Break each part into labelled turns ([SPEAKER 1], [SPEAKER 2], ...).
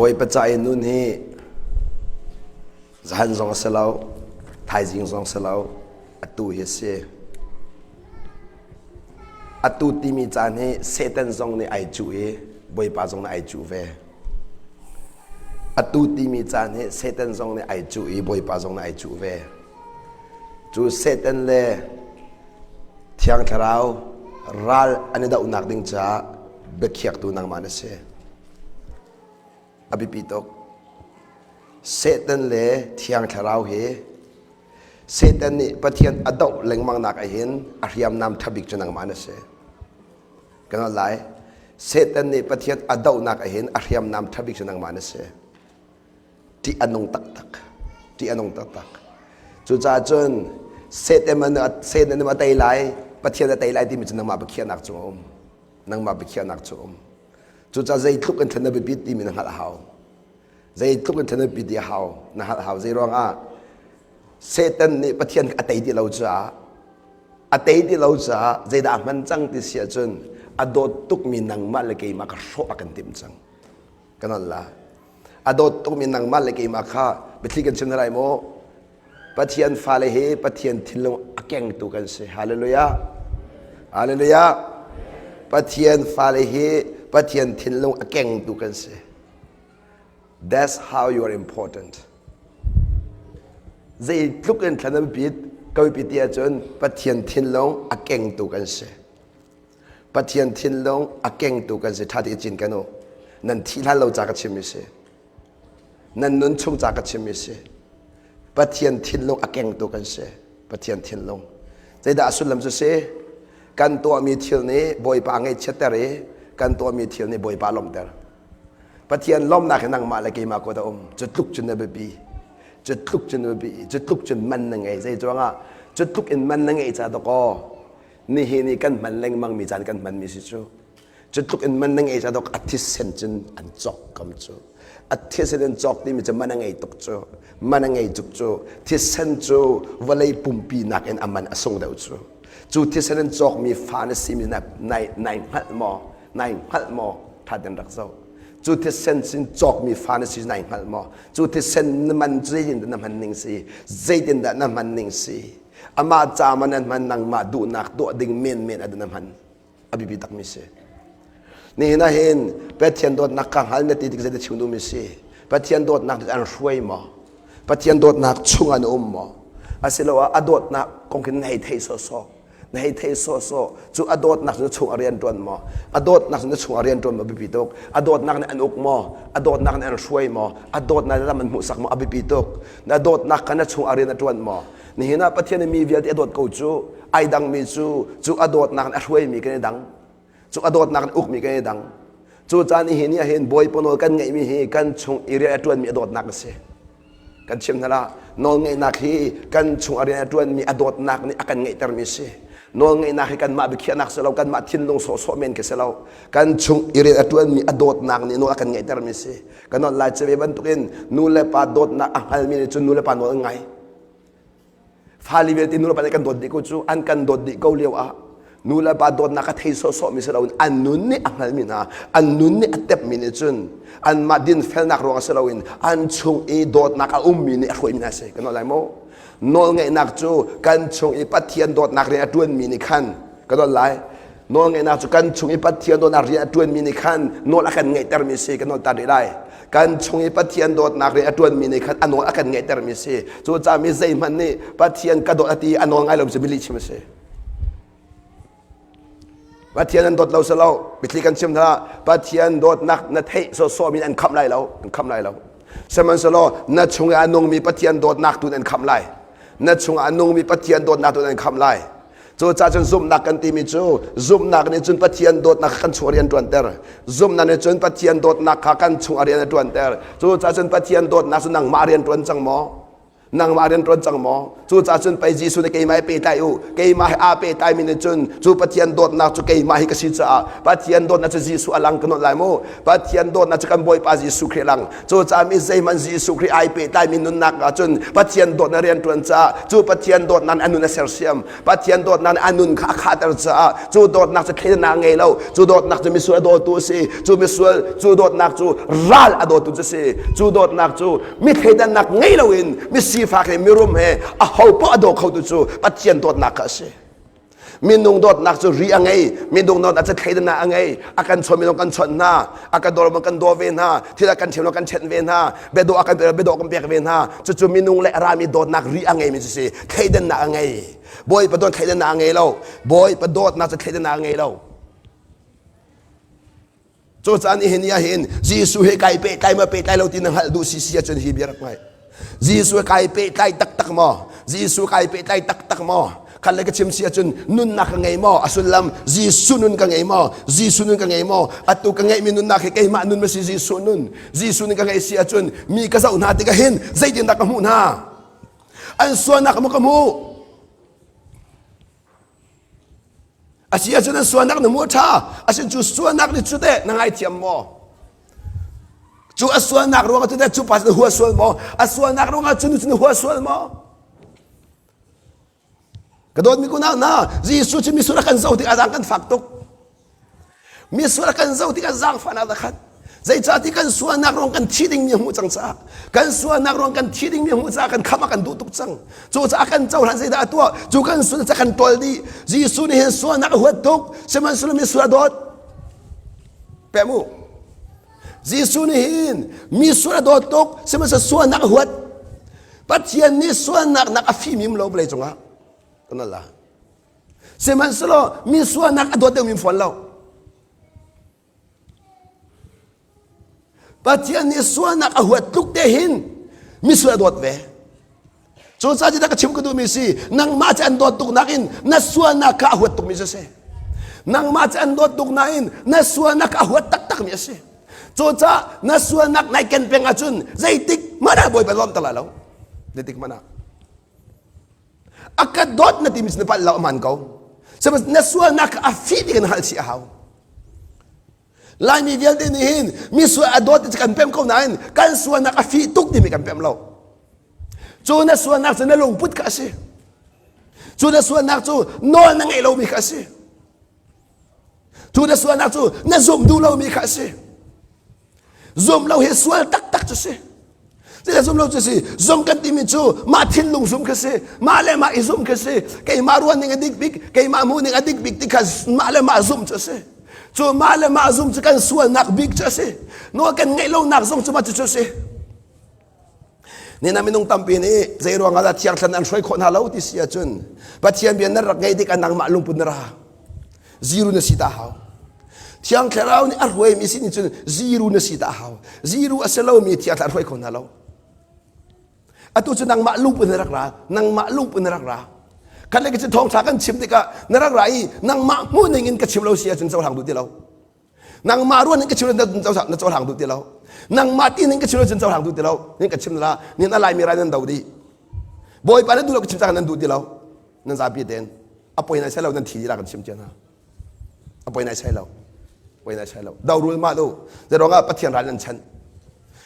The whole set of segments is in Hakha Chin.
[SPEAKER 1] Bawipa ca i nun hi zahan zong a si lo, thaizing zong si lo, atu hi a si. Atu timi caan hi Satan zong nih ai cuh i Bawipa zong nih ai cuh ve. Atu timi caan hi Satan zong nih ai cuh i Bawipa zong nih ai cuh ve. Cu Satan le Thiang Thlarau ral an i dohnak ding caah biakhiaktu nangmah na si. A biapi tuk. Satan le Thiang Thlarau hi Satan nih Pathian a doh lengmang nak ahhin a hriamnam ṭha bik cu nangmah na si. Kan lai. Satan nih Pathian a dohnak ahhin a hriamnam ṭha bik cu nangmah na si. Ṭih a nung taktak. Ṭih a nung taktak. Cucaah cun Satan a tei lai, Pathian a tei lai timi cu nangmah biakhiahnak cung a um. Nangmah biakhiahnak cu a um. Cucaah zeitluk in thlen na biapit timi na hngalh a hau. Zeitluk in thlen na biapit ti a hau. Na hngalh a hau. Zei ruangah Satan nih Pathian a tei ti lo caah a tei ti lo caah zeidah a hman cang ti si ahcun a dawt tukmi nangmah le keimah kha hrawh a kan timh cang. Kan la. A dawt tukmi nangmah le keimah kha biathli kan chim hna lai maw? Pathian fale hi Pathian thinlung a kengtu kan si. Hallelujah. Hallelujah. Pathian fale hi Pathian thinlung a kengtu kan si. That's how you are important. Zeitluk in thlan an pit, ka pit ti ahcun Pathian thinlung a kengtu kan si. Pathian thinlung a kengtu kan si. Ṭha tein cin kan u. Nan thih hlan lo ca ka chim mi si. Nan nun chung ca ka chimmi si. Pathian thinlung a kengtu kan si. Pathian thinlung. Zeidah a sullam cu si? Kan tuahmi thil nih Bawipa ngaihchiatter i kan tuahmi thil nih Bawipa lawmhter. Pathian lawmnak hi nangmah le keimah kut a um. Cu tluk cun na biapi. Cu tluk cun na biapi. Cu tluk cun man na ngei. Zei ruangah cu tluk in man na ngeih ca dawkaw nihin i kan hman lengmang mi caan kan hmanmi si cu. Cu tluk in man na ngei ca dok a thisen cun an cawk kam cu. A thisen in cawk timi cu man a ngei tuk cu. Man a ngei tuk cu. Thisen cu vawlei pumpi nakin a man a sung deuh cu. Cu thisen in cawkmi fa na simi nai nai hngalh maw? Nai hngalh maw? Tha den rak zoh. Cu thisen sin cawkmi fa na si nai hngalh maw? Cu thisen na man cu zeitindah na hman ning si? Zeitindah na hman ning si? Amah ca man an hman nangmah duhnak tuah ding menmen a na hman. A biapi takmi si. Nihin ah hin Pathian dawtnak ka hngal na ti tik zei chim duhmi si. Pathian dawtnak an hruai maw? Pathian dawtnak chung an um maw? Asiloah a dawtnak kong khin na hei thei sawsawh. Na hei thei sawsawh. Cu a dawtnak cu na chung a rian ṭuan maw? A dawtnak cu na chung a rian ṭuan maw biapi tuk. A dawtnak nih an uk maw? A dawtnak nih an hruai maw? A dawtnak lam an hmuhsak maw? A biapi tuk. Na dawtnak kha na chung a rian a ṭuan maw? Nihin ah Pathian nih mi vialte a dawt ko cu ai dangmi cu cu a dawtnak in a hruaimi kan i dang. Cu a dawtnak in ukmi kan i dang. Cu caan i hi ni ah hin Bawipa nawl kan ngeihmi hi kan chung i rian a ṭuanmi a dawtnak a si. Kan chim hna lah nawlngeihnak hi kan chung a rian a ṭuanmi a dawtnak nih a kan ngeihtermi a si. Nawlngeihnak hi kanmah biakhiahnak si lo, kanmah thinlung sawhsawh men khi si lo. Kan chung i rian a ṭuanmi a dawtnak nih nawl a kan ngeihtermi a si. Kan nawl lai ve bantukin nu le pa dawtnak a hngalmi nih cun nu le pa nawl an ngai. Fale vialte nu le pa nih kan dawt dih ko cu an kan dawt dih ko lio ah nu le pa dawtnak a thei sawhsawhmi si loin an nun nih a hngalmi hna an nun nih a tepmi nih cun anmah dinfelnak ruangah si loin an chung i dawtnak a ummi nih a hruaimi hna si kan lai maw nawlngeihnak cu kan chung i Pathian dawtnak rian a ṭuanmi nih khan kan nawl lai nawlngeihnak cu kan chung i Pathian dawtnak rian a ṭuanmi nih khan nawl a kan ngeihtermi si kan nawl ta rih lai kan chung i Pathian dawtnak rian a ṭuanmi nih khan a nawl a kan ngeihtermi si cucaah mi zeihmanh nih Pathian ka dawt a ti a nawl ngai lo cu mi chim a si Pathian an dawt lo si lo mithli kan chim hna Pathian dawtnak na theih sawsawh mi an khamh lai lo an khamh lai lo sihmanhsehlaw na chung i a nungmi Pathian dawtnak tu an khamh lai na chungah a nungmi Pathian dawtnak tu an khamh lai Cucaah cun zumhnak kan timi cu zumhnak nih cun Pathian dawtnak kha kan chung a rian ṭuanter. Zumhnak nih cun Pathian dawtnak kha kan chung a rian a ṭuanter. Cucaah cun Pathian dawtnak cu nangmah rian ṭuan cang maw? Nangmah rian ṭuan cang maw? Cucaah cun pei Jesuh nih keimah he pehtlai u. Keimah he aa pehtlai mi nih cun cu Pathian dawtnak cu keimah hi ka si caah Pathian dawtnak cu Jesuh a lang ka nawlh lai mu. Pathian dawtnak cu kan Bawipa Jesuh Khrih a lang. Cucaah mi zeihmanh Jesuh Khrih ai pehtlai mi nunnak ah cun Pathian dawtnak rian ṭuan caah cu Pathian dawtnak nih a nun a sersiam. Pathian dawtnak nih a nun kha a khahter caah cu dawtnak cu thleidannak a ngei lo. Cu dawtnak cu misual a dawtu a si. Cu misual cu dawtnak cu ral a dawtu cu a si. Cu dawtnak cu mi thleidannak ngei loin mi sifak he mirum he a ho poah a daw khotu cu Pathian dawtnak kha a si. Minung dawtnak cu ri a ngei, minung dawtnak cu thleidannak a ngei. A kan chawn minung kan chawnh hna, a kan daw kan daw ve hna, thil a kan ṭhen kan ṭhenh ve hna, biadawh a kan pek biadawh kan pek ve hna. Cucu minung le a rami dawtnak ri a ngeimi cu si, thleidannak a ngei. Bawipa dawt thleidannak a ngei lo. Bawipa dawtnak cu thleidannak a ngei lo. Cucaah nihin ni ah hin Jesuh he kai pehtlai maw pehtlai lo ti na hngalh duh si si ahcun hi bia rak ngai. Jesuh he kai pehtlai taktak maw? Jesuh kai pehtlai taktak maw? Khat le ka chim si ahcun nunnak ka ngei maw? A sullam Jesuh nun ka ngei maw? Jesuh nun ka ngei maw? Atu ka ngeihmi nunnak hi keimah nun ma si Jesuh nun? Jesuh nun ka ngeih si ahcun mi ka zoh hna tikah hin zeitindah ka hmuh hna? An sualnak maw ka hmuh? A si ahcun an sualnak na hmu a ṭha. Asin cu sualnak nih cu teh na ngaithiam maw? Cu a sualnak ruangah cu teh cu pa cu na hua sual maw? A sualnak ruangah cu nu cu na hua sual maw? Ka dawtmi kunau hna, Jesuh cu misual a kan zoh tikah zaang kan fak tuk. Misual a kan zoh tikah zaangfahnak a khat. Zeicahti kan sualnak ruang kan thi dingmi a hmuh cang caah kan sualnak ruang kan thi dingmi a hmuh caah kan khamh a kan duh tuk cang. Cucaah kan cohlan zeidah a tuah? Cu kan sual ca kan ṭawl dih. Jesuh nih hin sualnak a huat tuk. Sihmanhsehlaw misual a dawt. Pem u. Jesuh nih hin misual a dawt tuk. Sihmanhsehlaw sualnak a huat. Pathian nih sualnak nak a fimim lo vawlei cungah. Kan la. Sihmanhsehlaw mi sualnak a dawt deuhmi fawn lo. Pathian nih sualnak a huat tluk te hin misual a dawt ve. Cucaah dah ka chim ka duhmi si nangmah cu an dawt tuk nakin na sualnak kha a huat tukmi cu a si. Nangmah cu an dawt tuk nain na sualnak kha a huat taktakmi a si. Cucaah na sualnak nai ken peng ahcun zeitik hmanh ah Bawipa lawmter lai lo. Zeitik hmanh ah. A ka dawt na timi cu na palh lo a hmaan ko. Sihmanhsehlaw na sualnak kha a fih ti kan hngalh chih a hau. Laimi vialte nih hin mi sual a dawt ti kan pem ko nain kan sualnak a fih tuk timi kan pem lo. Cu na sualnak cu na lungput kha a si. Cu na sualnak cu nawl na ngeih lomi kha a si. Cu na sualnak cu na zumh duh lomi kha a si. Zum lo hi sual taktak cu si. Zeidah zum lo cu si? Zum kan timi cu mah thinlung zum kha si. Mah le mah i zum kha si. Keimah ruah ning a dik bik, keimah hmuh ning a dik bik ti kha mah le mah zum cu a si. Cu mah le mah zum cu kan sualnak bik cu a si. Nawl kan ngeih lonak zong cu mah cucu a si. Nina minung tampi nih zei ruang ah dah thiang thlan an hruai khawh hna lo ti si ahcun Pathian bia nan rak ngei tik ah nangmah lungput na ra. Zero na si ta hau. Thiang Thlarau nih a hruaimi sin cun zero na si ta hau. Zero a si lomi thiang thlarau hruai kho hna lo. Atu cu nangmah lungput na rak ra, nangmah lungput na rak ra. Khat le cu thawngṭha kan chim tikah na rak ra i nangmah hmuh ning in ka chim lo si ahcun cohlang duh ti lo. Nangmah ruan in ka chim lo na cohlang duh ti lo. Nangmah ti ning ka chim lo cun cohlang duh ti lo. Nin ka chim la, nin a laimi rai nan do dih. Bawipa nan duh lo ka chim cang nan duh ti lo. Nan zapi tein a poi nai sai lo nan thi dih la kan chim cia hna. A poi nai sai lo. Poi nai sai lo. Dorul mah lu. Zeiruangah Pathian ral nan chanh.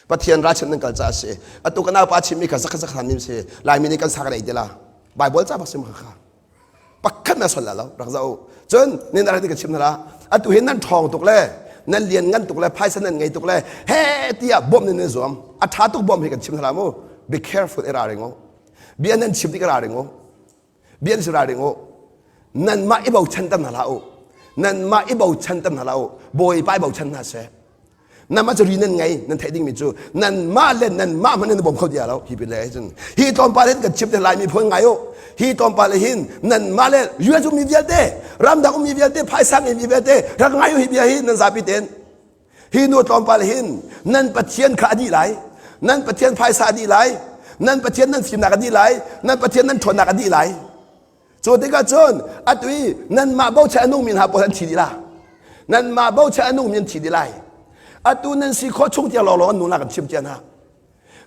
[SPEAKER 1] Pathian ral chanh nan kal caah a si. Atu ka naupa chimmi kha zakhat zakhat nim si. Laimi nih kan sa kan ei ti la. Bible ca bak sim kha kha. Pakhat na sol la lo. Rak zoh. Cun nin rak ti ka chim hna la. Atu hin nan ṭhawng tuk le nan lian ngan tuk le phaisa nan ngei tuk le he tiah bawmh nan i zuam. A ṭha tuk bawmh hi kan chim hna la mu. Be careful i ralring u. Bia nan chim tik i ralring u. Bia nan si ralring u. Nanmah i bochan ter hna hlah u. Nanmah i bochan ter hna hlah u. Bawipa i bochan hna seh. Nanmah cu ri nan ngei, nan theih dingmi cu nanmah le nanmah hmanh nan i bawm kho ti lo. Hi pin le cun hi tlawmpal hin kan chim te lai miphun ngai u. Hi tlawmpal hin nanmah le US ummi vialte, ramdang ummi vialte, phaisa ngeimi vialte rak ngai u hi bia hi nan zapi tein. Hi nu tlawmpal hin nan Pathian kha a dih lai. Nan Pathian phaisa a dih lai. Nan Pathian nan fimnak a dih lai. Nan Pathian nan ṭhawnnak a dih lai. Cu tikah cun atu i nanmah bochan a nungmi hna pawl an thi dih la. Nanmah bochan a nungmi an thi dih lai. Atu nan si khawh chung tiang lawnglawng an nung la kan chim cia hna.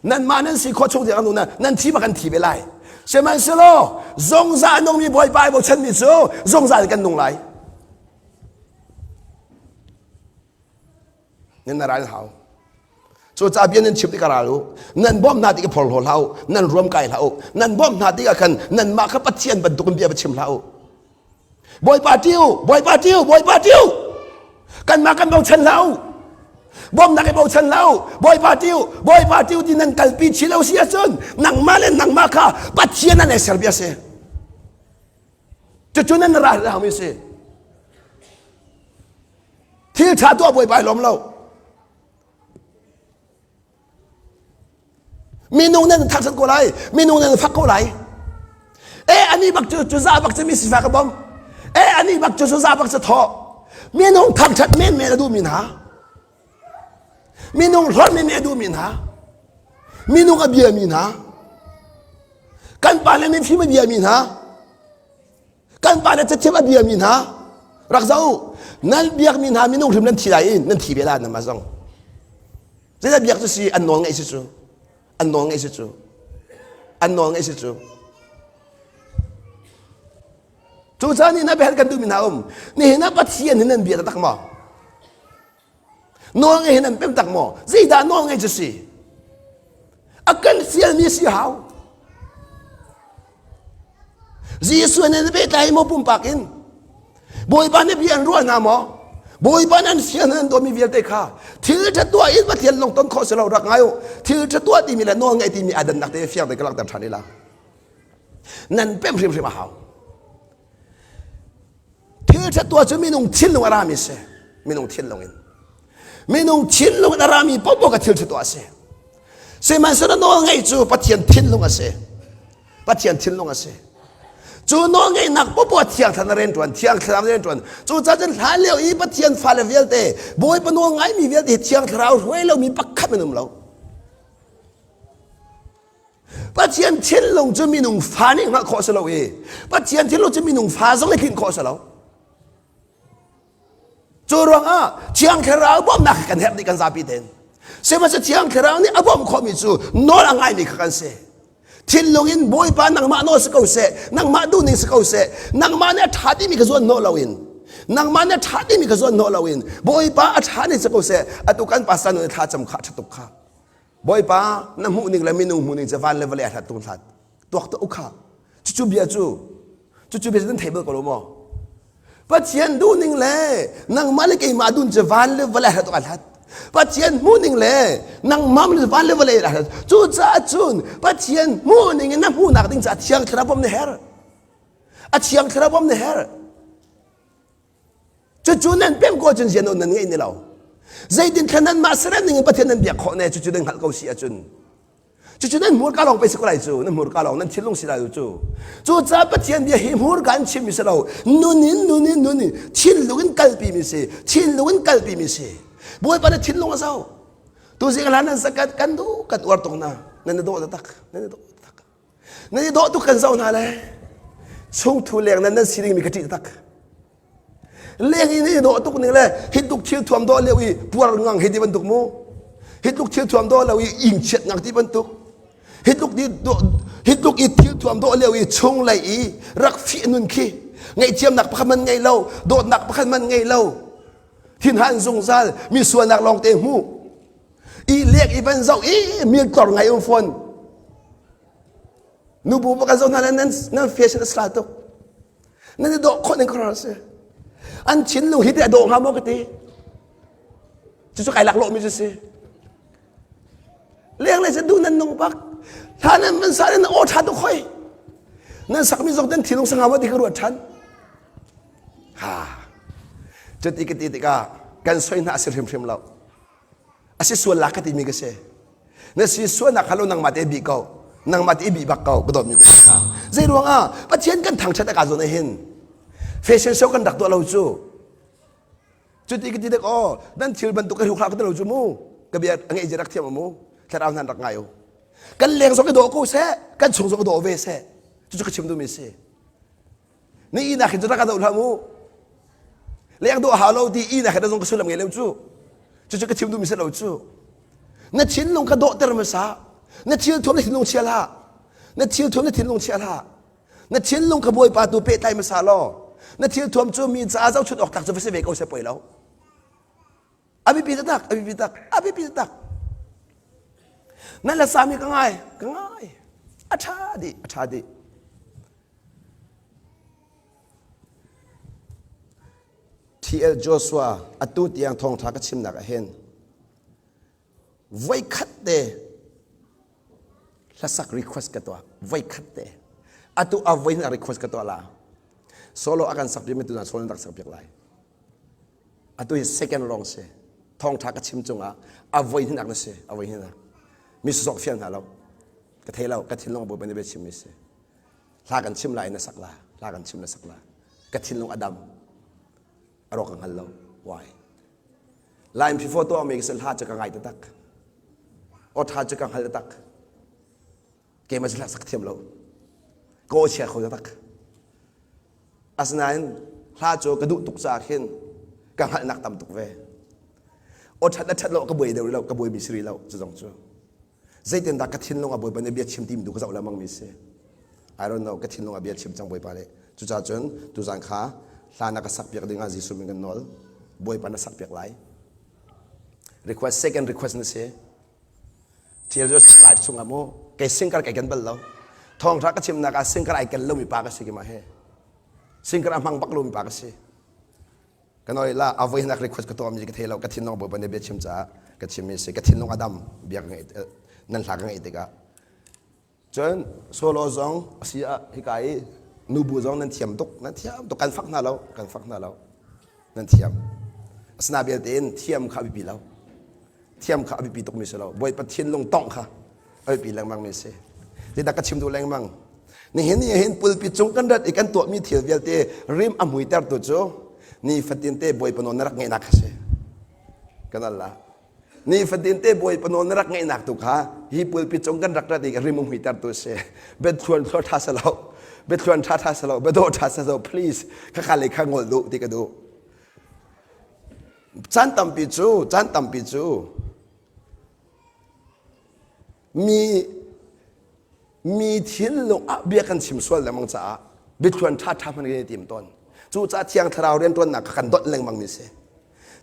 [SPEAKER 1] Nanmah nan si khawh chung tiang nu nan thi bak kan thi ve lai. Sihmanhsehlaw zungzal nungmi Bawipa ai bochanmi cu zungzal kan nung lai. Nan ral hau. Cucaah bia nan chim tikah ral u. Nan bawmh hna tikah phorhlaw hlah u. Nan ruam kai hlah u. Nan bawmh hna tikah khan nanmah kha Pathian bantukin bia va chim hlah u. Bawipa ṭih u, Bawipa ṭih u, Bawipa ṭih u. Kanmah kan bochan hlah u. Bawmhnak i bochan hlah u. Bawipa ṭih u, Bawipa ṭih u ti nan kalpi chih lo si ahcun nangmah le nangmah kha Pathian an ser bia si. Cucu nan ral hlah si. Thil ṭha tuah Bawipa i lawm lo. Minung nan thangṭhat ko lai, minung nan fak ko lai. E ani bak cu cu za bak cu mi sifak a bom. E ani bak cu cu za bak cu thaw. Minung thangṭhat men men a duhmi hna. Minung hlorh men men a duhmi hna. Minung a biami hna. Kan pa le mifim a biami hna. Kan pa le cathiam a biami hna. Rak zoh u. Nan biakmi hna minung hrim nan thi lai i nan thi ve la nama zong. Zeidah biak cu si an nawl ngeih si cu. An nawl ngeih si cu. An nawl ngeih si cu. Cucaah ni na bel kan duhmi hna um. Nihin ah Pathian hin nan bia taktak maw? Nawl ngei hin nan pem tak maw? Zeidah nawl ngei cu si? A kan fialmi si hau. Jesuh nih pehtlai maw pumpak in? Bawipa nih bia an ruah hna maw? Bawipa nih an fial hna an dawmi vialte kha thil ṭha tuah in Pathian lung ton khawh si lo rak ngai u. Thil ṭha tuah timi le nawl ngaih timi aa dannak te fiang te ka langhter ṭhan ila. Nan pem hrimhrim a hau. Thil ṭha tuah cu minung thinlung a rami si. Minung thinlung in. Minung thinlung in a rami paohpaoh ka thil ṭha tuah a si. Sihmanhsehlaw nawl ngeih cu Pathian thinlung a si. Pathian thinlung a si. Cu nawlngeihnak popoh thiang thlarau rian ṭuan, thiang thlarau rian ṭuan. Cucaah cun hlan lio i Pathian fale vialte, Bawipa nawl ngaimi vialte hi thiang thlarau hruai lomi pakhat an um lo. Pathian thinlung cu minung fa nih hngalh khawh si lo i Pathian thinlung cu minung fa zong nih tlinh khawh si lo. Cu ruangah Thiang Thlarau bawmhnak kan herh dih kan zapi tein. Sihmanhsehlaw Thiang Thlarau nih a bawmh khawhmi cu nawl a ngaimi kha kan si. Thinlung in Bawipa nangmah nawl si ko seh, nangmah duhning si ko seh, nangmah nih a ṭha timi ka zuan hnawh loin, nangmah nih a ṭha timi ka zuan hnawh loin, Bawipa a ṭha ning si ko seh, atu kan pastor nu nih thlacam kha a ṭha tuk kha. Bawipa na hmuhning le minung hmuhning cu van le vawlei a hlat tung hlat. Tuak tuah u kha. Cucu bia cu, cucu bia cu nan thei bal ko lo maw? Pathian duhning le nangmah le keimah dun cu van le vawlei hlat a hlat. Pathian hmuhning le nangmah le van le vawlei a hlat. Cucaah cun Pathian hmuhning in na hmuhnak ding caah Thiang Thlarau bawmh na herh. A Thiang Thlarau bawmh na herh. Cucu nan pemh ko cun zian nan ngeih ni lo. Zeitin thlan nan mah serem ning in Pathian nan biak khawh ne cucu nan hngalh ko si ahcun. Cucu nan hmurka lawng pei si ko lai cu, nan hmurka lawng, nan thinlung si lai cu. Cucaah Pathian bia hi hmurka in chimmi si lo, nun in, nun in, nun in, thinlung in kalpi mi si, thinlung in kalpi mi si. Bawipa na thinlung a zoh. Tuzing hlan nan sakat kan duh, kan uar tuk na, nan i dawh taktak, nan i dawh taktak. Nan i dawh tuk kan zoh hna le, chungthu leng nan nan si dingmi ka ṭih taktak. Leng in i dawh tuk ning le hi tluk thil thuam dawh lio i puar ngang hi ti bantuk mu hi tluk thil thuam dawh lio i ing chiat ngang ti bantuk hi tluk di hi tluk i thil thuam dawh lio i chung lei i rak fih nun khi ngaihthiamnak pakhat man ngei lo dawtnak pakhat man ngei lo thinhan zungzal mi sualnak lawng te hmu i lek i van zoh i mil tlor ngai um fawn nubu baka zoh hna le nan nan fashion a sla tuk Nan i dawh khawh ning khuaruahhar a si. An thinlung hi teh a dawh hnga maw ka ti. Cucu kai laklawhmi cu si. Lenglei cu duh nan nung bak. Hla nan van sa nan aw ṭha tuk hoi. Nan sakmi zong nan thinlung sangha maw ti ka ruat ṭhan. Ha. Cuti ka ti tikah kan soi hna a si hrimhrim lo. A si sual la ka timi ka si. Na si sualnak kha lo nangmah te bi ko. Nangmah te i bi bak ko ka dawtmi ka. Zei ruangah Pathian kan thangṭhat a ka zawn ah hin fashion show kan rak tuah lo cu. Cuti ka ti dek aw nan thil bantuk ka hruk hlah ka ti lo cu mu. Ka bia a ngeih rak thiam mu. Thlarau hnan rak ngai u. Kan leng zong i dawh ko seh, kan chung zong i dawh ve seh. Cucu ka chim duhmi si. Ni inak hin cu rak ka doh hlah mu. Leng dawh hau lo ti inak hin zong ka sullam ngei lo cu. Cucu ka chim duhmi si lo cu. Na thinlung ka dawhter hmasa. Na thil thuam na thinlung chia hlah. Na thil thuam na thinlung chia hlah. Na thinlung kha Bawipa tu pehtlai hmasa law na thil thuam cu mi caah zohchunh awk tlak cu va si ve ko seh poi lo. A biapi taktak, a biapi tak, a biapi taktak. Nan la sami ka ngai, ka ngai. A ṭha dih, a ṭha dih. TL Joshua atu tiang thawngṭha ka chimnak ah hin voikhat te hlasak request ka tuah voikhat te atu a voi na request ka tuah la solo a kan sak piak mi tu na solo rak sak piak lai atu hi second long si thawngṭha ka chim cungah a voi hinak na si a voi hinak mi sosok fial hna lo ka thei lo ka thinlung a bawipa nih bia chim mi si hla kan chim lai na sak la hla kan chim na sak la ka thinlung a dam a rawk ka hngal lo why Laim phifo tuah mi ka hla cu ka ngai taktak aw tha cu ka hngal taktak keimah hla sak thiam lo ka aw chia kho taktak asinain hla cu ka duh tuk caah khin ka hngalhnak tam tuk ve aw that le that lo ka buai deuh rih lo ka buai mi si rih lo cu zong cu zeitindah ka thinlung ah Bawipa nih bia chim timi tu ka zoh lengmang mi si I don't know ka thinlung ah bia chim cang Bawipa nih cucaah cun tuzan kha hla na ka sak piak ding ah Jesuh min kan nawl Bawipa na sak piak lai request second request na si thil cu life chungah mu kei singkar kai kan bal lo thawngtha ka chimnak ah singkar ai kel lomi pa ka si ki ma he singkar a hmang bak lomi pa ka si Ka noi la a voinak request ka tuah mi ka thei lo ka thinlung Bawipa nih bia chim caah ka chim mi si ka thinlung a dam bia ka ngeih nan hla ka ngeih tikah cun solo zong a si ah hika i nubu zong nan thiam tuk nan thiam tuk kan fak hna lo kan fak hna lo nan thiam asina belte in thiam kha a biapi lo thiam kha a biapi tukmi si lo Bawipa thinlung tongh kha a biapi lengmang mi si zeidah ka chim duh lengmang nihin ni hin pulpit cung kan rat i kan tuahmi thil vialte rim a muitertu cu nifatin te Bawipa nawl na rak ngeihnak kha si kan al la nifatin te Bawipa nawl na rak ngeihnak tu kha hi pulpit cung kan rak rat i rim a muitertu si biathluan thluan tha sa lo biathluan tha tha sa lo biadawh tha sa lo please kha kha le kha ngol duh ti ka duh Caan tampi cu, caan tampi cu mi mi thinlung ah bia kan chim sual lengmang caah biathluan ṭhaṭha hmanh kan i tim tawn. Cucaah Thiang Thlarau rianṭuannak kha kan donh lengmang mi si.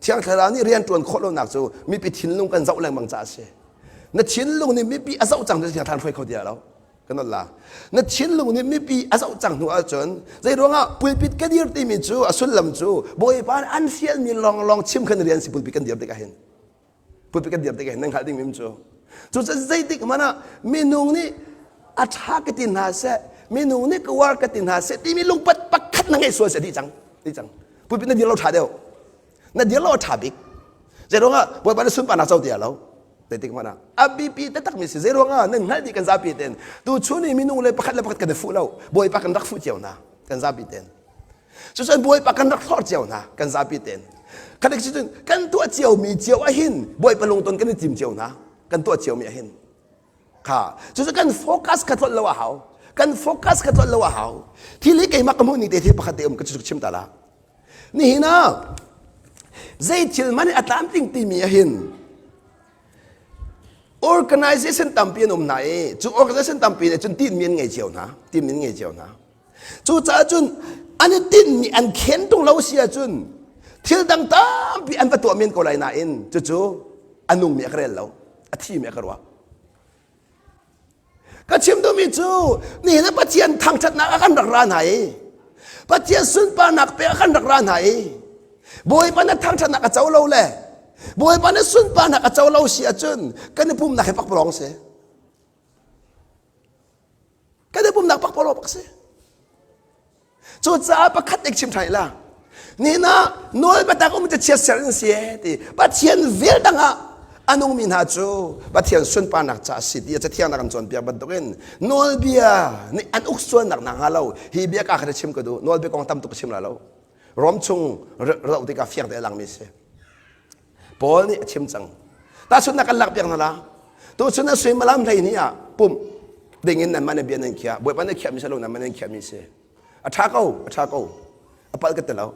[SPEAKER 1] Thiang Thlarau nih rianṭuan khawh lonak cu mipi thinlung kan zoh lengmang caah a si. Na thinlung nih mipi a zoh cang cu Thiang Thlarau hruai kho ti lo. Kan la. Na thinlung nih mipi a zoh cang hnu ahcun zei ruangah pulpit ka dir timi cu a sullam cu Bawipa nih an fialmi lawnglawng chim khan rian si pulpit kan dir tikah hin. Pulpit kan dir tikah hin nan hngalh dingmi cu. Cucaah zeitik hmanh ah minung nih a ṭha ka ti hna seh, minung nih ka uar ka ti hna seh timi lungpat pakhat na ngeih sual seh dih cang. Dih cang. Pulpit na dir lo ṭha deuh. Na dir lo a ṭha bik. Zei ruangah Bawipa nih sunparnak co ti lo. Zeitik hmanh ah a biapi taktak mi si zei ruangah nan hngalh dih kan zapi ten tu chun i minung le pakhat le pakhat kan i fuh lo Bawipa kan rak fuh cio hna kan zapi ten cucun Bawipa kan rak hlorh cio hna kan zapi ten khatik cun kan tuah cio mi cio ahin Bawipa lungton kan i tim cio hna kan tuah cio mi ahin kha cucu kan focus kha tlolh lo a hau kan focus kha tlolh lo a hau thil hi keimah ka hmuh ning te thil pakhat te um ka chim ta la nihin ah zei thil man a tlamtling timi ahhin organization tampi an um hna i cu organization tampi nih cun tinmi an ngei cio hna tinmi an ngei cio hna cucaah cun an i tinhmi an khen tung lo si ahcun thil dang tampi an va tuah men ko lai nain cucu a nungmi a ka rel lo a thimi a ka ruah Ka chim duhmi cu nihin ah Pathian thangṭhatnak ah kan rak ra hna i Pathian sunparnak pek ah kan rak ra hna i Bawipa na thangṭhatnak a co lo le Bawipa na sunparnak a co lo si ahcun kan i pumnak hi pakpalawng si. Kan i pumnak pakpalawng bak si. Cucaah pakhat nek chim ṭhan ila. Nihin ah nawl biatak um cu chiatser in si ti Pathian vel dang ah a nungmi hna cu Pathian sunparnak ca a si ti cathiang nak an cawnpiak bantukin nawlbia nih an uk sualnak hna hnga lo hi bia ka kha chim ka duh nawlbia kong tam tuk ka chim la lo Rom chung zoh tikah fiang te a langmi si Paul nih a chim cang. Tahchunhnak kan lakpiak hna la. Tuchun a suimilam 12 ah pumh ding in nanmah nan bia nan khiah. Bawipa na khiahmi si lo nanmah nan khiahmi si. A ṭha ko, a ṭha ko. A palh ka ti lo.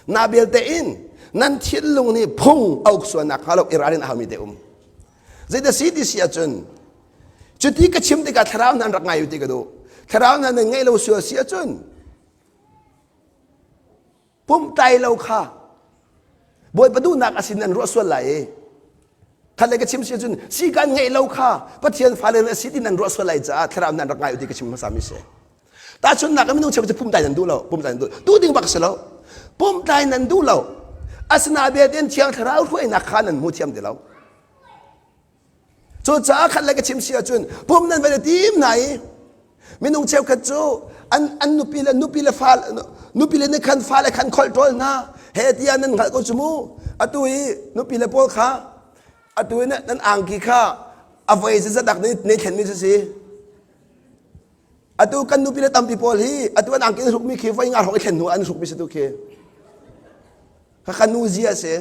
[SPEAKER 1] Na belte in nan thinlung nih phung a uk sualnak hnga lo i ralrin a haumi te um. Zeidah si ti si ahcun. Cuti ka chim tikah thlarau hna an rak ngai u ti ka duh. Thlarau hna nan ngeih lo sual si ahcun pumtlai lo kha Bawipa duhnak a sin nan ruah sual lai i khat le ka chim si ahcun si kan ngeih lo kha Pathian fale a si ti nan ruah sual lai caah thlarau nan rak ngai u ti ka chim hmasa mi si. Tahchunhnak ah minung cheu cu pumtlai nan duh lo, pumtlai nan duh. Duh ding bak si lo. Pumtlai nan duh lo. Asinain Thiang Thlarau hruainak kha nan hmu thiam ti lo. Cucaah khat le ka chim si ahcun pum nan van i tim hna i minung cheukhat cu an, an nupi le nupi le fa nupi le nih khan fale khan kholh ṭawl hna he tiah nan hngalh ko cu mu atu i nupi le pawl kha atu i nan angki kha a voi zat dak ne thlenmi cu si atu kan nupi le tampi pawl hi atu an angki an hrukmi khi voi nga hrawng i thlen hnu an hrukmi si tu khi ka kan nu zia si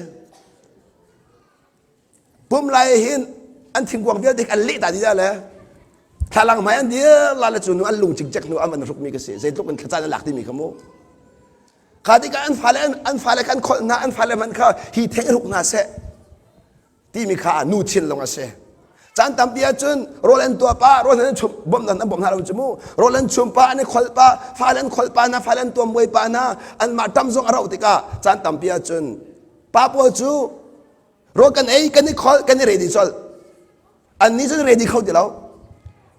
[SPEAKER 1] Pum lai hin an thingkuang vialte an leh ta dih le thlalang hmai an dir la le cu nu an lung cikcek hnu an van hrukmi ka si zeitluk in thlacaan an lak timi kha mu kha tikah an fale an fale kan kholh hna an fale hmanh kha hi theng hruk hna seh timi kha nu thinlung a si caan tampi ahcun rawl an tuah pa rawl an chum bawmh an bawmh hna lo cu mu rawl an chum pa an i kholh pa fale an kholh pa hna fale an tuam muai pa hna an mah tam zong a rauh tikah caan tampi ahcun pa pawl cu Rawl kan ei, kan i kholh, kan i ready colh. Annih cun ready kho ti lo.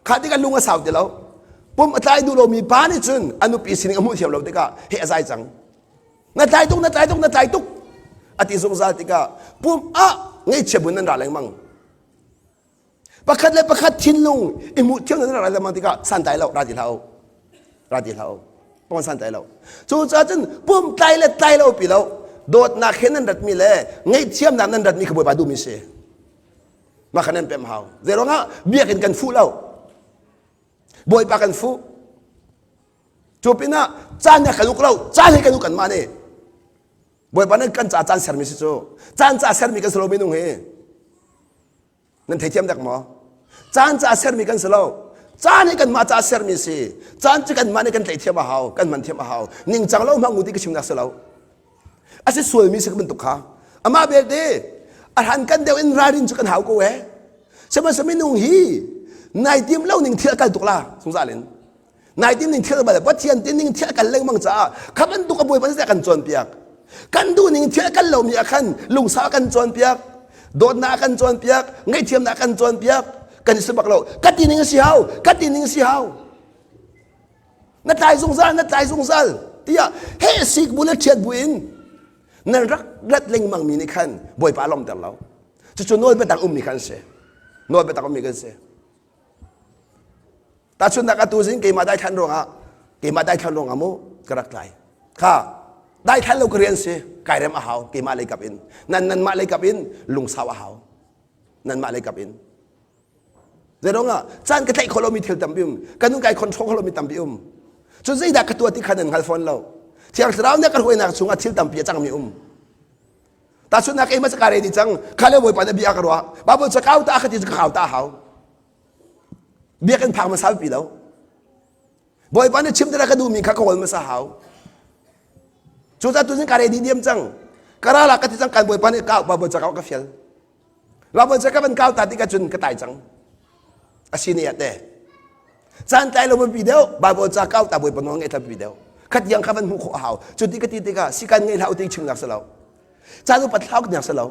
[SPEAKER 1] Kha tikah lung a sau ti lo. Pum a tlai duh lomi pa nih cun a nupi sining a hmuh thiam lo tikah he a zai cang. Na tlai tuk, na tlai tuk, na tlai tuk a ti zungzal tikah pum ah ngaihchia bun nan ra lengmang. Pakhat le pakhat thinlung i hmuh thiam nan ra lengmang tikah santlai lo, ra ti hlah u. Ra ti hlah u. Pon santlai lo. Cucaah cun pum tlai le tlai lo pi lo dawtnak he nan ratmi le ngaihthiamnak nan ratmi kha Bawipa duhmi si. Mah kha nan pem hau. Zei ruangah biakinn kan fuh lo. Bawipa kan fuh. Cu pinah caan he kan uk lo. Caan he kan uk kanmah nih. Bawipa nih kan ca caan sermi si cu. Caan ca sermi kan si lo minung hi. Nan theithiam dek maw? Caan ca sermi kan si lo. Caan hi kanmah ca sermi si. Caan cu kanmah nih kan tlaih thiam a hau, kan hman thiam a hau. Ningcang lo hmang u ti ka chimnak si lo. A si sualmi si bantuk kha. Amah belte a hran kan deuh in ralrin cu kan hau ko eh. Sihmanhsehlaw minung hi nai tim lo ning thil a kal tuk la zungzal in. Nai tin ning thil bal Pathian tin ning thil kal lengmang caah kha bantuk a bawipa nih kan cawnpiak. Kan duh ning thil kal lomi ah khan lungsau kan cawnpiak, dawtnak kan cawnpiak, ngaihthiamnak kan cawnpiak. Kan i si bak lo. Ka ti ning si hau, ka ti ning si hau. Na tlai zungzal, na tlai zungzal tiah he sik bu le ṭhiat bu in nan rak rat lengmang mi nih khan Bawipa lawmter lo. Cucu nawl biatak ummi khan si. Nawl biatak ummi kan si. Tahchunhnak atu zing keimah daithlan ruangah keimah daithlan ruangah mu ka rak tlai. Kha daithlan lo ka rian si kai rem a hau keimah lei kap in. Nan nanmah lei kap in lungsau a hau. Nanmah lei kap in. Zeiruangah caan ka tlaih khawh lomi thil tampi um. Ka nun kai control khawh lomi tampi um. Cun zeidah ka tuah ti kha nan hngal fawn lo. Thiang Thlarau nih ka hruainak chungah thil tampi a cangmi um. Tahchunhnak keimah ca ka ready cang. Kha le Bawipa nih bia ka ruah. Bible ca kau ta ka ti cu ka kau ta hau. Biakinn phak hmasa pi lo. Bawipa nih chim tira ka duhmi kha ka kawl hmasa hau. Cucaah tuzing ka ready diam cang. Ka ral ah ka ti cang kan Bawipa nih kau Baibal ca ka fial. Baibal ca ka van kau ta tikah cun ka tai cang. A si ne te. Caan tlai lo pi deuh Baibal ca kau ta Bawipa nawl ngaih pi deuh. Khat yang kha van hmuh khawh a hau. Cu ti ka ti tikah si kan ngei hlah u ti chimnak si lo. Caan upat hlau nak si lo.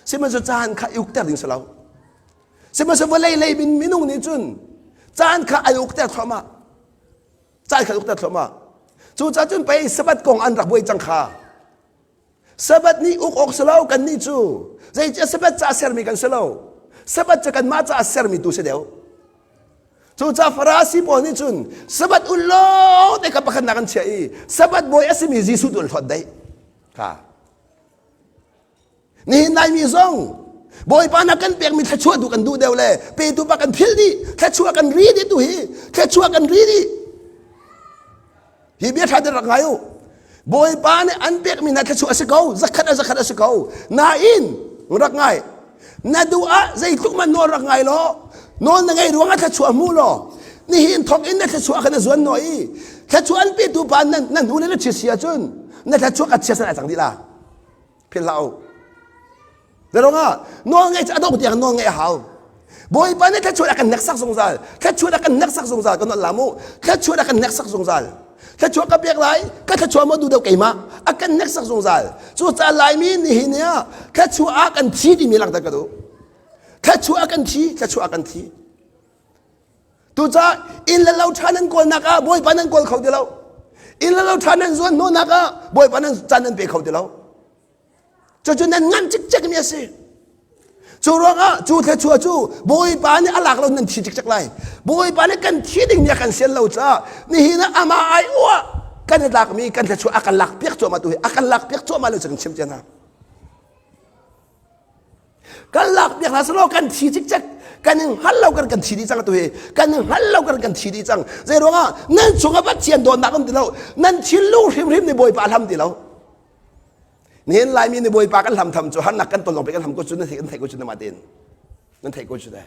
[SPEAKER 1] Sihmanhsehlaw caan kha i ukter ding si lo. Sihmanhsehlaw vawlei lei min minung nih cun caan kha an ukter thluahmah. Caan kha an ukter thluahmah. Cucaah cun pei Sabbath kong an rak buai cang kha. Sabbath nih uk awk si lo kan nih cu. Zeicah Sabbath ca sermi kan si lo. Sabbath cu kanmah ca sermi tu si deuh. Cucaah Farasi pawl nih cun Sabbath ul lo te kha pakhatnak an chiah i Sabbath bawi a simi Jesuh tu an hlawt daih. Kha. Nihin Laimi zong Bawipa na kan pekmi thluachuah tu kan duh deuh le petu pa kan philh dih thluachuah kan ri dih tu hi thluachuah kan ri dih hi bia ṭha te rak ngai u Bawipa nih an pekmi hna thluachuah a si ko zakhat a zakhat a si ko nain rak ngai na duh ah zeitluk man nawl rak ngai law nawl na ngei ruangah thluachuah hmu law nihin thok in na thluachuah kha na zuan naw i thluachuah an petu pa na na hnu le na chia si ahcun na thluachuah ka chia san ai cang dih la Philh hlah u. Zeirong ah nawl ngeih cu a dongh tiang nawl ngeih a hau. Bawipa nih thluachuah a kan hneksak zungzal. Thluachuah a kan hneksak zungzal kan la mu. Thluachuah a kan hneksak zungzal. Thluachuah ka pek lai, ka thluachuah maw duh deuh keimah. A kan hneksak zungzal. Cucaah Laimi nihin ni ah thluachuah ah kan thi timi langhter ka duh. Thluachuah ah kan thi, thluachuah ah kan thi. Tucaah inn le lo ṭha nan kawlnak ah Bawipa nan kawl kho ti lo. Inn le lo ṭha nan zuan hnawhnak ah Bawipa nan caan nan pe kho ti lo. Cucu nan nganh cikcek mi a si. Cu ruangah cu thluachuah cu Bawipa nih a lak lo nan thi cikcek lai. Bawipa nih kan thi ding mi a kan sian lo caah nihin ah amah ai uah kan i tlakmi kan thluachuah a kan lak piak cuahmah tu hi a kan lak piak cuahmah lo cu kan chim cia hna. Kan lak piak hna selaw kan thi cikcek kan in hngal lo kan kan thi dih cang tu hi kan in hngal lo kan kan thi dih cang. Zei ruangah nan chungah Pathian dawtnak um ti lo nan thinlung hrimhrim nih Bawipa a hlam ti lo. Nihin Laimi nih Bawipa kan hlam tham cu harnak kan ton lawng kan hlam ko cu nan theih kan theih ko cu na tein nan theih ko cu te.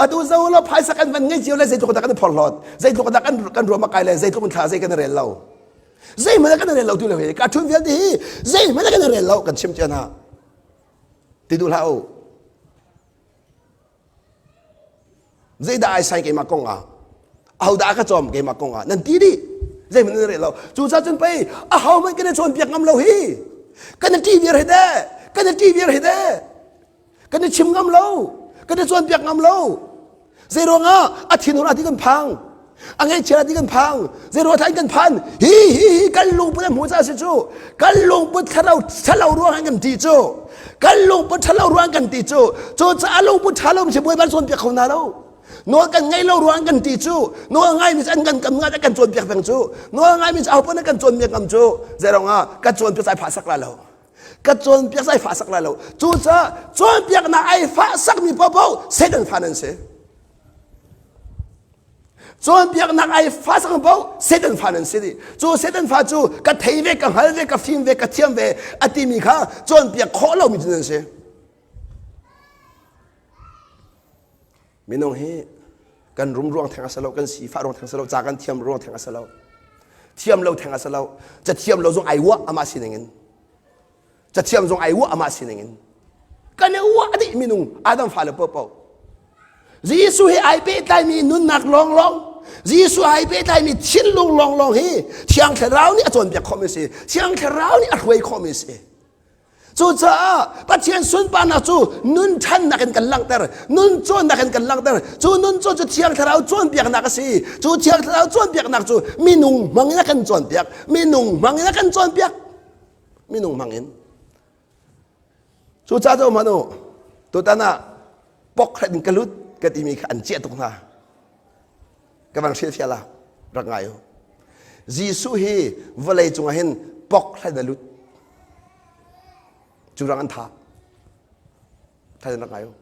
[SPEAKER 1] Atu zo lo phaisa kan van ngei cio le zeitluk dah kan i phorhlawt zeitluk dah kan kan ruam kai le zeitluk in thla zei kan rel lo zeihmanh kan rel lo tu le hi ka thun vialte hi zeihmanh kan rel lo kan chim cia hna ti duh hlah u Zeidah ai sai keimah kong ah? Ahodah a ka cawm keimah kong ah? Nan ti dih. Zeihmanh nan rel lo. Cucaah cun pei ahohmanh kan i cawnpiak ngam lo hi. Kan i ṭih viar hi teh. Kan i ṭih viar hi teh. Kan i chim ngam lo. Kan i cawnpiak ngam lo. Zei ruangah a thinhun ah ti kan phang. A ngaihchia ti kan phang. Zei ruangah thla in kan phan. Hi hi hi kan lungput a hmu caah si cu. Kan lungput thalo thalo ruangah kan ti cu. Kan lungput thalo ruang kan ti cu. Cucaah lungput ṭha lo si Bawipa cawnpiak kho hna lo. Nawl kan ngaih lo ruang kan ti cu. Nawl ngai mi an kan kam ngat kan cawnpiak peng cu. Nawl ngai mi aho paoh kan cawnpiak ngam cu. Zei ruangah kan cawnpiak sai phah sak lai lo. Ka cawnpiak sai fah sak lai lo. Cucaah cawnpiaknak ai fah sakmi paohpaoh Satan fa nan si. Cawnpiaknak ai fa sang paoh Satan fa nan si dih. Cu Satan fa cu ka thei ve, ka hngal ve, ka fim ve, ka thiam ve a timi kha cawnpiak khawh lomi cu nan si. Minung hi kan rum ruang theng a si lo, kan sifah ruang theng a si lo, ca kan thiam ruang theng a si lo. Thiam lo theng a si lo. Ca thiam lo zong ai uah amah sining in. Cathiam zong ai uah amah sining in. Kan i uah dih minung Adam fale paohpaoh. Jesuh he ai pehtlaimi nunnak lawnglawng Jesuh ai pehtlaimi thinlung lawnglawng hi Thiang Thlarau nih a cawnpiak khawhmi a si. Thiang Thlarau nih a hruai khawhmi a si. Cucaah Pathian sunparnak cu nun ṭhannak in kan langhter, nun cawnnak in kan langhter. Cu nun cawn cu Thiang Thlarau cawnpiaknak a si. Cu Thiang Thlarau cawnpiaknak cu minung hmang in a kan cawnpiak. Minung hmang in a kan cawnpiak. Minung hmang in. Cucaah cu hmanh u, tutan ah pokhret in ka lut ka timi kha an ciah tuk hna. Ka van hrilhfiah la, rak ngai u. Jesuh hi vawlei cungah hin pokhret in a lut. Cu rang an tha. Tha rak ngai u.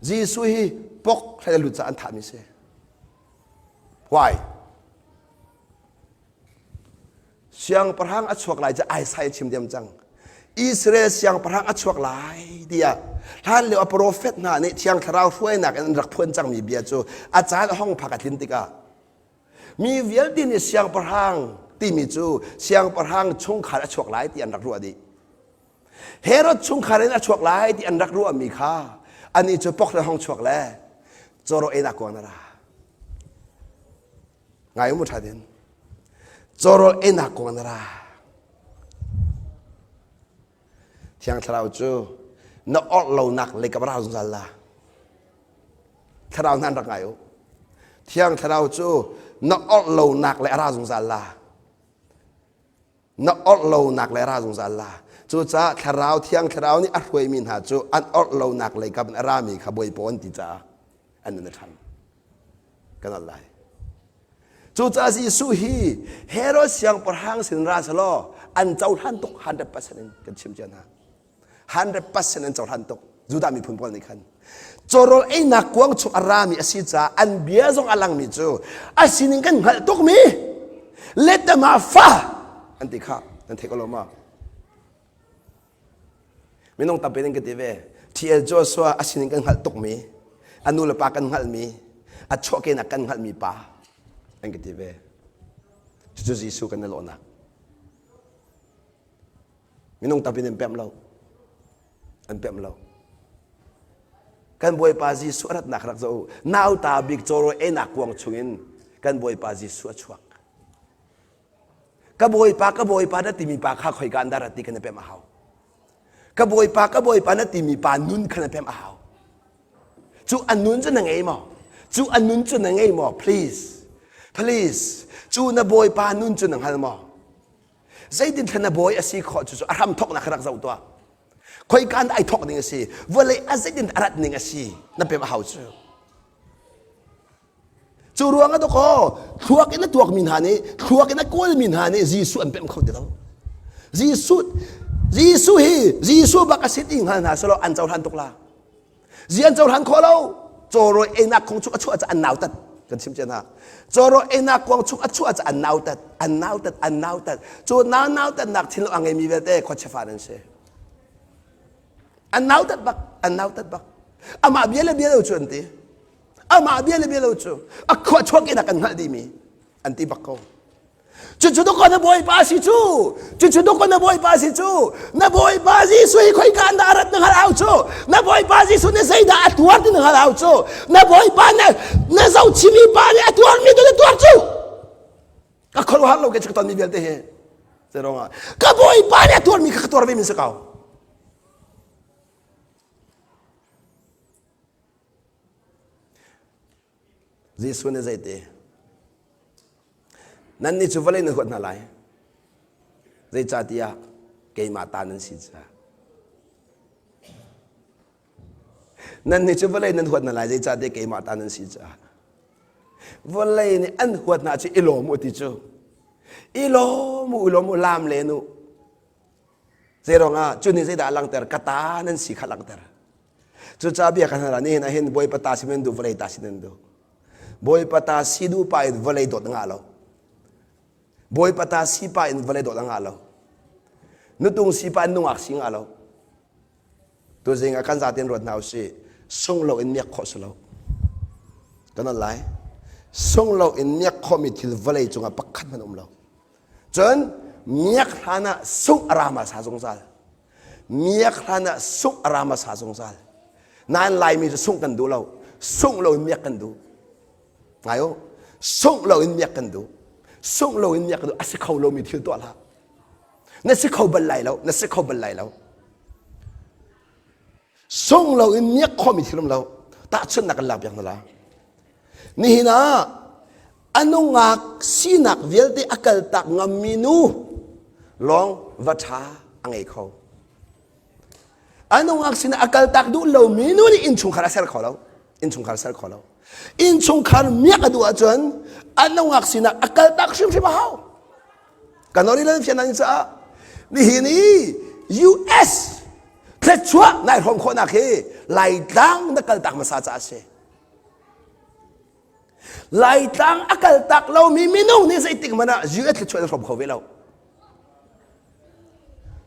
[SPEAKER 1] Jesuh hi pokhret a lut caah an thahmi si. Why? Siangpahrang a chuak lai cu Isaiah chim diam cang. Israel siangpahrang a chuak lai tiah hlan lio a profet hna nih Thiang Thlarau hruainak in an rak phuan cangmi bia cu a caan a hong phak a tlin tikah mi vialte nih siangpahrang timi cu siangpahrang chungkhar a chuak lai ti an rak ruah dih. Herod chungkhar in a chuak lai ti an rak ruahmi kha anih cu pok le hong chuak le cawraw einak kuang na ra. Ngai mu ṭha din. Cawrawl einak kong na ra. Thiang Thlarau cu na orh lonak lei ka ra zungzal la. Thlarau hna an rak ngai u. Thiang Thlarau cu na orh lonak le a ra zungzal la. Na orh lonak le ra zungzal la. Cucaah Thlarau Thiang Thlarau nih a hruaimi hna cu an orh lonak lei kap in a rami kha Bawipa an ti caah an nun a ṭhang. Kan al lai. Cucaah Jesuh hi Herod siangpahrang sin ra selaw an cohlan tuk 100% in kan chim cia hna. 100% an cohlan tuk Judah miphun pawl nih khan. Cawrawl einak kuang chung a rami a si caah an bia zong a langmi cu a sining kan hngalh tukmi letama fa an ti kha nan theih ko lo ma? Minung tampi in ka ti ve. TL Joshua a sining kan hngalh tukmi, a nu le pa kan hngalhmi, a chuahkenak kan hngalhmi pa an ka ti ve. Cucu Jesuh kan i lawhnak. Minung tampi an pemh lo. An pemh lo. Kan Bawipa Jesuh a ratnak rak zoh u. Nauta bik cawrawi einak kuang chungin kan Bawipa Jesuh a chuak. Ka Bawipa, ka Bawipa na timi pa kha khoika an dah rat ti kha na pemh a hau. Ka Bawipa, ka Bawipa na timi pa nun kha na pemh a hau. Cu a nun cu na ngei maw? Cu a nun cu na ngei maw? Please. Please. Cu na Bawipa nun cu na hngal maw? Zeitin thla na bawi a si khawh cu cu a hram thawknak kha rak zoh tuah. Khoika in ai thawk ning a si? Vawlei a zeitin a rat ning a si? Na pem a hau cu. Cu ruang ah dawkaw thluak in a tuakmi hna nih thluak in a kawlmi hna nih Jesuh an pemh kho ti lo. Jesuh Jesuh hi Jesuh bak a si ti hngal hna selaw an cohlan tuk la. Zi an cohlan khawh lo. Cawrawi einak kong chung a chuah ca an nautat kan chim cia hna. Cawrawi einak kong chung a chuah ca an nautat an nautat an nautat. Cu na nautatnak thinlung a ngeimi vialte khuachia fa nan si. An nautat bak an nautat bak. Amah bia le bia lo cu an ti. Amah bia le bia lo cu a khua chuak in a kan hngalh dihmi an ti bak ko. Cucu dawkaw na bawipa si cu. Cucu dawkaw na bawipa si cu. Na bawipa Jesuh hi khoika an dah a rat na hngalh hau cu. Na bawipa Jesuh nih zeidah a tuar ti na hngalh hau cu. Na bawipa na na zohchimi pa nih a tuarmi tu na tuar cu. Ka khuaruahhar lo ke ka tonmi vialte hi. Zeiruangah ka bawipa nih a tuarmi kha ka tuar ve mi si ko. Jesuh nih zeiti? Nannih cu vawlei nan huat hna lai. Zeicahtiah keimah ta nan si caah. Nannih cu vawlei nan huat hna lai zeicahtiah keimah ta nan si caah. Vawlei nih an huat hna cu i lawm u ti cu. I lawm u, i lawm u, laam len u. Zeiruangah cu nih zeidah a langhter? Ka ta nan si kha langhter. Cucaah bia kan hal nihin ah hin Bawipa ta si nan duh, vawlei ta si nan duh. Bawipa ta si duh pa in vawlei dawt ngah lo. Bawipa ta si pa in vawlei dawt ngah lo. Nutung si pa in nungak si ngah lo. Tuzing ah kan zaten ruat hna usih. Sung lo in miak khawh si lo. Kan on lai. Sung lo in miak khawhmi thil vawlei cungah pakhat hmanh um lo. Cun miak hlan ah sungh a ra hmasa zungzal. Miak hlan ah sungh a ra hmasa zungzal. Nain Laimi cu sungh kan duh lo. Sungh lo in miak kan duh. Ngai u. Sungh lo in miak kan duh. Sungh lo in miak kan duh. A si kho lomi thil tuah hlah. Na si kho bal lai lo. Na si kho bal lai lo. Sung lo in miak khawhmi thil um lo. Tahchunhnak kan lak piak hna la. Nihin ah a nungak sinak vialte a kaltak ngammi nu lawng va ṭha a ngei kho. A nungak sinak a kaltak duh lomi nu nih innchungkhar a ser kho lo. Innchungkhar a ser kho lo. Innchungkhar miak a duh ahcun a nungak sinak a kaltak hrimhrim a hau. Kan ori lan fian nan caah nihin i US thluachuah nai hrawm khawhnak hi Laitlang na kaltak hmasa caah a si. Laitlang a kaltak lomi minung nih zeitik hmanh ah US thluachuah na hrawm kho ve lo.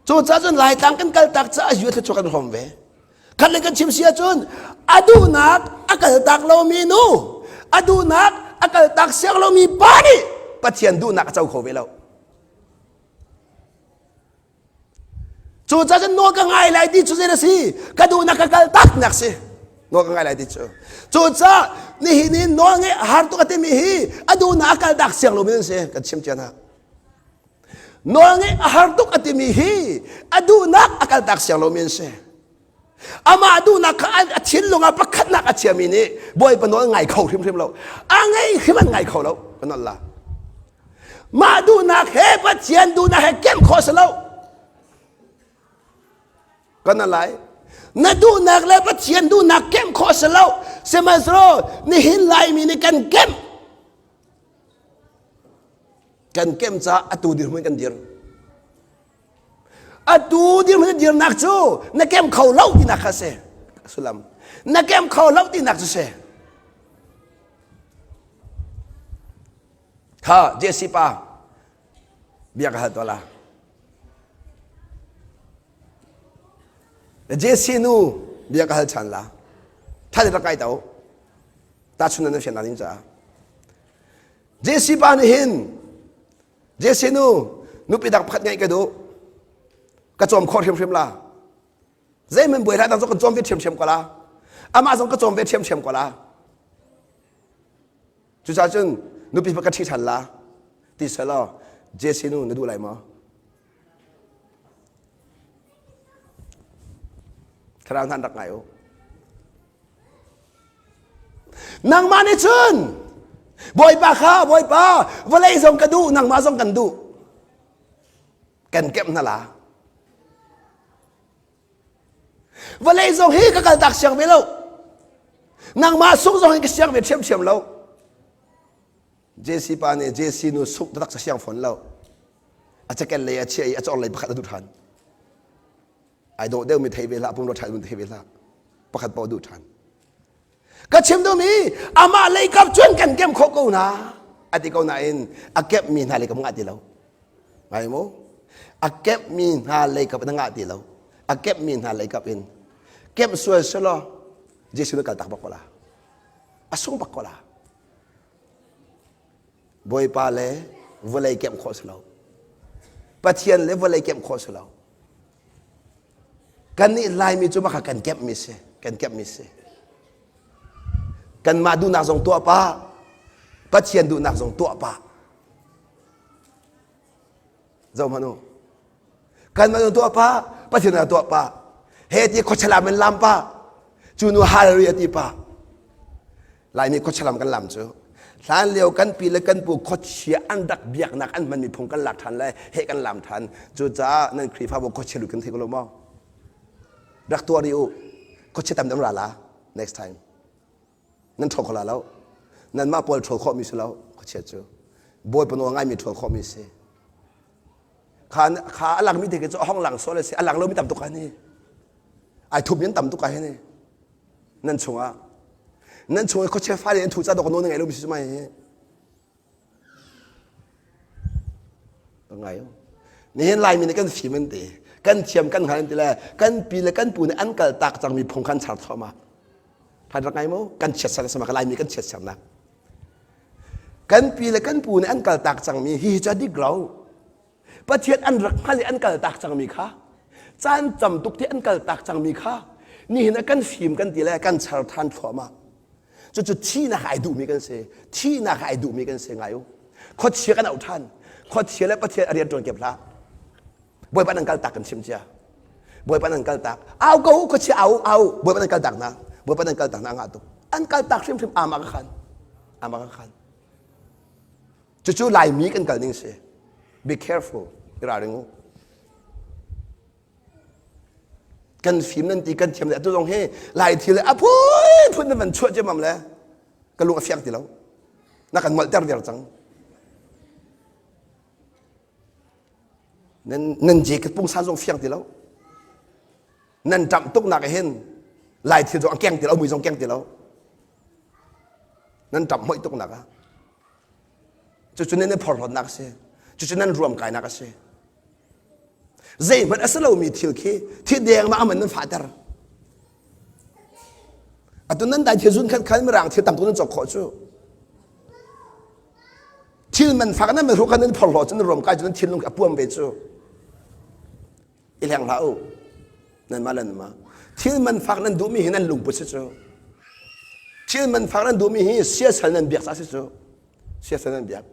[SPEAKER 1] Cucaah cun Laitlang kan kaltak caah US thluachuah kan hrawm ve. Khat le kan chim si ahcun a duhnak a kaltak lomi nu, a duhnak a kaltak siang lomi pa nih Pathian duhnak a co kho ve lo. Cucaah cun nawl ka ngai lai ti cu zei a si? Ka duhnak ka kal taknak si. Nawl ka ngai lai ti cu. Cucaah nihin i nawl ngeih a har tuk a timi hi a duhnak a kal tak siang lomi an si. Kan chim cia hna. Nawl ngeih a har tuk a timi hi a duhnak a kal tak siang lomi an si. Amah duhnak kha a thinlung ah pakhatnak a chiami nih Bawipa nawl ngai kho hrimhrim lo. A ngei hrim an ngai kho lo. Kan la. Mah duhnak he Pathian duhnak he kemh khawh si lo. Kan lai. Na duhnak le Pathian duhnak kemh khawh si lo. Sihmanhsehlaw nihin Laimi nih kan kemh. Kan kemh caah atu dirhmun kan dir. Atu dirhmun dirnak cu na kem kho lo tinak kha si. Sullam. Na kem kho lo tinak cu si. Kha Jesse pa bia ka hal to la. Jesse nu bia ka hal chan la. Thal rak kai to. Ta chun nan fian na ding caah. Jesse pa nih hin Jesse nu nupi dang pakhat ngeih ka duh. Ka cawm khawh hrimhrim la. Zeihmanh buai hlah dang cu kan cawm ve ṭhiamṭhiam ko la. Amah zong ka cawm ve ṭhiamṭhiam ko la. Cucaah cun nupi pa ka ṭhi ṭhan la ti selaw Jesse nu na duh lai maw? Thlarau hna an rak ngai u. Nangmah nih cun Bawipa kha Bawipa vawlei zong ka duh nangmah zong kan duh kan kemh hna la. Vawlei zong hi ka kaltak siang ve lo. Nangmah sung zong hi ka siang ve ṭhiamṭhiam lo. JC pa nih JC nu sungh taktak siang fawn lo. A cakel lei a chiah i a cawr lei pakhat a duh ṭhan. Ai dawh deuhmi thei ve hlah, pumrua ṭha thei ve hlah. Pakhat paoh duh ṭhan. Ka chim duhmi amah lei kap cun kan kem khawh ko hna a ti ko nain a kemhmi hna lei kap ngah ti lo. Ngai mu? A kemhmi hna lei kap in a ngah ti lo. A kemhmi hna lei kap in kemh sual selaw Jesuh na kal tak bak ko la. A sung bak ko la. Bawipa le vawlei kemh khawh si lo. Pathian le vawlei kemh khawh si lo. Kannih Laimi cu maka kan kemhmi si, kan kemhmi si. Kanmah duhnak zong tuah pah, Pathian duhnak zong tuah pah. Zoh hmanh u. Kanmah zong tuah pah, Pathian zong tuah pah. He ti khuachalam in lam pah. Cu nu hallelujah ti pah. Laimi khuachalam kan lam cu. Hlan lio kan pi le kan pu khuachia an rak biaknak an hmanmi phung kan lak ṭhan le he kan lam ṭhan. Cucaah nan Khrihfabu khuachia lut kan thei ko lo maw? Rak tuah rih u. Khuachia tam deuh ra la next time. Nan ṭhawl kho la lo. Nanmah pawl ṭhawl khawhmi si lo khuachia cu. Bawipa nawl ngaimi ṭhawl khawhmi si. Kha kha a langmi te khi cu a hong lang sual a si. A lang lomi tam tuk ah ni. Ai thupmi an tam tuk ah hi ni. Nan chungah nan chung i khuachia fale an thu ca dawk nawl na ngeih lomi si cu mai hi ngai nihin laimi nih kan fim an ti kan thiam kan hngal an ti le kan pi le kan pu nih an kal tak cangmi phung khan char thluahmah phan rak ngai mu kan chiatser sama ka laimi kan chiatsernak kan pi le kan pu nih an kal tak cangmi hi hi cu a dik lo Pathian an rak hngal i an kaltak cangmi kha caan cam tuk ti an kaltak cangmi kha nihin ah kan fim kan ti le kan char than thluahmah cucu thihnak ai duhmi kan si thihnak ai duhmi kan si ngai u khuachia kan auh than khuachia le Pathian a rian ṭuan kep hlah Bawipa nan kaltak kan chim cia Bawipa nan kaltak au ko khuachia au au Bawipa nan kaltak na Bawipa nan kaltak na ngah tuk an kaltak hrimhrim ama ka khan ama ka khan Cucu Laimi kan kal ning si. Be careful. I ralring u. Kan fim nan ti kan thiam le atu zong hi Lai thil a phun phun na van chuah ciammam le ka lung a fiang ti lo. Na kan molhter viar cang. Nan nan jacket pungsan zong fiang ti lo. Nan ṭamh tuk nak hin Lai thil zong a keng ti lo, mui zong keng ti lo. Nan ṭamh hoih tuk nak ah. Cucu nan i phorhlawtnak a si. Cucu nan ruamkainak a si. Zeihmanh a si lomi thil khi thi deng ma aman nan fahter. Atu nan dai thil zun khat khan mirang thil tam tuk nan cawk khawh cu. Thil man fak nan hru khan nan phorhlaw cu nan ruamkai cu nan thinlung a puam ve cu. I hleng hlah u. Nanmah le nanmah. Thil man fak nan duhmi hi nan lungput si cu. Thil man fak nan duhmi hi siasal nan biak ca si cu. Siasal nan biak.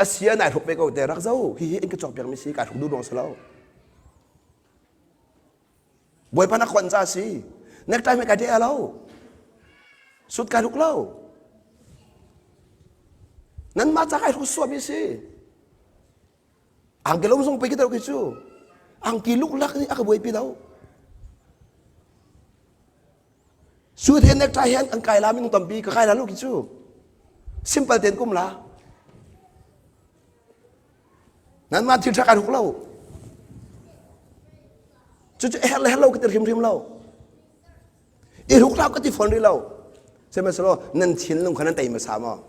[SPEAKER 1] A sia nai hruk ve ko te rak zo. Hihi in ka cawk piakmi si kai hruk duh ruang si lo. Bawipa na khuan ca si. Necktie me kai te lo. Sut kai hruk lo. Nan mah ca kai hruk suami si. Angki lo zong pei ka khi cu. Angki luklak nih a ka buaipi lo. Suit he necktie he an kai la minung tampi ka kai la lo khi cu. Simple ten kum la. Nan mah thil ṭha kai ruk lo. Cucu her le her lo ka ti hrimhrim lo. I hruk hlah ka ti fawn rih lo. Sihmanhsehlaw nan thinlung kha nan tei hmasa maw?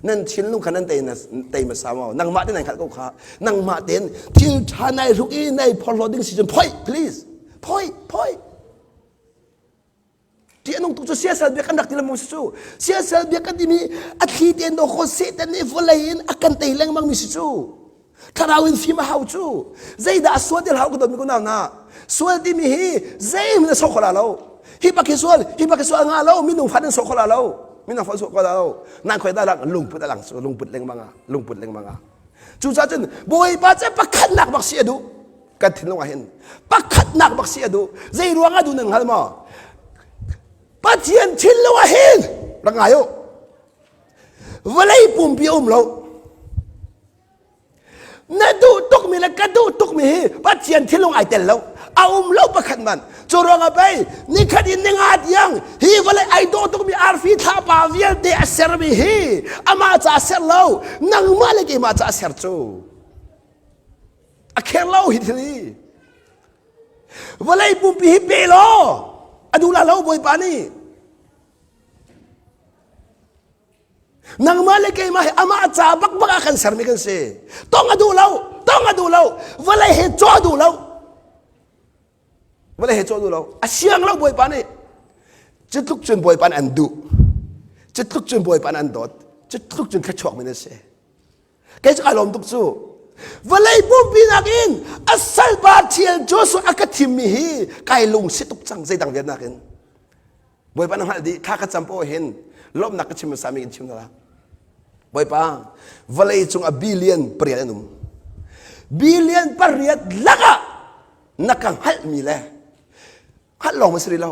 [SPEAKER 1] Nan thinlung kha nan tei tei hmasa maw? Nangmah te nan hngalh ko kha. Nangmah tein thil ṭha nai hruk i nai phorhlaw ding si cun phoi please. Phoi phoi. Ṭih a nung tuk cu siasal bia kan rak ti lengmang si cu. Siasal bia kan timi a thli tein dawh khaw Satan nih vawlei in a kan tei lengmang mi si cu. Thlarau in fim a hau cu. Zeidah a sual ti hlah ka dawtmi kunau hna. Sual timi hi zeihmanh a sok kho la lo. Hi bak hi sual, hi bak hi sual nga lo, minung fa nan sawh kho la lo. Minung fa sawh kho la lo. Nan khoi da lang lungput a lang lungput lengmang ah, lungput lengmang ah. Cucaah cun Bawipa cu pakhatnak bak si a duh. Kan thinlung ah hin pakhatnak bak si a duh. Zei ruang ah duh nan hngal maw? Pathian thinlung ah hin rak ngai u. Vawlei pumpi a um lo. Na duh tukmi le ka duh tukmi hi Pathian thinlung ai tel lo. A um lo pakhat man. Cu ruangah pei nikhat in ninga tiang hi vawlei ai dawh tukmi arfi thlapa vialte a sermi hi amah ca a ser lo nangmah le keimah ca a ser cu. A kher lo hi thil hi. Vawlei pumpi hi pe law a duh la lo Bawipa nih. Nangmah le keimah hi amah ca bakbak ah kan sermi kan si. Tong a duh lo, tong a duh lo, vawlei he cawh a duh lo. Vawlei he cawh a duh lo. A siang lo Bawipa nih. Cutluk cun Bawipa nih an duh. Cutluk cun Bawipa nih an dawt. Cutluk cun thluachuak mi nan si. Kei cu kai lawm tuk cu. Vawlei pumpi nakin a salpa thial Joshua a ka thimmi hi kai lungsi tuk cang zeidang vial nakin. Bawipa na hngalh dih thla ka cam poah hin lawmhnak ka chim hmasa mi in chim hna. Bawipa vawlei cung a billion pariat an um. Billion pariat lakah na ka hngalhmi le hngalh lawng ma si rih lo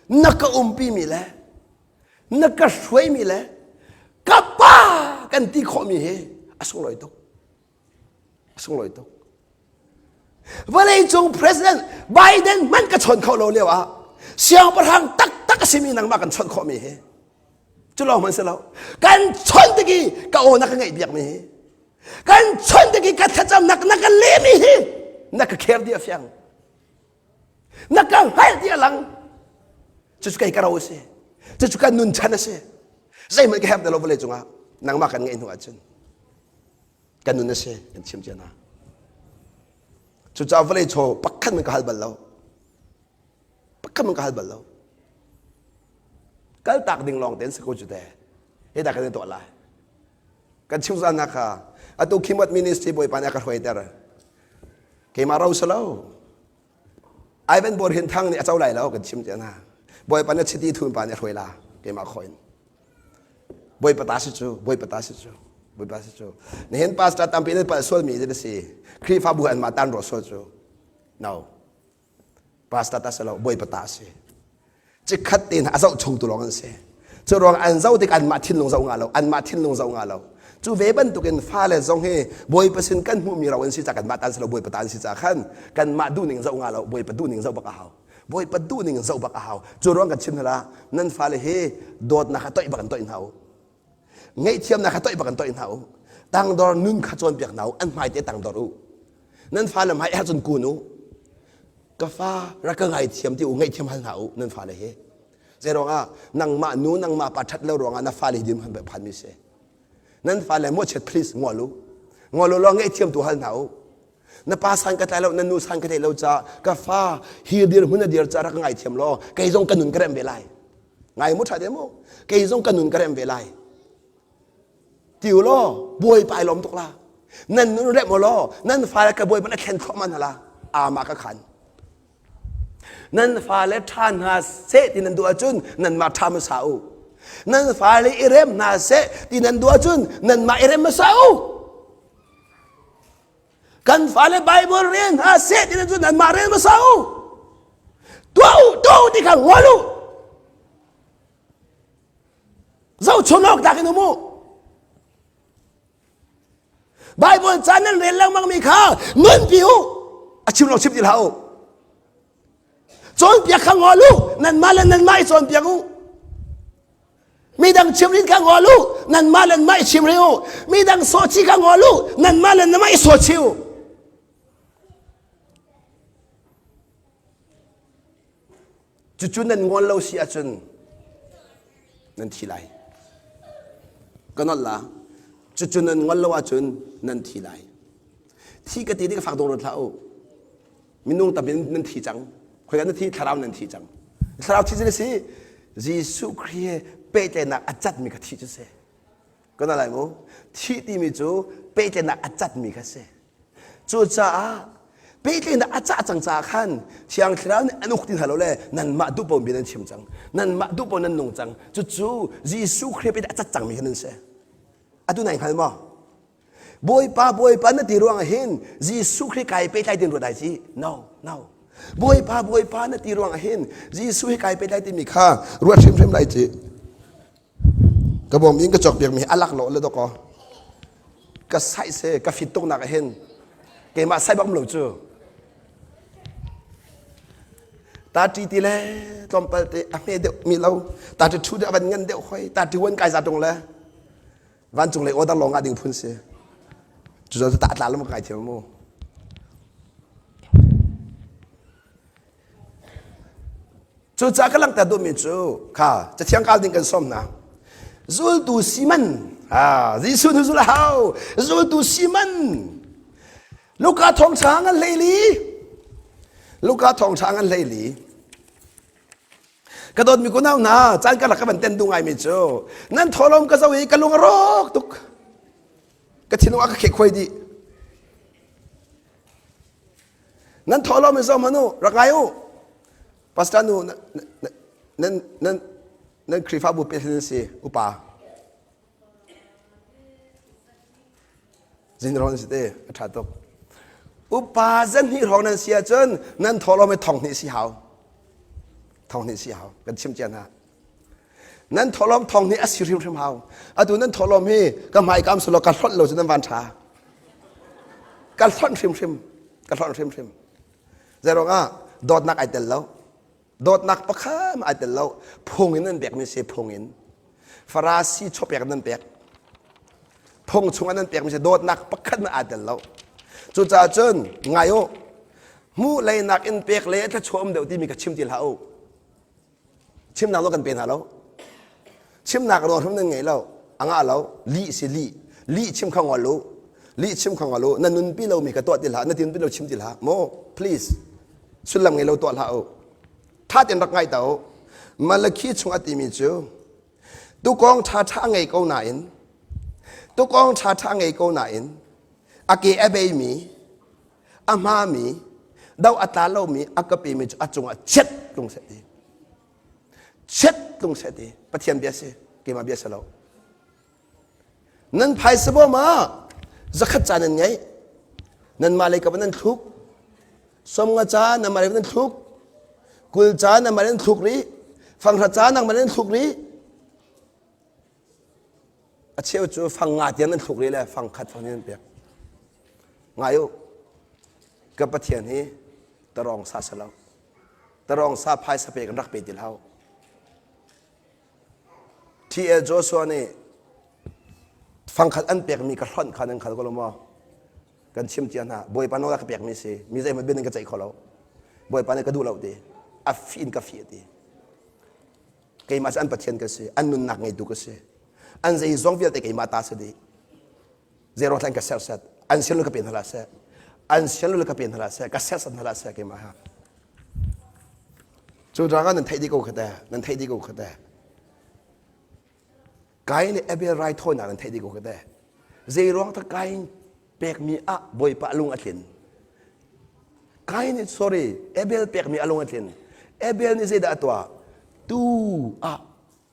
[SPEAKER 1] na ka umpi mi le na ka hruaimi le ka pa kan ti khawhmi hi a sunglawi tuk. A sunglawi tuk. Vawleicung President Biden hmanh ka chawn kho lo lio ah siangpahrang taktak a simi nangmah kan chawnh khawhmi hi cu lawng hmanh si lo kan chawnh tik i ka aw na ka ngaih biakmi hi kan chawnh tik i ka thlacamnak na ka lehmi hi na ka kher di a fiang na ka hngalh ti a lang cucu kei ka ro a si cucu kan nun chan a si zeihmanh ka herh ti lo vawlei cungah nangmah kan ngeih hnu ahcun kan nun a si kan chim cia hna cucaah vawlei chaw pakhat man ka hal bal lo pakhat man ka hal bal lo kal tak ding lawng ten si ko cu te he dah kan i tuah lai kan chim zan na kha atu khimot ministry bawipa nih a ka hruaiter keimah ro si lo Ivan Bor Hin Thang nih a co lai lo kan chim cia hna bawipa nih chiti thun pa nih a hruai la keimah khawh in Bawipa ta si cu, Bawipa ta si cu, Bawipa si cu. Nihin pastor tampi nih palh sualmi cu si. Khrihfabu anmah tan ruah sual cu. No. Pastor ta si lo, Bawipa ta si. Cikhat tein a zoh chung tu lawng an si. Cu ruang an zoh tik anmah thinlung zoh nga lo, anmah thinlung zoh nga lo. Cu ve bantukin fale zong hi Bawipa sin kan hmuhmi ro an si ca kanmah tan si lo, Bawipa ta an si ca khan kanmah duhning zoh nga lo, Bawipa duhning zoh bak a hau. Bawipa duhning in zoh bak a hau. Cu ruang kan chim hna nan fale hi dawtnak kha toih bak in toih hna u. Ngaihthiamnak kha toih bak in toih hna u. Tangdor nun kha cawnpiak hna u. An hmai te tangdor u. Nan fale hmai ahcun kun u. Ka fa rak ka ngaithiam ti u ngaihthiam hal hna u nan fale hi. Zei ruangah nangmah nu nangmah pa ṭhat lo ruangah na fale hi din han phan mi si. Nan fale mawhchiat please ngol u. Ngol u law ngaihthiam tu hal hna u. Na pa san ka tlai lo, na nu san ka tlai lo ca ka fa hi dir hmun a dir ca rak ngai thiam law kei zong ka nun ka remh ve lai. Ngai mu ṭha te mu. Kei zong ka nun ka remh ve lai. Ti u law bawipa ai lawm tuk la. Nan nun remh u law nan fale ka bawipa na thlen thluahmah hna la. Ama ka khan. Nan fale ṭha hna seh ti nan duh ahcun nanmah ṭha hmasa u. Nan fale i rem hna seh ti nan duh ahcun nanmah i rem hmasa u. Kan fale Bible rel hna seh ti cun anmah rel hmasa u. Tuah u, tuah u ti kha ngol u. Zohchun awk tlak in um u. Bible ca nan rel lengmang mi kha nunpi u. A chim lo chim ti hlah u. Cawnpiak kha ngol u. Nanmah le nanmah i cawnpiak u. Midang chimrin kha ngol u, nanmah le nanmah i chimri u. Midang sawhchih kha ngol u, nanmah le nanmah i sawhchih u. Cucu nan ngol lo si ahcun nan thi lai. Ka nolh la. Cucu nan ngol lo ahcun nan thi lai. Thi ka ti ding fak dong ruat hlah u. Minung tam in nan thi cang. Khoika nan thi thlarau nan thi cang. Thlarau thi cu si Jesuh Khrih he pehtlaihnak a catmi kha thi cu si. Kan lai mu. Thi timi cu pehtlaihnak a catmi kha si. Cucaah Pehtlaihnak a cah cang caah khan Thiang Thlarau nih an uk ti hna lo le nanmah duh paoh bia nan chim cang. Nanmah duh paoh nan nung cang. Cucu Jesuh Khrih pei a cat cangmi kha nan si. Atu nai hngal maw? Bawipa, Bawipa na ti ruangah hin Jesuh Khrih kai pehtlai tin ruat ai ci. No, no. Bawipa, Bawipa na ti ruangah hin Jesuh hi kai pehtlai timi kha ruat hrimhrim lai ci. Ka bawm in ka cawk piakmi hi a lak lo le dawkaw. Ka saih se ka fit tuk nak ah hin keimah sai bak lo cu. Ta ṭi ti le tlawmpal te a hme deuh mi lo. Ta ṭi ṭhu deuh a van ngan deuh hoi. Ta ṭi wan kai za ṭung le vancung lei order lawng ah ding phun si. Cucu ta tla lam kai thiam mu. Cucaah ka langhter duhmi cu kha cathiang kal ding kan sawm hna. Zultu Simon, ah, Jesuh nu zul a hau. Zultu Simon, Luka thawngṭha ngan hleili. Luka thawngṭha ngan hleili. Ka dawtmi kunau hna, caan karlak ka van ten duh ngaimi cu nan thawlawm ka zoh i ka lung a rawk tuk. Ka thinlung a ka khek khuai dih. Nan thawhlawm in zoh hmanh u, rak ngai u. Pastor nu nan nan nan Khrihfabu president si upa. Zinron si te a ṭha tuk. Upa zan hnih hrawng nan si ahcun nan thawhlawm hi thong hnih si hau. Thong hnih si hau. Kan chim cia hna. Nan thawhlawm thong hnih a si hrimhrim hau. Atu nan thawhlawm hi ka hmai kam sulaw ka hlonh lo cu nan van ṭha. Ka hlonh hrimhrim. Ka hlonh hrimhrim. Zeiruang ah dawtnak ai tel lo. Dawtnak pakhat ai tel lo. Phung in nan pekmi si phung in. Farasi chawpek nan pek. Phung chungah nan pekmi si dawtnak pakhat na aa tel lo. Cucaah cun ngai u. Hmuh leinak in pek le thluachuah um deuh timi ka chim ti hlah u. Chimnak lo kan pe hna lo. Chimnak nawl hrim nan ngei lo. A ngah lo. Lih si lih. Lih chim kha ngol u. Lih chim kha ngol u. Na nunpi lomi kha tuah ti hlah. Na tinpi lo chim ti hlah. Mo, please. Sullam ngei lo tuah hlah u. Tha tein rak ngai ta u. Malakhi chung a timi cu tukawng ṭha ṭha ngei ko nain tukawng ṭha ṭha ngei ko nain a ke a beimi a hmami do a tla lomi a ka pemi cu a cungah chiat tlung seh ti chiat tlung seh ti Pathian bia si keimah bia si lo nan phaisa bawm ah zakhat ca nan ngeih nanmah lei kap nan thluk somnga ca nanmah lei nan thluk kul ca nanmah lei nan thluk rih fanghra ca nangmah lei nan thluk rih A cheu cu fang nga tiang nan thluk rih le fang khat fang nan pek. Ngai u, ka Pathian hi tarawng sa si lo. Tarawng sa phaisa pe kan rak pe ti hlah. T.L. Joshua nih fangkhat an pekmi ka hlonh kha nan khal ko lo maw? Kan chim cia hna, Bawipa nawl a ka pekmi si, mi zeihmanh bian in ka ceih kho lo. Bawipa nih ka duh lo ti. A fi in ka fi ti. Keimah cu an Pathian ka si, an nunnak ngeitu ka si. An zeizong vialte keimah ta si dih. Zeiruang hlan ka serset, an sian ka pe hna hlah seh. An sian ka pe hna hlah seh, ka serset hna hlah seh keimah ha. Cu ruangah nan theih dih ko kha te, nan theih dih ko kha te. Kain le Abel raithawinak nan theih dih ko kha te. Zeiruang tak Kain pekmi ah Bawipa lung a tlin. Kain nih sorry, Abel pekmi a lung a tlin. Abel nih zeidah a tuah? Tu ah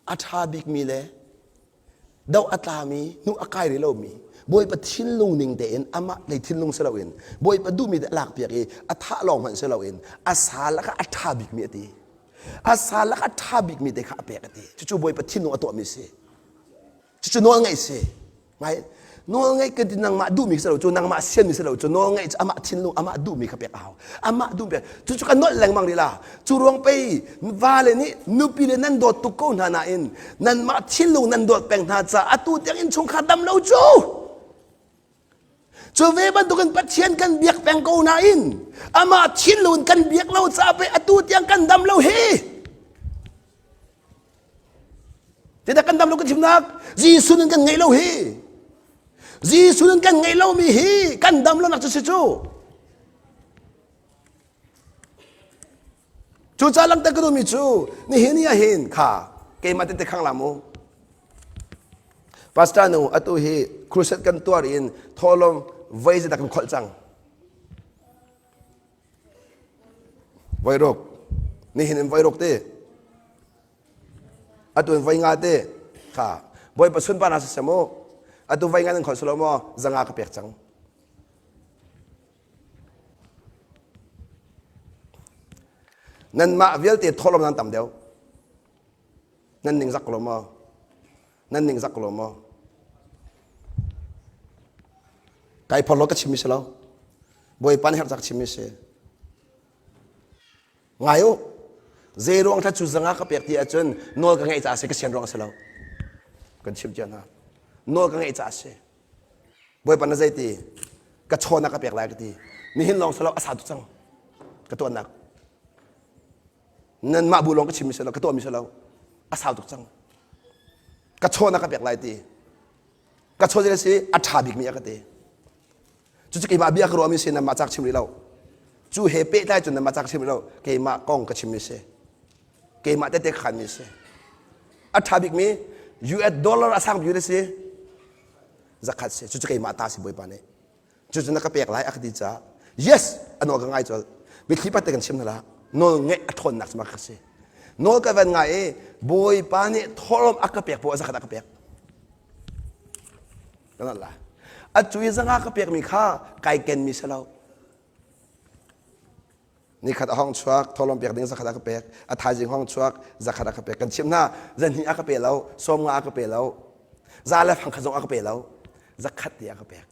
[SPEAKER 1] a ṭha bikmi le do a tlami, hnu a kai rih lomi, Bawipa thinlung ning tein amah lei thinlung si loin Bawipa duhmi te a lakpiak i a thah lawng hmanh si loin a sa lakah a ṭha bikmi a ti. A sa lakah a ṭha bikmi te kha a pek a ti. Cucu Bawipa thinlung a tuahmi si. Cucu nawl ngeih si. Ngai nawl ngeih kan ti nangmah duhmi si lo cu nangmah sianmi si lo cu nawl ngeih cu amah thinlung amah duhmi kha pek a hau. Amah duh pek cucu kan nolh lengmang rih la. Cu ruang pei vale nih nupi le nan dawt tuk ko hna nain nanmah thinlung nan dawt peng hna caah atu tiang innchungkhar dam lo cu. Cu ve bantukin Pathian kan biak peng ko nain amah thinlung kan biak lo caah pei atu tiang kan dam lo hi. Tidah kan dam lo kan chimnak Jesuh nun kan ngeih lo hi Jesuh nun kan ngeih lomi hi kan dam lonak cu si cu Cucaah langhter ka duhmi cu nihin ni ah hin kha keimah tete khang la mu Pastor nu atu hi crusade kan tuar in thawhlawm voi zeidah kan kholh cang. Voiruk. Nihin in voiruk ti. Atu in voi nga ti. Kha. Bawipa sunparnak siseh mu. Atu voi nga nan kholh silo maw zanga ka pek cang. Nanmah vialte thawhlawm nan tam deuh. Nan ningzak lo maw? Nan ningzak lo maw? Kai phorlo ka chimmi si lo. Bawipa nih herh ka chimmi si. Ngai u. Zei ruang thla cu zanga ka pek ti ahcun nawl ka ngeih caah si ka sian ruang a si lo. Kan chim cia hna. Nawl ka ngeih caah si. Bawipa na zei ti? Ka chaw na ka pek lai ka ti. Nihin lawng si lo a sau tuk cang. Ka tuahnak. Nanmah bu lawng ka chimmi si lo, ka tuahmi si lo. A sau tuk cang. Ka chaw na ka pek lai ti. Ka chaw zei si a ṭha bikmi a ka ti. Cucu keimah bia ka ruahmi si nanmah cak chim rih lo. Cu he pehtlai cun nanmah cak chim rih lo. Keimah kong ka chimmi si. Keimah tete ka khanmi si. A ṭha bikmi US dollar a sang bik si. Zakhat si. Cucu keimah ta si Bawipa nih. Cucu na ka pek lai a ka ti caah yes a nawl ka ngai colh. Mitthli pat te kan chim hna la. Nawl ngeih a ṭhawnnak cu ma ka si. Nawl ka van ngai i Bawipa nih thawhlawm a ka pek poah zakhat a ka pek. Kan la. A cu i zanga ka pekmi kha kai kenmi si lo. Nikhat a hong chuak, thawhlawm pek ding zakhat a ka pek. A thaizing hong chuak, zakhat a ka pek. Kan chimh hna, zahnih a ka pe lo, sawmnga a ka pe lo, za le fangkhat zong a ka pe lo, zakhat ti a ka pek.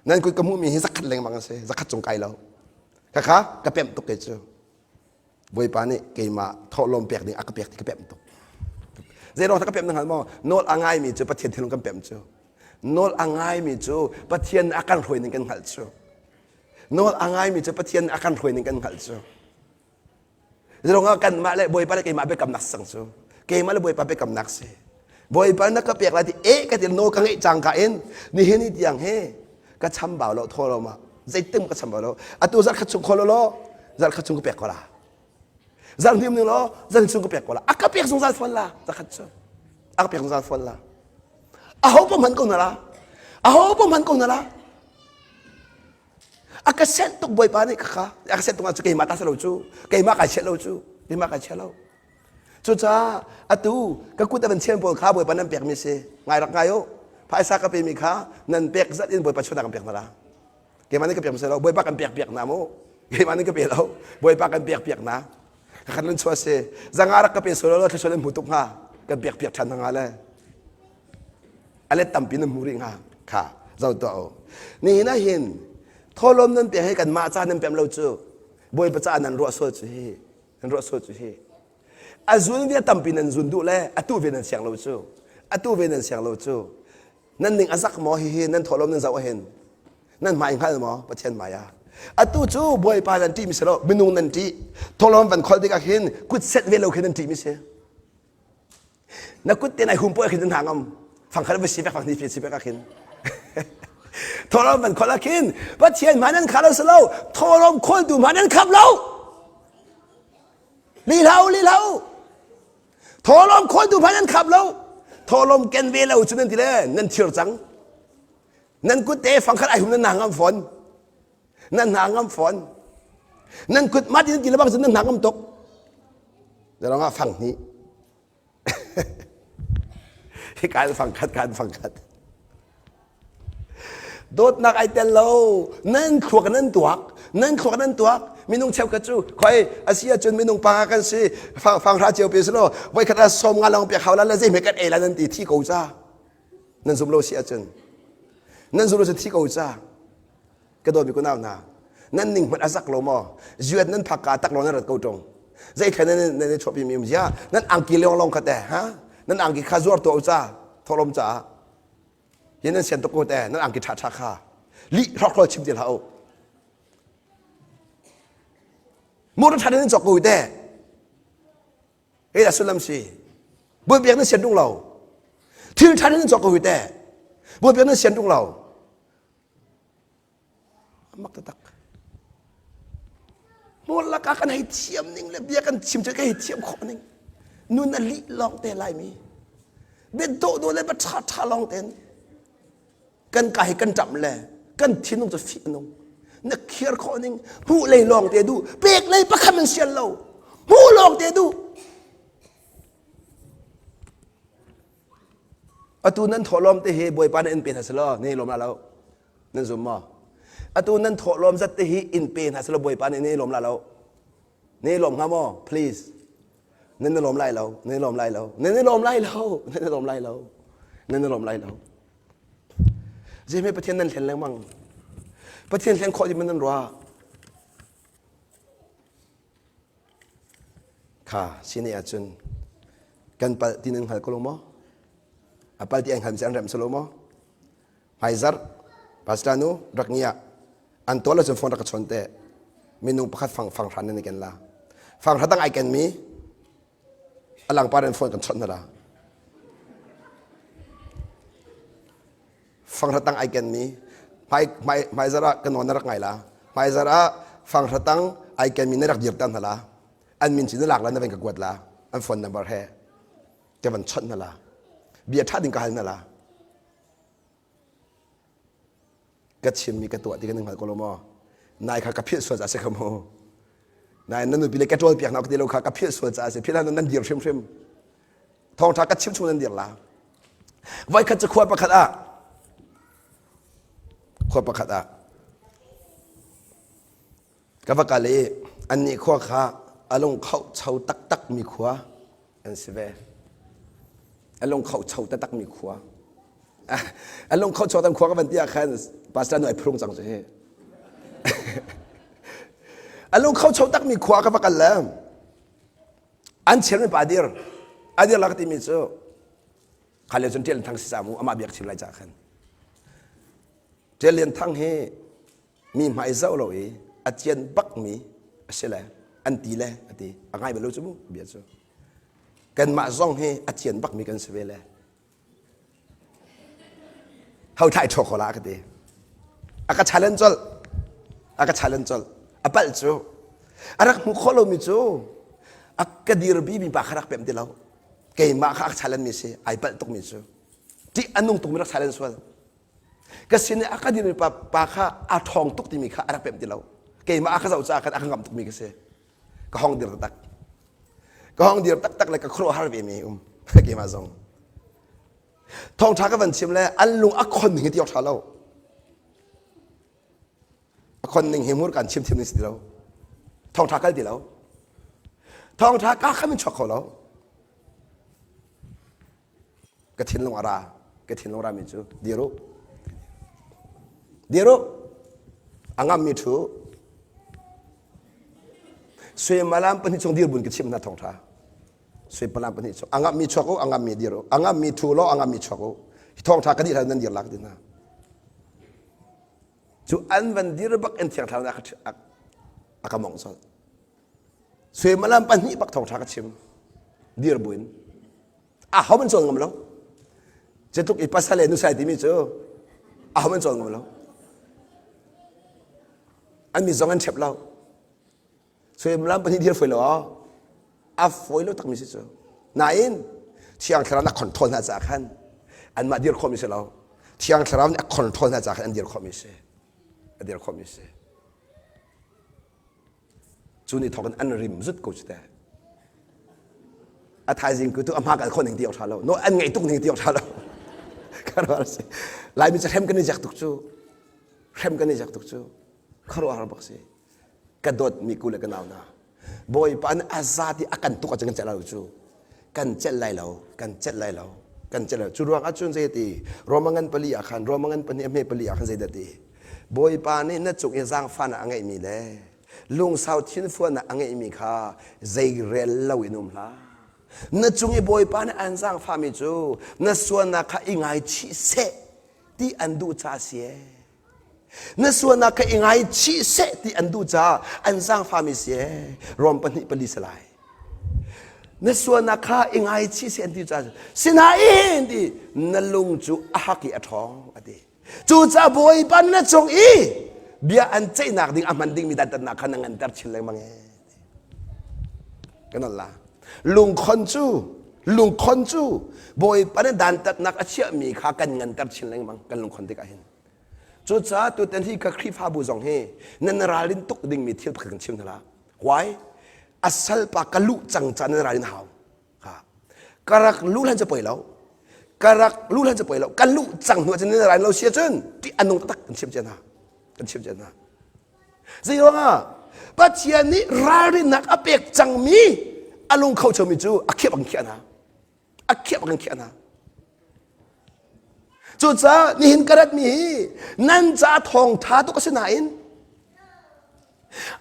[SPEAKER 1] Nan kut ka hmuhmi hi zakhat lengmang a si, zakhat cung kai lo. Khakha ka pemh tuk kei cu. Bawipa nih keimah thawhlawm pek ding a ka pek ti ka pemh tuk. Zeiruang ka pemh na hngal maw? Nawl a ngaimi cu Pathian thinlung kan pemh cu. Nawl a ngaimi cu Pathian a kan hruai ning kan hngalh cu. Nawl a ngaimi cu Pathian a kan hruai ning kan hngalh cu. Zeiruangah kanmah le Bawipa le keimah biakamnak sang cu. Keimah le Bawipa biakamnak si. Bawipa na ka pek lai ti eh ka ti nawl ka ngeih cangka in nihin ni tiang hi ka chambau lo thaw lo ma zeitim ka chambau lo atu zarh khat chung kho lo law zarh khat chung ka pek ko la zarh hnim ning law zarh chung ka pek ko la a ka pek zungzal fawn la zarh khat cu a ka pek zungzal fawn la a ho pa hman ko na la a ho pa hman ko na la a ka senh tuk bawipa nih ka kha a ka senh tuk cu keimah ta sa lo cu keimah kai chiah lo cu keimah kai chiah lo Cucaah atu ka kut a van chian pawl kha Bawipa nan pekmi si. Ngai rak ngai u. Phaisa ka pemi kha nan pek zat in Bawipa chunak kan pek hna la. Keimah nih ka pek hmasa lo. Bawipa kan pek piak na mu. Keimah nih ka pe lo. Bawipa kan pek piak na. Kakhat nan chuah si. Zanga rak ka pe sual lo thluachuah nan hmu tuk hnga. Kan pek piak ṭhan hnga le. A let tampi nan hmu rih hnga. Kha zo tuah u. Nihin ah hin thawhlawm nan pek hi kanmah ca nan pem lo cu. Bawipa caah nan ruah sual cu hi. Nan ruah sual cu hi. A zun ve tampi nan zun duh le atu ve nan siang lo cu. Atu ve nan siang lo cu. Nan ning a zak maw hihi nan thawhlawm nan zoh ahhin. Nan hmai hngal maw Pathian hmai ah. Atu cu Bawipa nan ṭih mi si lo minung nan ṭih. Thawhlawm van kholh tikah khin kut set ve lo khi nan ṭih mi si. Na kut te nai hum poh khin nan hna ngam. Fangkhat va si vek fang ni fi si vek ah khin. Thawhlawm van kholh ah khin Pathian hmai nan khah lo si lo thawhlawm kholtu hmai nan khap lo. Li hlah u, li hlah u. Thawhlawm khawltu hmanh nan khap lo. Thawhlawm ken ve lo cu nan ti le nan thir cang. Nan kut te fangkhat ai hum nan hna ngam fawn. Nan hna ngam fawn. Nan kut mat in ti le bang cun nan hna ngam tuk. Zarong ah fang hnih. Hika in fangkhat ka in fangkhat. Dawtnak ai tel lo. Nan thluak nan tuak. Nan thluak nan tuak. Minung cheukhat cu khoi a si ahcun minung pa kan si fang fanghra cio pe si lo voikhat ah som nga lawng pek hau la le zei hme kan ei la nan ti thi ko ca nan zum lo si ahcun nan zum lo si thi ko ca ka dawtmi kunau hna nan ning hmanh a zak lo maw zuat nan phak ka tak lo nan rat ko ṭung zei thlen nan nan i chuahpi mi um zia nan angki lawng lawng kha te ha nan angki kha zuar tuah u ca thawhlawm caah hi nan sian tuk ko te nan angki ṭha ṭha kha lih hrokhrawl chim ti hlah u motor ṭha nan cawk ko te hei dah sullam si bawipiak nan sian ṭung lo thil ṭha nan cawk ko te bawipiak nan sian ṭung lo Mak taktak. Hmur lakah kan hei thiam ning le bia kan chim cu kan hei thiam khawh ning. Nun a lih lawng te laimi. Bia dawh dawh le bia ṭha ṭha lawng tein kan ka hi kan ṭamh le kan thinlung cu fih a nung. Na khiar khawh ning hmuh lei lawng te duh pek lei pakhat an sial lo hmuh lawng te duh. Atu nan thawhlawm te hi Bawipa nih in pe hna selaw ne lawm la lo. Nan zum maw? Atu nan thawhlawm zat te hi in pe hna selaw Bawipa nih ne lawm la lo. Ne lawm hnga maw? Please. Nan na lawm lai lo. Nan lawm lai lo. Nan lawm lai lo. Nan lawm lai lo. Nan lawm lai lo. Zeihme Pathian nan hlen lengmang. Pathian hlen khawh ding nan ruah. Kha sini ahcun kan palh ti nan hngal ko lo maw? A palh ti an hngal an remh lo maw? Hmaizarh pastor nu rak ngia an tuah lo cun phone rak ka chawn te minung pakhat fang fang hran nan i ken la fang hra dang ai ken mi a langpar in phone kan chawnh hna la fanghra tang ai ken mi hmai hmai hmaizar ah ka nawn na rak ngai la hmaizar ah fanghra tang ai ken mi na rak dir ter hna la an min ci na lak la na van ka kuat la an phone number he ka van chawnh hna la bia ṭha ding ka hal hna la ka chimmi ka tuah ti kan hngal ko lo maw nai kha ka philh sual caah si kha mu nai nan nupi le ka ṭawl piak hna ka ti lo kha ka philh sual caah si philh hlan nan dir hrimhrim thawngṭha ka chim chung nan dir la voikhat cu khua pakhat ah khua pakhat ah ka va kal i annih khua kha a lung khoh cho taktak mi khua an si ve a lung khoh cho taktak mi khua a lung khoh cho tam khua ka van ti ah khan pastor nu ai phurung cang cu hi a lung kho cho tak mi khua ka va kal le an chairman pa dir a dir la ka timi cu kha le cun Ṭial Thang si mu amah biak chim lai ca khan Ṭial Lian Thang hi mi hmai zoh lo i a cian bak mi a si le an ti le a ti a ngai bal lo cu mu bia cu kanmah zong hi a cian bak mi kan si ve le ho thai ṭho kho la ka ti a ka challenge colh a ka challenge colh a palh cu a rak hmu khawh lomi cu a ka dirpi mi pa kha rak pem ti lo keimah kha a ka challenge mi si ai palh tukmi cu ṭih a nung tukmi rak challenge sual ka sin i a ka dirmi pa, pa kha a ṭhawng tuk timi kha a rak pemh ti lo keimah a ka zoh caah khan a ka ngamh tukmi ka si ka hong dir taktak ka hong dir taktak le ka khuaruahhar ve mi um keimah zong thawngṭha ka van chim le an lung a khon ning hi ti awk ṭha lo a khon ning hi hmur kan chim thiam ning si ti lo thawngṭha kal ti lo thawngṭha ka kham in chuak kho lo Ka thinlung a ra. Ka thinlung rami cu dir u. Dir u. A ngammi ṭhu. Suimalam pahnih chung dir bun ka chimh hna thawngṭha. Suimalam pahnih chung. A ngammi chuak u, a ngammi dir u. A ngammi ṭhu law, a ngammi chuak u. Hi thawngṭha ka dih hlan nan dir lak ti hna. Cu an van dir bak in thiang thlarau nih a ka mong colh. Suimalam pahnih bak thawngṭha ka chim. Dir buin. Aho man cawl ngam lo. Cutluk i pasal le nusai timi cu aho man cawl ngam lo. An mi zong an chep lo. Suimalam pahnih dir foi lo a foi lo takmi si cu. Nain Thiang Thlarau nih a control hna caah khan anmah dir khawhmi si lo. Thiang Thlarau nih a control hna caah khan an dir khawhmi si. A dir khawhmi si. Cu ni thawk in an rim zut ko cu teh. A thaizing ku tu a hma kal khawh ning ti awk ṭha lo. No an ngaih tuk ning ti awk ṭha lo. Kharuahhar si. Laimi cu hrem kan i zek tuk cu. Hrem kan i zek tuk cu. Khuaruahhar bak si. Ka dawtmi ku le ka nau hna. Bawipa nih a za ti a kan tuk ahcun kan celh lai lo cu. Kan celh lai lo. Kan celh lai lo. Kan celh lai lo. Cu ruang ahcun zei ti Roma ngan pali ah khan Roma ngan pahnih a hme pali ah khan zei dah ti Bawipa nih na cung i zaangfahnak a ngeihmi le lungsau thinfuannak a ngeihmi kha zeirel lo in um hlah. Na cung i Bawipa nih an zaangfahmi cu na sualnak kha i ngaichih seh ti an duh caah si ee. Na sualnak kha i ngaichih seh ti an duh caah an zaangfahmi si ee. Rom pahnih pali si lai. Na sualnak kha i ngaichih seh an ti caah sinain ti na lung cu a hak i a ṭhawng a ti. Cucaah Bawipa na cung i bia an ceihnak ding a hman dingmi dantatnak kha na nganter chin lengmang ee. Kan la. Lungkhon cu lungkhon cu Bawipa nih dantatnak a chiahmi kha kan nganter chin lengmang kan lungkhon tikah hin. Cucaah tutan hi ka Khrihfabu zong hi nan ralrin tuk dingmi thil pakhat kan chim hna la. Why? A salpa ka luh cang ca nan ralrin hau. Ka rak luh hlan cu poi lo. Ka rak luh hlan cu poi lo. Ka luh cang hnu ahcun nan ralrin lo si ahcun ṭih a nung taktak kan chim cia hna. Kan chim cia hna. Zei ruangah Pathian nih ralrinnak a pek cangmi a lung kho chomi cu a khiah bang khiah hna. A khiah bang khiah hna. Cucaah nihin ka ratmi hi nan ca thawngṭha tuk a si nain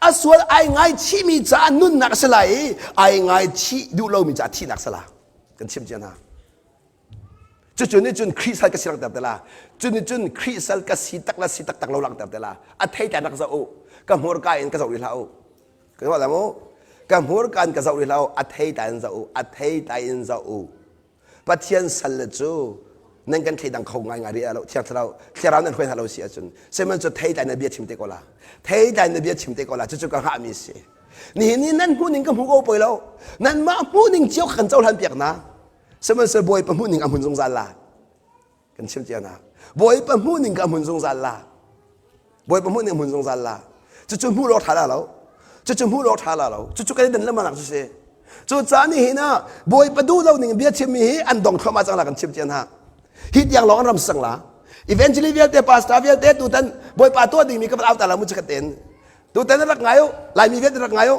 [SPEAKER 1] a sual ai ngaichihmi caah nunnak a si lai i ai ngaichih duh lomi caah thihnak a si la. Kan chim cia hna. Cucu nih cun Khrih sal ka si langhter te la. Cu nih cun Khrih sal ka si tak la si taktak lo langhter te la. A thei tlai rak zoh u. Ka hmurka in ka zoh rih hlah u. Ka zoh mu. Ka hmurka in ka zoh rih hlah u. A thei tlai in zoh u. A thei tlai in zoh u. Pathian sal le cu nan kan thleidang kho ngaingai rih lo. Thiang Thlarau thlarau nan hruai hna lo si ahcun sihmanhsehlaw thei tlai na bia chim te ko la. Thei tlai na bia chim te ko la. Cucu ka hngahmi si. Nihin ni nan hmuh ning ka hmu ko poi lo. Nanmah hmuh ning cio kan cohlan piak na. Sihmanhsehlaw Bawipa hmuh ning a hmun zungzal la. Kan chim cia na. Bawipa hmuh ning ka hmun zungzal la. Bawipa hmuh ning a hmun zungzal la. Cucu hmuh lo ṭha la lo. Cucu hmuh lo ṭha la lo. Cucu kan i dan lengmang cu si. Cu caan ni hin ah Bawipa duh lo ning bia chimmi hi an dong thluahmah cang la kan chim cia hna. Hi tiang lawng an ram sang la. Evangelist vialte, pastor vialte tutan Bawipa tuah dingmi ka van au ta la mu chikat tein. Tutan rak ngai u, Laimi vialte rak ngai u.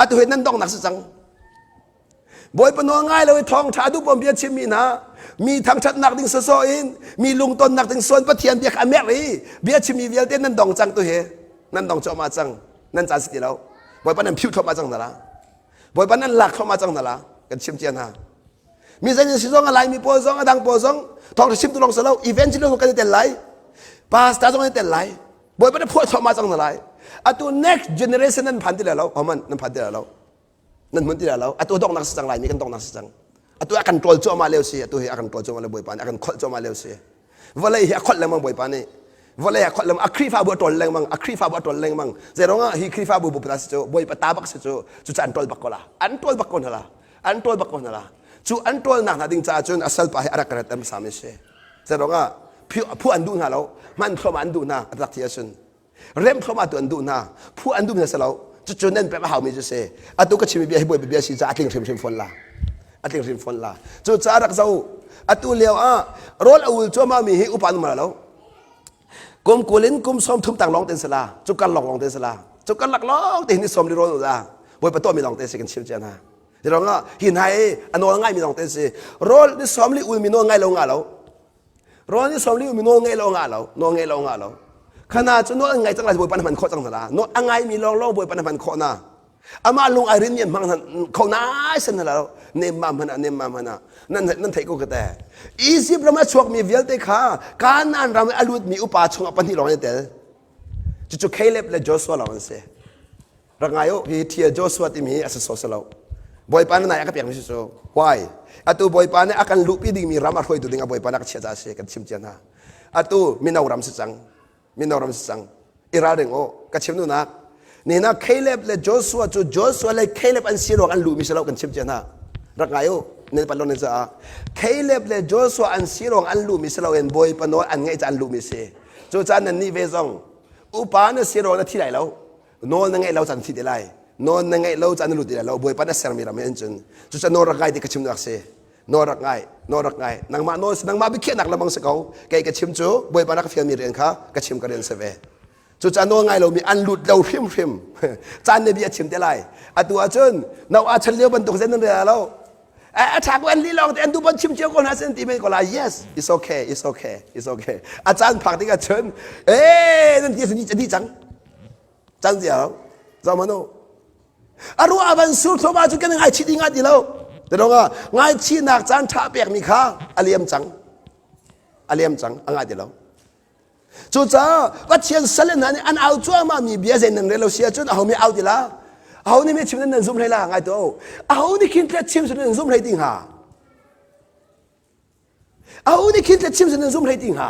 [SPEAKER 1] Atu hi nan donghnak si cang. Bawipa nawl ngai lo i thawngṭha duhpom bia chimmi hna mi thangṭhatnak ding sawsawh in mi lungtonnak ding sawn Pathian bia kha a merh i bia chimmi vialte nan dong cang tu hi nan dong cuahmah cang nan caan si ti lo Bawipa nan phiu thluahmah cang hna la Bawipa nan lak thluahmah cang hna la kan chim cia hna mi zei si zong a Laimi pawl zong a dang pawl zong thawngṭha chimtu lawng si lo evangelist kan i tel lai pastor zong an i tel lai Bawipa na phuah thluahmah cang hna lai atu next generation nan phan ti lai lo homan nan phan ti lai lo nan hmun ti lo atu donghnak si cang lai mi kan donghnak si cang atu a kan ṭawl cuahmah lio si atu hi a kan ṭawl cuahmah lio bawipa nih a kan kholh cuahmah lio si vawlei hi a kholh lengmang bawipa nih vawlei a kholh lengmang a Khrihfabu a ṭawl lengmang a Khrihfabu a ṭawl lengmang zeiruangah hi Khrihfabu bu si cu bawipa ta bak si cu cucu an ṭawl bak ko la an ṭawl bak ko hna la an ṭawl bak ko hna la cu an ṭawlnak hna ding caah cun a salpa hi a rak rat hmasa mi si zeiruangah phu an duh hna lo hman thluahmah an duh hna a rak ti ahcun rem thluahmah tu an duh hna phu an duh hna si lo cucu nan pek a haumi cu si atu ka chimmi bia hi bawipa bia si caah a tling hrimhrim fawn la a tling hrim fawn la cu caah rak zo atu lio ah rawl a ul cuahmah mi hi upa nu lo kum kul in kum som thum tang lawng ten sala cu kar lawng lawng ten sala cu kar lak lawng te ni som li rawl la bawipa tuahmi lawng te si kan chim cia hna Tiranga hi hna i a nawl ngaimi lawng te si rawl ni som li ul mi nawl ngai lo nga lo Rawl ni 40 mi nawl ngei lo ngah lo, nawl ngei lo ngah lo. Khana cu nawl an ngai cang lai Bawipa na hman khawh cang hna la. Nawl a ngaimi lawnglawng Bawipa na hman khawh na. Amah lung ai rin mi an hmang kho nai san hna lo. Nem ma hmana nem ma hmana nan nan theih ko ka te. Egypt ram a chuakmi vialte kha Kanaan ram a lutmi upa chungah pahnih lawng an tel. Cucu Caleb le Joshua lawng an si. Rak ngai u, hi thil Joshua timi hi a si sawh si lo. Bawipa na nai a ka pekmi si cu. Why? Atu Bawipa nih a kan luhpi dingmi ram a hruaitu ding ah Bawipa nih a ka chiah caah a si, kan chim cia hna. Atu mino ram si cang. Mino ram si cang. I ralring u, ka chim duhnak. Nihin ah Caleb le Joshua cu Joshua le Caleb an si ruang an luhmi si lo kan chim cia hna. Rak ngai u, nan pan lo nan caah. Caleb le Joshua an si ruang an luhmi si loin Bawipa nawl an ngaih caah an luhmi si. Cucaah nannih ve zong upa na si ruang na thi lai lo. Nawl na ngeih lo caan thi te lai. Nawl na ngeih lo caan na lut ti lai lo. Bawipa na sermi ram in cun. Cucaah nawl rak ngai ti ka chim nak si. Nawl rak ngai, nawl rak ngai. Nangmah nawl si, nangmah biakhiahnak lamang si ko. Kei ka chim cu Bawipa na ka fialmi rian kha ka chim ka rian si ve. Cucaah nawl ngai lomi an lut lo hrimhrim. Caan nih bia chim te lai. Atu ahcun Noah chan lio bantuk zen nan rel lo. A ṭha ko an li lawng te an duh chim cio ko hna sin ti men ko la. Yes, it's okay, it's okay, it's okay. A caan phak tikah cun, eh nan ti a cang. Cang cia lo. Zoh hmanh u. A ruah a van sur thluahmah cu kan ngaichih ding ah ti lo. Ti ngaichihnak caan ṭha pekmi kha a liam cang. A liam cang. A ngai ti lo. Cucaah Pathian sal hna nih an au cuahmah mi bia zei nan rel lo si ahcun aho mi au ti la? Aho nih mi chim nan zum hlei la? Ngai tuah u. Aho nih khin chim nan zum hlei ti hnga? Aho nih khin chim nan zum hlei ti hnga?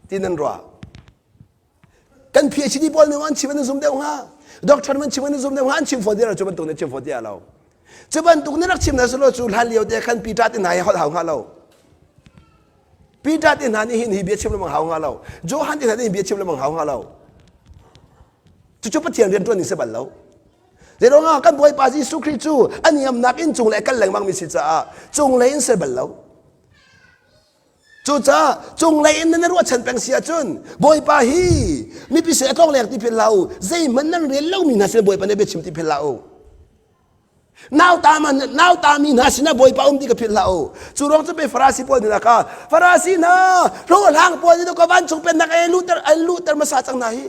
[SPEAKER 1] Ti nan ruah. Kan PhD pawl nih an chim an zum deuh hnga. Doctor man chim an zum deuh hnga. An chim fawn ti lo cu bantuk nih chim fawn ti lo. Cu bantuk nih rak chim na silo cu hlan lio te khan Peter te hna hi holh hau hnga lo. Peter te hna nih hin hi bia chim lengmang hau hnga lo. Johan te hna nih hin bia chim lengmang hau hnga lo. Cucu Pathian rian ṭuan ning si bal lo. Zeiruangah kan Bawipa Jesuh Khrih cu a niamnak in cunglei a kal lengmang mi si caah cunglei in ser bal lo. Cucaah cunglei in nan ruahchan peng si ahcun Bawipa hi mipi sin a tlongleng ti philh hlah u. Zeihmanh nan rel lomi hna sin Bawipa nih bia chim ti philh hlah u. Nautami hna sinah Bawipa um ti ka philh hlah u. Cu ruang cu pei Farasi pawl nih ka Farasi hna hlawhhlang pawl nih ka vancung pennak an luhter an luhter hmasa cang hna hi.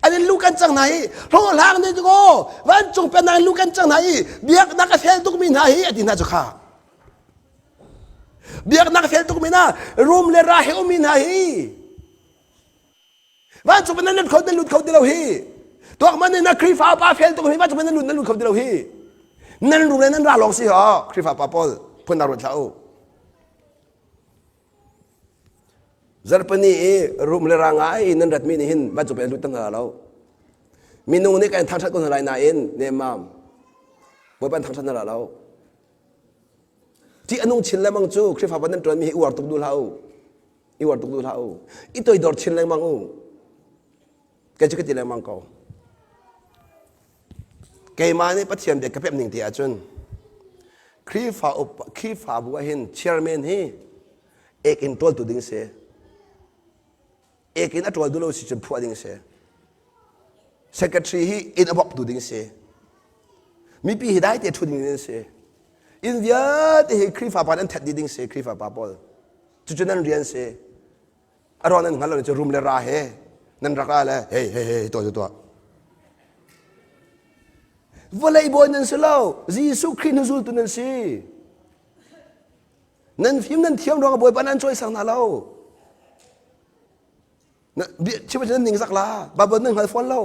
[SPEAKER 1] An in luh kan cang hna hi. Hlawhhlang nih ko vancung pennak an luh kan cang hna hi. Biaknak a fel tukmi hna hi a ti hna cu kha. Biaknak a fel tukmi hna rum le ra he ummi hna hi. Vancung nan lut kho nan lut kho ti lo hi. Tuak man na Khrihfa pa fel tuk hi vancung nan lut nan lut kho ti lo hi. Nan rum le nan ra lawng si ho Khrihfa pa pawl phun na ruat hlah u. Zarhpini i rum le ra ngai nan rat mi nih hin vancung pe lut tang hna lo. Minung nih kan thangthat ko hna lai nain nemmam Bawipa thangthat hna lo. Ti anung chin lengmang cu Khrihfa pa nan tuan mi hi uar tuk duh hlah u. I uar tuk duh hlah u. I toidor chin lengmang u. Kei cu ka ti lengmang ko. Keimah nih Pathian bia ka pemh ning ti ahcun Khrihfa upa Khrihfabu ah hin chairman hi ek in ṭawltu ding si. Ek in a ṭawl duh lo si cun phuah ding si. Secretary hi inn a bawktu ding si. Mipi hi dai te ṭhu ding an si. Inn vialte hi Khrihfa pa an that dih ding si Khrihfa pa pawl. Cucu nan rian si. A ruang nan hngal lo cu rum le ra he nan rak ra le hei hei hei tuah tuah. Vawlei bawi nan si lo. Jesuh Khrih hnu zultu nan si. Nan fim nan thiam ruangah Bawipa nan cawisang hna lo. Chim nan ning zak la. Baibal nan hngal fawn lo.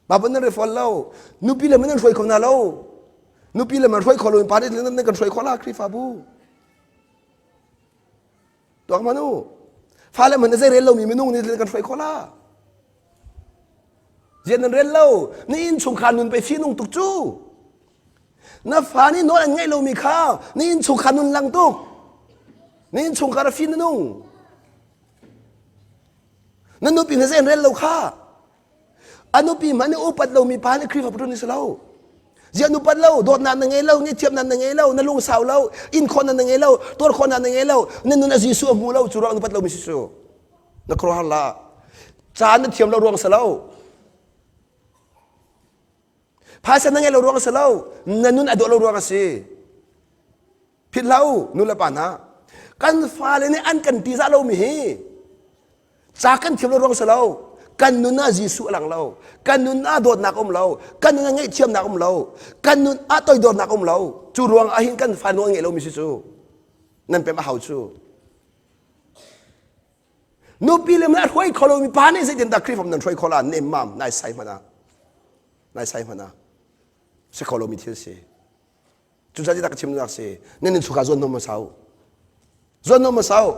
[SPEAKER 1] Baibal nan re fawn lo. Nupi le nan hruai kho hna lo. Nupi le man hruai kho lo in pa nih nan kan hruai kho la Khrihfabu. Tuak man u. Fale man zei rel lomi minung nih kan hruai kho la. Zian nan rel lo. Ni innchungkhar nun pe fi nung tuk cu. Na fa nih nawl an ngaih lomi kha ni innchungkhar nun lang tuk. Ni innchungkhar a fi na nung. Na nupi na zei rel lo kha. A nupi hmanh nih upat lomi pa nih Khrihfa puṭun si lo. Ziah nupat lo, dawtnak na ngei lo, ngaihthiamnak na ngei lo, na lungsau lo, in khawhnak na ngei lo, tuar khawhnak na ngei lo, na nun a Jesuh a hmu lo, cu ruang nupat lomi si cu. Na khuaruahhar la. Caan na thiam lo ruang si lo. Phaisa na ngei lo ruang si lo, na nun a dawh lo ruang a si. Philh hlah u, nu le pa hna. Kan fale nih an kan ṭihzah lomi hi ca kan thiam lo ruang si lo. Kan nun ah Jesuh a lang lo. Kan nun ah dawtnak um lo. Kan nun ah ngaihthiamnak um lo. Kan nun ah toidornak um lo. Cu ruang ah hin kan fa nawl ngeih lomi si cu. Nan pem a hau cu. Nupi le a hruai kho lomi pa nih zeitindah Khrihfam nan hruai kho la nemmam nai sai hmanh ah. Nai sai hmanh ah. Si kho lomi thil si. Cucaah zeidah ka chim duhnak si? Nan innchungkhar zuan hnom hmasa u. Zuan hnom hmasa u.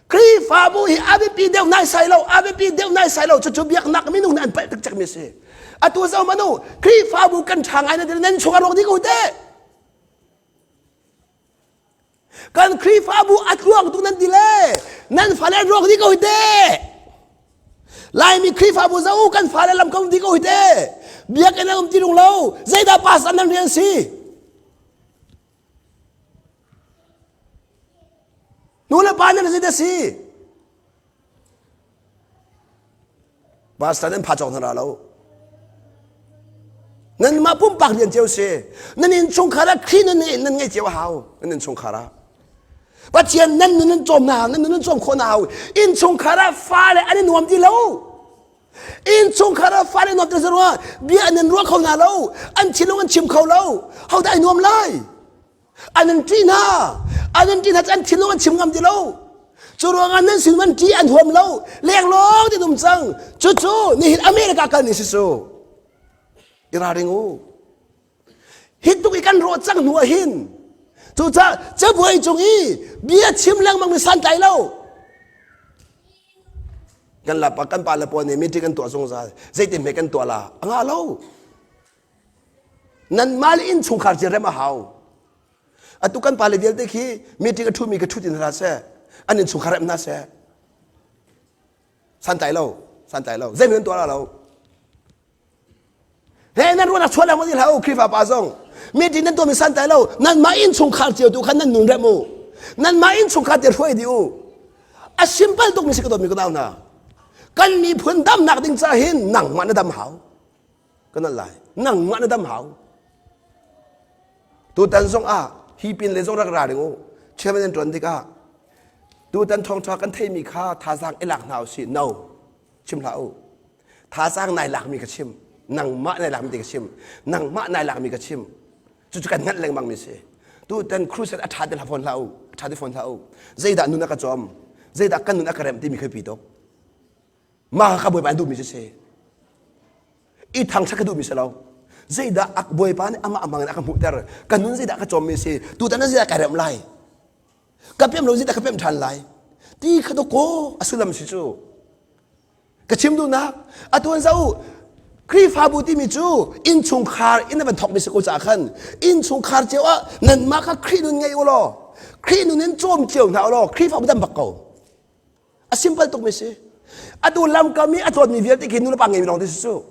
[SPEAKER 1] Khrihfabu hi a biapi deuh naisai lo, a biapi deuh naisai lo. Cucu biaknak minung nih an palh tuk cekmi a si. Atu zoh hmanh u, Khrihfabu kan ṭha ngai na ti nan chungah ruak dih ko te. Kan Khrihfabu a tluang tuk nan ti le nan fale an ruak dih ko hi te. Laimi Khrihfabu zoh u kan fale lam ka um dih ko hi te. Biakinn an um ti lung lo. Zeidah pastor nan rian si? Nu le pa nan zeidah si? Pastor nan pha cawk hna ra lo. Nanmah pumpak rian cio si. Nan innchungkhar ah Khrih nan nan ngeih cio a hau. Nan innchungkhar ah. Pathian nan nun nan cawm hna hau, nan nun nan cawm khawh hna hau. Innchungkhar ah fale an i nuam ti lo. Innchungkhar ah fale nuam ti lo bia nan ruah kho hna lo. An thinlung an chim kho lo. Hodah ai nuam lai? An in ṭih hna. An in ṭih hna cu an thinlung an chim ngam ti lo. Cu ruangah nan sin an ṭih an huam lo. Lenglawng ti um cang. Cucu nihin America kal ni si su. I ralring u. Hi tuk i kan rawh cang hnu ah hin cucaah cabuai cung i bia chim lengmang mi santlai lo. Kan lapa kan pa le pawl nih meeting kan tuah zungzal. Zeitin hme kan tuah la? A ngah lo. Nanmah le innchungkhar ci rem a hau. Atu kan pale vialte khi meeting a ṭhumi ka ṭhut in hna seh. An innchungkhar rem hna seh. Santlai lo, santlai lo. Zei nan tuah lo. He nan ruahnak chuah lengmang ti hlah u Khrihfa pa zong. Meeting nan tuahmi santlai lo. Nanmah innchungkhar cio tu khan nan nun rem u. Nanmah innchungkhar te hruai dih u. A simple tukmi si ka dawtmi ka nau hna. Kan miphun damnak ding ca hin nangmah na dam hau. Ka nal lai. Nangmah na dam hau. Tutan zong ah hi pin le zong rak ra ding u. Chairman nan ṭuan tikah tutan thawngṭha kan theimi kha thazaang i lak hna usih. No. Chim hlah u. Thazaang nai lakmi ka chim. Nangmah nai lakmi ti ka chim. Nangmah nai lakmi ka chim. Cucu kan hngalh lengmang mi si. Tutan crusade a ṭha ti hlah fawn hlah u. A ṭha ti fawn hlah u. Zeidah nun a ka cawm? Zeidah kan nun a ka remh timi khi pi tuk. Mah kha Bawipa an duhmi cu si. I thangṭhat ka duhmi si lo. Zeidah Bawipa nih amah amang in a ka hmuhter. Ka nun zeidah ka cawmmi si. Tutan ah zeidah ka remh lai. Ka pem lo zeidah ka pem ṭhan lai. Ti kha dawkaw a sullam si cu. Ka chim duhnak atu an zoh Khrihfabu timi cu innchungkhar in a van thawkmi si ko caah khan innchungkhar cio ah nanmah kha Khrih nun ngei u law Khrih nun in cawm cio hna u law Khrihfabu dam bak ko. A simple tukmi si. Atu lamkam i a tlawtmi vialte khi nulepa ngeimi lawng te si cu.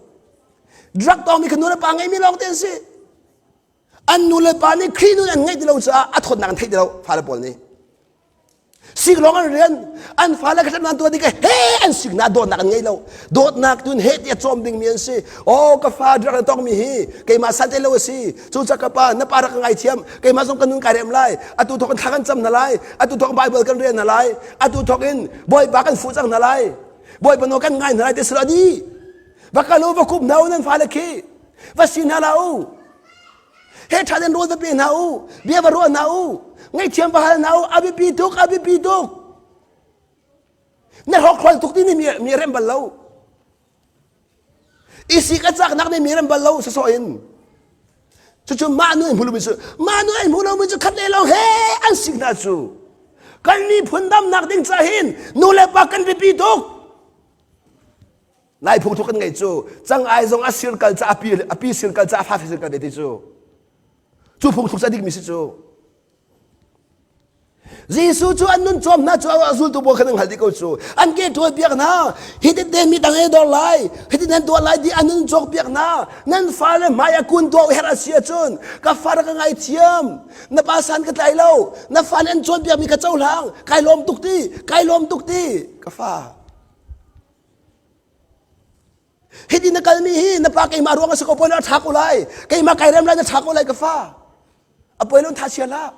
[SPEAKER 1] Drug tawngmi kha nulepa ngeimi lawng te an si. An nulepa nih Khrih nun an ngeih ti lo caah a thawtnak an theih ti lo fale pawl nih. Sik lawng an rian an fale kha nan tuah tik he an siknak dawtnak an ngei lo. Dawtnak tun he tiah cawm dingmi an si. Oh ka fa drug na tawngmi hi keimah san lo a si. Cucaah ka pa na pa rak ka ngaithiam keimah zong ka nun kai rem lai. Atu thawk in thla kan cam hna lai. Atu thawk Bible kan rel hna lai. Atu thawk in Bawipa kan fuh cang hna lai. Bawipa nawl kan ngai hna lai ti sila di. Va kal u va kup hna u nan fale khi. Va si hna la u. He ṭha den rawl va pe hna u. Bia va ruah hna u. Ngaihthiam va hal hna u. A biapi tuk, a biapi tuk. Na hrawkhrol tuk ti nih mi, mi rem bal lo. I sik a caknak nih mi rem bal lo sawsawh in. Cucu mah nu ai hmu lomi cu mah nu ai hmu lomi cu khat le lo he an sik hna cu. Kan miphun damnak ding ca hin nu le pa kan biapi tuk. Lai phungthluk kan ngeih cu cang ai zong a sir kal ca a pi a pi sir kal ca a fa sir kal ve ti cu. Cu phungthluk cu a dikmi si cu. Jesuh cu an nun cawm hna cu a zultu pawl khan an hngalh dih ko cu. An ke ṭual piak hna. Hitin te mi dang ei dor lai. Hitin nan tuah lai ti an nun cawk piak hna. Nan fale hmai a kun tuah herh a si ahcun ka fa ka ngaithiam. Na pa san ka tlai lo. Na fale an cawnpiakmi ka cohlang. Kai lawm tuk ti. Kai lawm tuk ti. Ka fa. Hiti na kalmi hi na pa keimah ruang a si ko poi na ṭha ko lai. Keimah kai rem lai na ṭha ko lai ka fa. A poi lo tha chia hlah.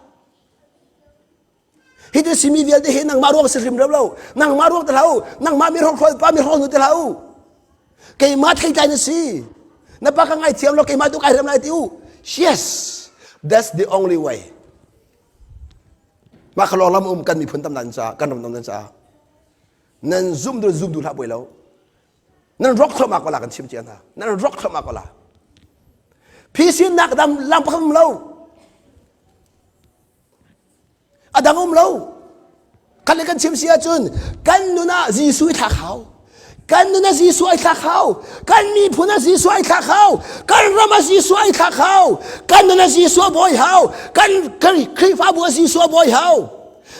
[SPEAKER 1] Hiti simi vialte hi nangmah ruang si hrim rem lo. Nangmah ruang te hlah u. Nangmah mi hrawkhrol pa mi hrawknu te hlah u. Keimah theitlai na si. Na pa ka ngaithiam lo keimah tu kai rem lai ti u. Yes, that's the only way. Mah kha lawng lam um kan miphun tam nan caah kan ram tam nan caah nan zum duh zum duh hlah poi lo nan rock thluahmah ko la kan chim cia hna nan rock thluahmah ko la phisinnak dam lam pakhat um lo a dang um lo kan le kan chim si ahcun kan nun ah Jesuh i thlak hau kan nun ah Jesuh ai thlak hau kan miphun ah Jesuh ai thlak hau kan ram ah Jesuh ai thlak hau kan nun ah Jesuh a bawi hau kan Khrihfabu ah Jesuh a bawi hau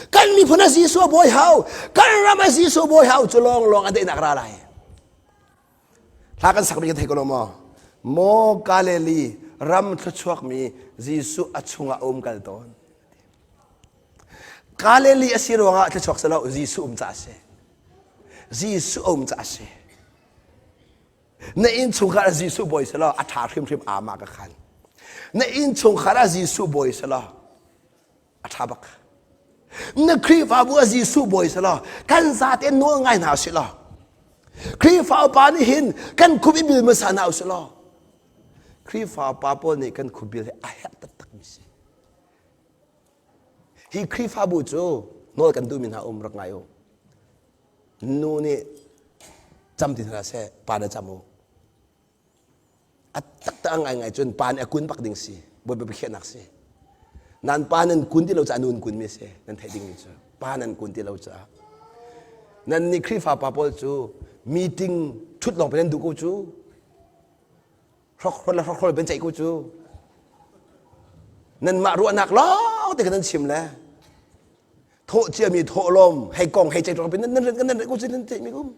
[SPEAKER 1] kan miphun a Jesuh bawi hau kan ram a Jesuh bawi hau cu lawng lawng a daihnak ra lai hla kan sak mi kan thei ko lo maw maw Galilee ram thluachuak mi Jesuh a chungah a um kal tawn Galilee a si ruangah thluachuak si lo Jesuh um ca a si Jesuh um ca a si na innchungkhar ah Jesuh bawi si lo a ṭha hrimhrim ama ka khan na innchungkhar ah Jesuh bawi si lo a ṭha bak na Khrihfabu ah Jesuh bawi si law kan zate nawl ngai hna usih law Khrihfa upa nih hin kan khup i bil hmasa hna usih law Khrihfa upa pawl nih kan khup bil hi a herh taktakmi si hi Khrihfabu cu nawl kan duhmi hna um rak ngai u nu nih cam ti hna seh pa na cam u A taktak a ngaingai cun pa nih a kun bak ding si. Bawipa biakhiahnak si. Nan pa nan kun ti lo caah nu an kun mi si. Nan theih dingmi cu pa nan kun ti lo caah. Nan nih Khrihfa pa pawl cu meeting ṭhut lawng nan duh ko cu. Hrokhrol le hrokhrol ben ceih ko cu. Nanmah ruahnak lawng. lawng te kan nan chim le thawh ciami thawhlawm hei kong hei ceih nan nan nan nan ko nan ceih mi kum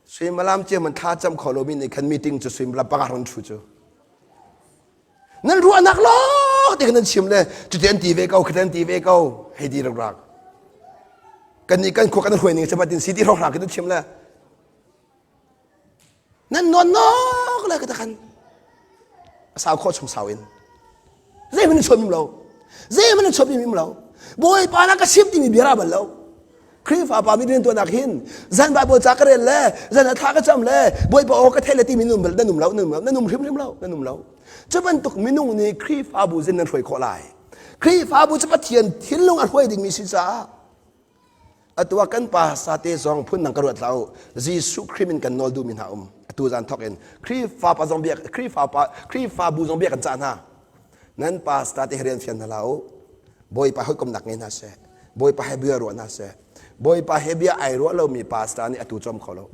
[SPEAKER 1] suimilam cia man thla cam kho lomi nih khan meeting cu suimilam panga ron thu cu nan ruahnak lawng te kan nan chim le cuti an ti ve ko khiti an ti ve ko hei ti rak rak kan nih kan khua kan hruai ning sabatin si ti hrawng hrang kan chim le Nan nawn nok le ka khan a sau khawh chung sau in zeihmanh in chuam lo zeihmanh in chuam im lo Bawipa na ka chim timi bia ra bal lo Khrihfa pa mi rian tuahnak hin zan Bible ca ka rel le zan thla ka cam le Bawipa aw ka theih le timi nun bal nan um lo nan um lo nan um hrimhrim lo nan um lo cu bantuk minung nih Khrihfabu zin nan hruai khawh lai Khrihfabu cu Pathian thinlung a hruai dingmi si caah Atu ah kan pa sate zong phun dang ka ruat hlah u. Jesuh Khrih min kan nawl duhmi hna um. Atu zan thawk in Khrihfa pa zong biak Khrihfa pa Khrihfabu zong biak kan cah hna. Nan pa sate rian fian hna hlah u. Bawipa hawikomnak ngei hna seh. Bawipa he bia ruah hna seh. Bawipa he bia ai ruah lomi pastor nih atu cawm kho lo.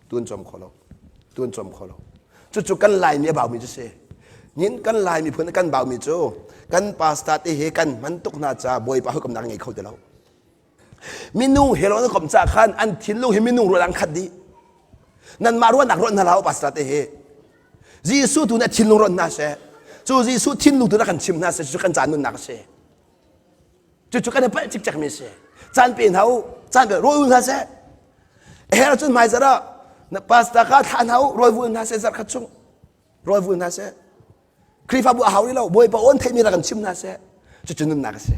[SPEAKER 1] Tun cawm kho lo. Tun cawm kho lo. Cucu kan Laimi a baumi cu si. Nin kan Lai miphun kan baumi cu kan pastor te hi kan hman tuk hna ca Bawipa hawikomnak ngei kho ti lo. Minung he lo na kom ca khan an thinlung hi minung ruah an khat dih. Nanmah ruahnak ruah hna hlah pastor te hi. Jesuh tu nih thinlung ruat hna seh. Cu Jesuh thinlung tu na kan chim hna seh cu kan ca nunnak a si. Cucu kan i palh cikcek mi si. Caan pe hna u, caan pe rawl ul hna seh. Her cun hmai zarh ah na pastor kha thlah hna u, rawl vul hna seh zarh khat chung. Rawl vul hna seh. Khrihfabu a hau rih lo. Bawipa awn theihmi rak kan chim hna seh. Cucu nunnak a si.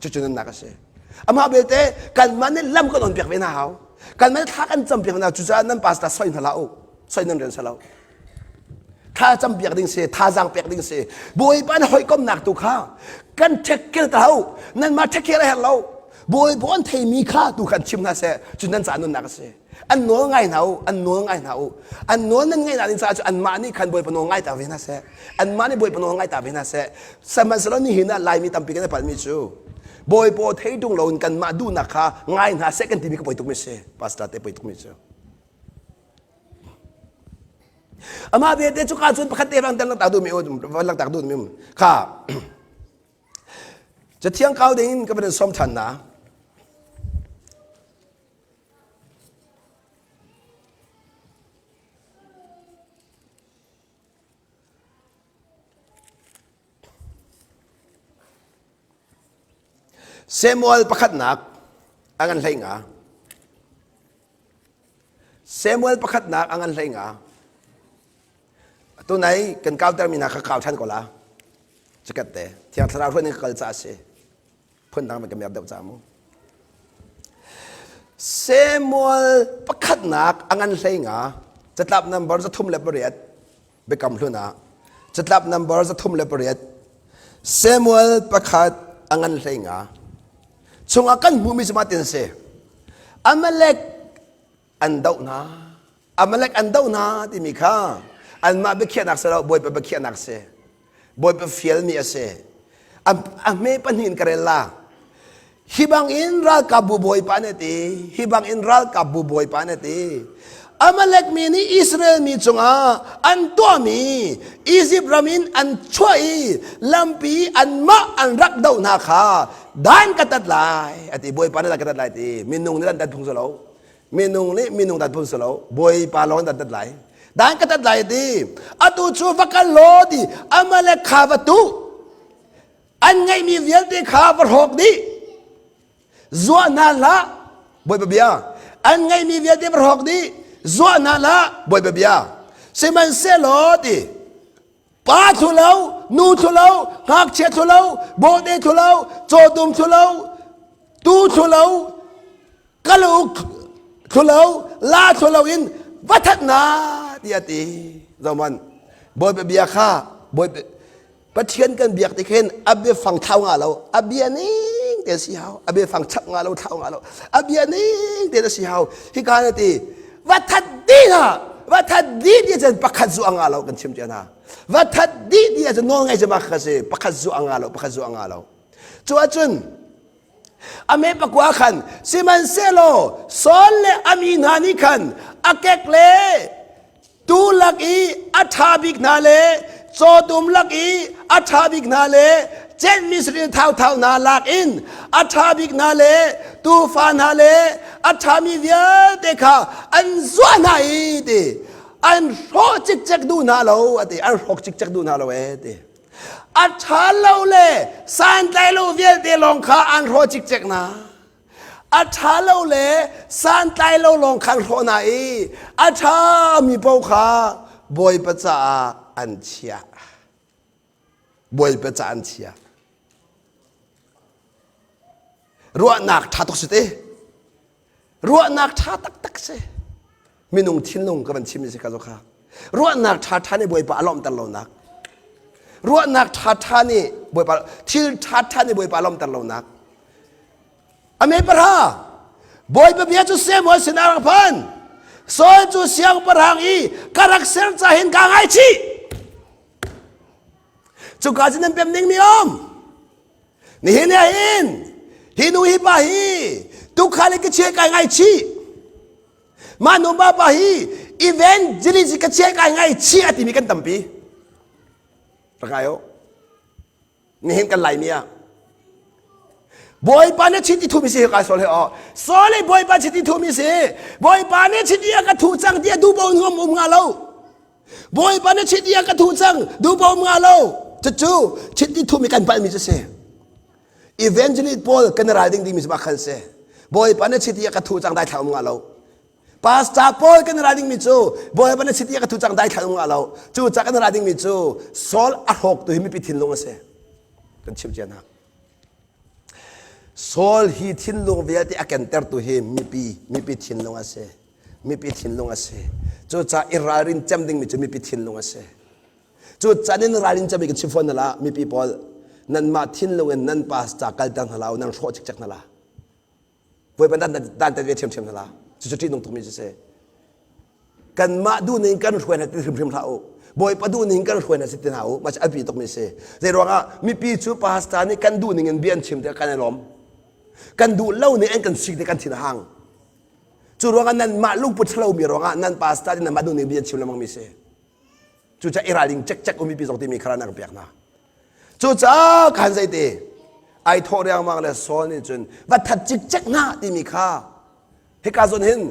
[SPEAKER 1] Cucu nunnak a si. Amah belte kanmah nih lam kan on piak ve hna hau. Kanmah nih thla kan cam piak hna cucaah nan pastor soi hna hlah u. Soi nan rian si lo. Thla cam piak ding si, thazaang pek ding si. Bawipa na hawikomnak tu kha kan take care ta hau. Nanmah take care a herh lo. Bawipa an theimi kha tu khan chim hna seh. Cu nan ca nunnak a si. An nawl ngai hna u, an nawl ngai hna u. An nawl nan ngaih ding caah cu anmah nih khan Bawipa nawl ngai ta ve hna seh. Anmah nih Bawipa nawl ngai ta ve hna seh. Sihmanhsehlaw nihin ah Laimi tampi kan i palhmi cu Bawipa thei tung loin kanmah duhnak kha ngai hna seh kan timi ka poi tukmi si. Pastor te poi tukmi cu. Amah belte cu ka cun pakhat te bang tan langtak duhmi um, langtak duhmi um. Kha Cathiang kau ding in ka van in sawm ṭhan na. Samuel pakhatnak a ngan hlei nga. Samuel pakhatnak a ngan hlei nga. Tunai kan kauter mi hna kha kau ṭhan ko la. Chikat te. Thiang Thlarau hruai ning ka kal ca a si. Phundang ka mer deuh ca mu. Samuel pakhatnak a ngan hlei nga catlap number 38 biakam hlun ah catlap number 38 Samuel pakhat a ngan hlei nga chungah kan hmuhmi cu mah tin si Amalek an doh hna Amalek an doh hna timi kha anmah biakhiahnak si lo Bawipa biakhiahnak si Bawipa fialmi a si a hme pahnih in ka rel la hi bangin ralkapbu bawipa nih a ti hi bangin ralkapbu bawipa nih a ti Amalek mi nih Israel mi cungah an tuahmi Izipt ram in an chuah i lampi anmah an rak doh hna kha dan ka tat lai a ti bawipa nih dan ka tat lai ti minung nih dan tat phung si lo minung nih minung dat phung si lo bawipa lawng dan tat lai dan ka tat lai ti atu cu va kal law ti Amalek kha va tu an ngeihmi vialte kha va hrawk dih zuah hna hlah bawipa bia an ngeihmi vialte va hrawk dih zuah hna hlah bawipa bia sihmanhsehlaw ti pa thlu lo nu thlu lo ngakchia thlu lo bawhte thlu lo cawtum thlu lo tu thlu lo kaluk thlulo la thlulo in va that na ti a ti zoman bawipa bia kha bawipa pathian kan biak ti khin a biafang thau nga lo a bia ning te si hau a biafang chap nga lo thau nga lo a bia ning te si hau hi ka na ti va that di na va that di ti chan pakhat zu anga lo kan chim tia na va that di ti chan nawl ngai jama kha si pakhat zu anga lo pakhat zu anga lo cu ahcun A me pakua khan sihmanhsehlaw Saul le a mi hna nih khan a kek le tuu lak i a ṭha bik hna le. cawtum lak i a ṭha bik hna le cenhmi saṭil thauthau hna lak in a ṭha bik hna le tuufa hna le a ṭhami vialte kha an zuah hna i ti an hrawh cikcek duh hna lo a ti an hrawk cikcek duh hna lo ee ti a ṭha lo le santlai lo vialte lawng kha an hrawh cikcek hna a ṭha lo le santlai lo lawng kha an hrawh hna i a ṭhami paoh kha Bawipa caah an chiah Bawipa caah an chiah ruahnak ṭha tuk si te Ruahnak ṭha taktak si. Minung thinlung ka van chim si ka zo kha. Ruahnak ṭha ṭha nih Bawipa a lawmhter lonak. Ruahnak ṭha ṭha nih Bawipa thil ṭha ṭha nih Bawipa a lawmhter lonak. Ame parha Bawipa bia cu Samuel sin a rak phan. Saul cu siangpahrang i ka rak ser ca hin kaa ngaichih. Cuka cu nan pem ding mi um. Nihin ah hin hi nu hi pa hi tukhal ka chia kai ngai chi. Mah nu pa pa hi evangelist ka chia kai ngai chi a timi kan tampi. Rakai o. Nihin kan Laimi ah Bawipa nih chiti thumi si kai sol he o. Sole Bawipa chiti thumi si. Bawipa nih chiti a ka thu cang ti a du bo ngom um nga lo. Bawipa na chiti a ka thu cang duhpaoh um nga lo cucu chiti thumi kan palhmi cu si evangelist paul kan ral ding dingmi cu bak khan si Bawipa na chiti a ka thu cang dai thla um nga lo pastor paul kan ral dingmi cu Bawipa na chiti a ka thu cang dai thla um nga lo cu ca kan ral dingmi cu Saul a hrawk tu hi mipi thinlung a si kan chim cia hna Saul hi thinlung vialte a kentertu hi mipi mipi thinlung a si mipi thinlung a si. Cucaah i ralrin cem dingmi cu mipi thinlung a si. Cucaah nan ralrin cemmi kan chim fawn hna la mipi pawl nanmah thinlung in nan pastor kalter hna la nan hrawh cikcek hna la. Bawipa dan dan tat ve ṭhiamṭhiam hna la. Cucu ṭihnung tukmi cu si. Kanmah duh ning kan hruai hna ti hrimhrim hlah u. Bawipa duh ning kan hruai hna si ti hna u. Mah cu a bi tukmi si. Zei ruangah mipi cu pastor nih kan duh ning in bia an chim tikah kan i lawm. Kan duh lo ning an kan sik tikah kan thin a hang. Cu ruangah nanmah lungput ṭhalomi ruangah nan pastor nih nanmah duh ning bia an chim lengmang mi si. Cucaah i ralring cekcek u mipi zong timi kha nan pek hna. Cucaah khan zeiti ai thawh riangmang le Saul nih cun va that cikcek hna timi kha hika zawn hin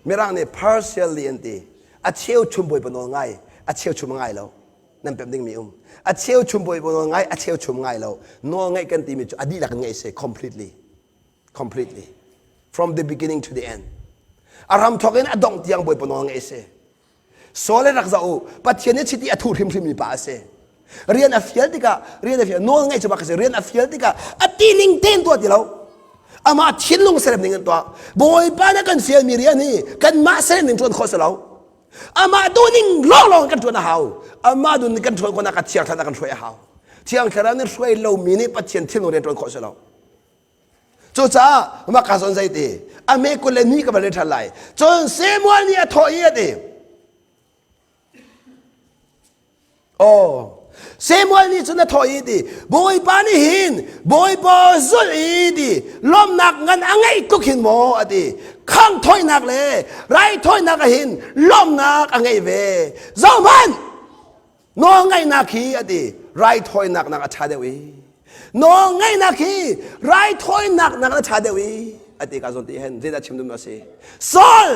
[SPEAKER 1] Mirang nih partially an ti. A cheu chum bawipa nawl ngai, a cheu chum a ngai lo. Nan pemh dingmi um. A cheu chum bawipa nawl ngai, a cheu chum ngai lo. Nawl ngaih kan timi cu a dihlak in ngaih si completely. Completely. From the beginning to the end. A ram thawk in a dongh tiang bawipa nawl ngaih si. Saul rak zoh u Pathian nih chiti a thu hrimhrim mi pa a si rian a fial tikah rian a fial nawl ngaih cu bak a si rian a fial tikah a ti ning tein tuah ti lo amah thinlung serem ning in tuah bawipa na kan fial mi rian hi kanmah serem ning ṭuan khawh si lo amah duh ning lawnglawng kan ṭuan a hau amah duh ning kan ṭuan khawhnak ah thiang thlarau kan hruai a hau thiang thlarau nih hruai lomi nih Pathian thinlung rian ṭuan khawh si lo Cucaah mah ka zawn zeiti a me kul le ni ka va le ṭhan lai. Cun Samuel nih a thawh i a ti. Oh, Samuel nih cun a thawh i ti Bawipa nih hin Bawipa zulh i ti lawmhnak ngan a ngeih tuk hin maw a ti khang thawinak le raithawinak ah hin lawmhnak a ngei ve zohhmanh Nawlngaihnak hi a ti raithawinak nak a ṭha deuh i nawlngaihnak hi raithawinak nak a ṭha deuh i a ti ka zawn ti hen zeidah chim dum a si Saul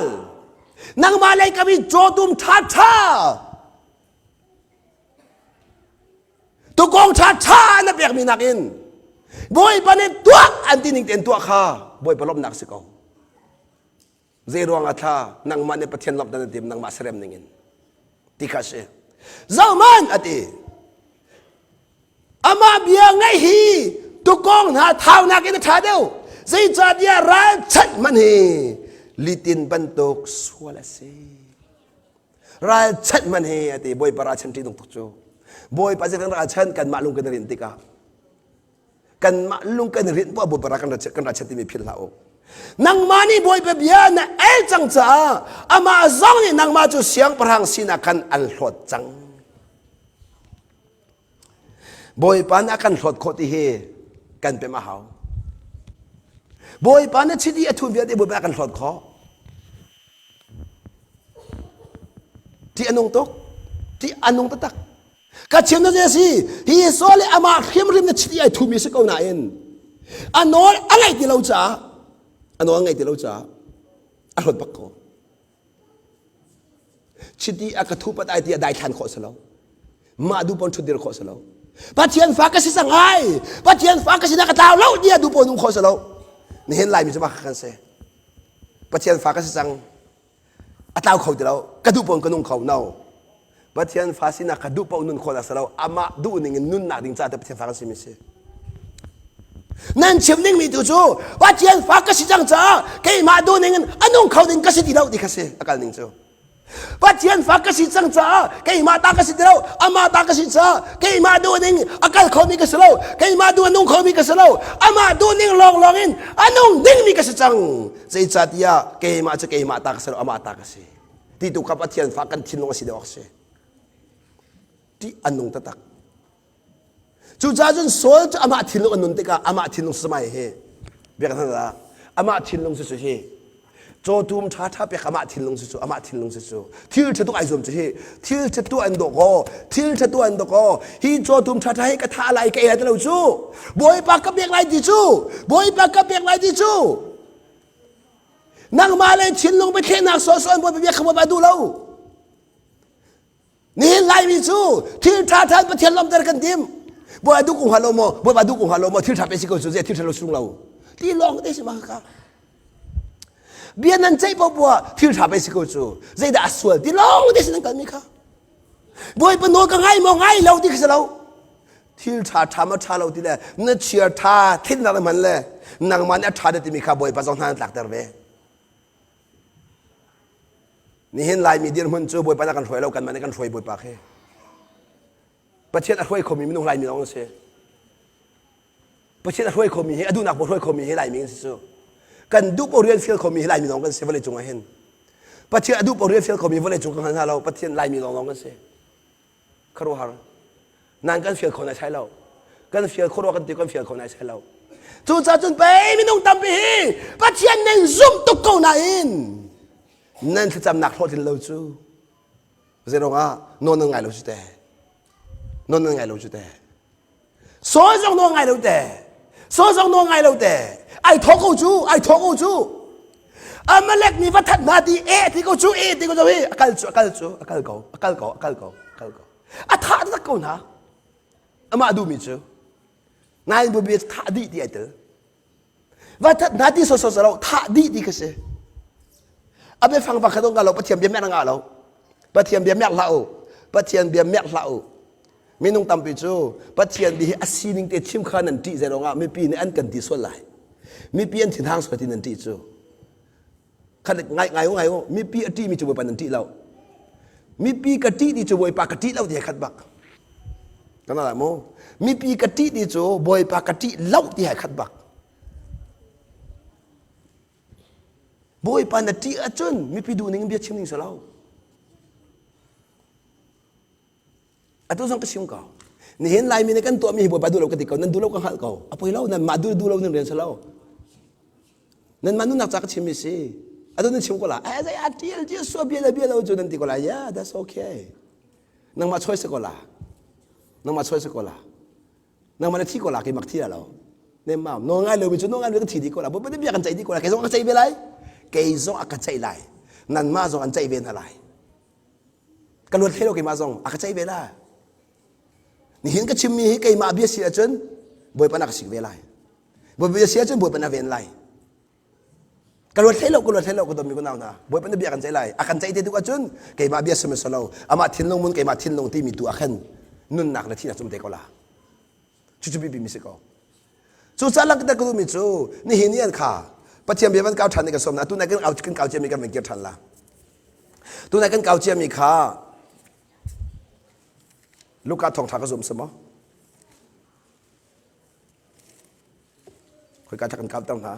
[SPEAKER 1] nangmah lei kam i cawtum ṭha ṭha tukong ṭha ṭha na pekmi nakin Bawipa nih tuah an ti ning tein tuah kha Bawipa lawmhnak si ko Zei ruang ah thla nangmah nih Pathian lawmhter na tim nangmah serem ning in ti kha si. Zohman a ti. Amah bia ngaih hi tukawng hna thaunak in a ṭha deuh. Zeicahtiah ralchanh hmanh hi litin bantuk sual a si. Ralchanh hmanh hi a ti Bawipa ralchanh ṭih tuk cu. Bawipa zei kan ralchanh kanmah lung kan i rinh tikah kanmah lung kan rinh poah Bawipa rak kan ra kan ra chat timi philh hlah u nangmah nih Bawipa bia na el cang caah amah zong nih nangmah cu siangpahrang sinak khan an hlawt cang Bawipa nih a kan hlawt khawh ti hi kan pem a hau Bawipa nih chiti a thu vialte Bawipa a kan hlawt khawh ti a nung tuk ti a nung taktak. Ka chim na si hi sual i amah hrimhrim na chiti ai thumi si ko nain a nawl a ngaih ti lo caah a nawl a ngaih ti lo caah a hlawt bak ko. Chiti a ka thu pat ai ti a daithlan khawh si lo. Mah du pon ṭhutdir khawh si lo. Pathian fa ka si cang ai. Pathian fa ka si na ka tlau lo ti a du pon um khawh si lo. Nihin Laimi cu mah kan si. Pathian fa ka si cang. A tlau kho ti lo. Ka duh pon ka nung kho. No. Pathian fa sinak kha duh paoh nun khawh si lo. Amah duh ning in nunnak ding caah Pathian fa kan simi si. Nan chim dingmi tu cu Pathian fa ka si cang caah keimah duh ning in a nung kho ding ka si ti lo ti kha si a kal ning cu. Pathian fa ka si cang caah keimah ta ka si ti lo amah ta ka si caah keimah duh ning a kal khomi ka si lo keimah duh a nung khomi ka si lo amah duh ning lawnglawng in a nung dingmi ka si cang zeicahtiah keimah cu keimah ta ka si lo amah ta ka si ti tu kha Pathian fa kan thinlung a si deuh awk si ṭih a nung taktak cucaah cun Saul cu amah thinlung a nun tikah amah thinlung samai hi biak hna amah thinlung cu hi cawtum ṭha ṭha pek amah thinlung cu amah thinlung cu thil ṭha tuk ai zuam cu hi thil ṭha tu an dawh kaw thil ṭha tu an dawh kaw hi cawtum ṭha ṭha hi ka thah lai ka ei lai ti lo cu bawipa ka pek lai ti cu bawipa ka pek lai ti cu Nangmah le thinlung biathlehnak sawhsawh in Bawipa bia kha Bawipa duh lo. Nihin Laimi cu thil ṭha ṭha in Pathian lawmhter kan tim. Bawipa duh ko hnga lo maw? Bawipa duh ko hnga lo maw? Thil ṭha pe si ko cu, zei thil ṭha lo sung lo. Ti lawng te si ma ka. Bia nan ceih poah thil ṭha pe si ko cu, zeidah a sual ti lawng te si nan kalmi kha. Bawipa nawl ka ngai maw ngai lo ti kha si lo. Thil ṭha ṭha ma ṭha lo ti le na chia ṭha thinnak na hman le nangmah nih a ṭha timi kha Bawipa zong hna na tlakter ve. Nihin Laimi dirhmun cu Bawipa na kan hruai lo kanmah nih kan hruai Bawipa khi. Pathian a hruai khomi minung Laimi lawng an si. Pathian a hruai khomi hi a duhnak paoh hruai khomi hi Laimi kan si cu. Kan duh paoh rian fial khomi hi Laimi lawng kan si vawlei cung ah hin. Pathian a duh paoh rian fial khomi vawlei cung kan hngal hna lo. Pathian Laimi lawng lawng kan si. Khuaruahhar. Nan kan fial kho nai sai lo. Kan fial khuaruah kan ti kan fial kho nai sai lo. Cucaah cun pei minung tampi hi Pathian nan zumh tuk ko nain nan thlacamnak hlawhtlin lo cu zei ruangah nawl nan ngai lo cu te. Nawl nan ngai lo cu te. Saul zong nawl ngai lo te. Saul zong nawl ngai lo te. Ai thawh ko cu, ai thawh ko cu. Amalek mi va that hna ti e ti ko cu e ti ko cu hi a kal cu a kal cu a kal ko a kal ko a kal ko a kal ko a thah tak ko hna amah duhmi cu nain bubi thah dih ti ai tel Va that hna ti sawsawh lo thah dih ti kha si. A biafang pakhat ngah lo Pathian bia merh ngah lo. Pathian bia merh hlah u. Pathian bia merh hlah u. Minung tampi cu Pathian bia hi a sining te chim kha nan ṭih zei ruangah mipi nih an kan ti sual lai. Mipi an thinhang sual ti nan ṭih cu. Khat ngai ngai u ngai u mipi a ṭihmi cu Bawipa nan ṭih lo. Mipi ka ṭih ti cu Bawipa ka ṭih lo ti he khat bak. Kan ala mu. Mipi ka ṭih ti cu Bawipa ka ṭih lo ti he khat bak. Bawipa na ṭih ahcun mipi duh ning in bia chim ning si lo. Atu zong ka chim ko. Nihin Laimi nih kan tuahmi hi Bawipa duh lo ka ti ko. Nan duh lo ka hngalh ko. A poi lo. Nanmah duh duh lo nan rian si lo. Nanmah nunnak ca ka chimmi si. Atu nan chim ko la. Eh, zei a tial Jesuh bia le bia lo cu nan ti ko la. Yeah, that's okay. Nangmah choice ko la. Nangmah choice ko la. Nangmah na thi ko la keimah thi la lo. Nem mau. No ngai lo mi cu no ngai lo ka thi dih ko la. Bawipa bia kan ceih dih ko la. Kei zong a ka ceih ve lai. Kei zong a ka ceih lai. Nanmah zong an ceih ve hna lai. Ka luat hlei lo keimah zong a ka ceih ve la. Nihin ka chimmi hi keimah bia si ahcun Bawipa na ka sik ve lai. Bawipa bia si ahcun Bawipa na ven lai. Ka luat hlei lo, ka luat hlei lo, ka dawtmi ka nau hna. Bawipa na bia kan ceih lai. A kan ceih te tuk ahcun keimah bia si lo. Amah thinlung mun keimah thinlung timi tu ah khan nunnak le thihnak cum te ko la. Cucu biapi mi si ko. Cucaah langhter ka duhmi cu nihin ni an kha Pathian bia van kau ṭhan ni ka sawm na tunai kan kan kau ciami kan van kir ṭhan la. Tunai kan kau ciami kha Luka thawngṭha ka zum si maw? Khoika ṭha kan kau ter hna?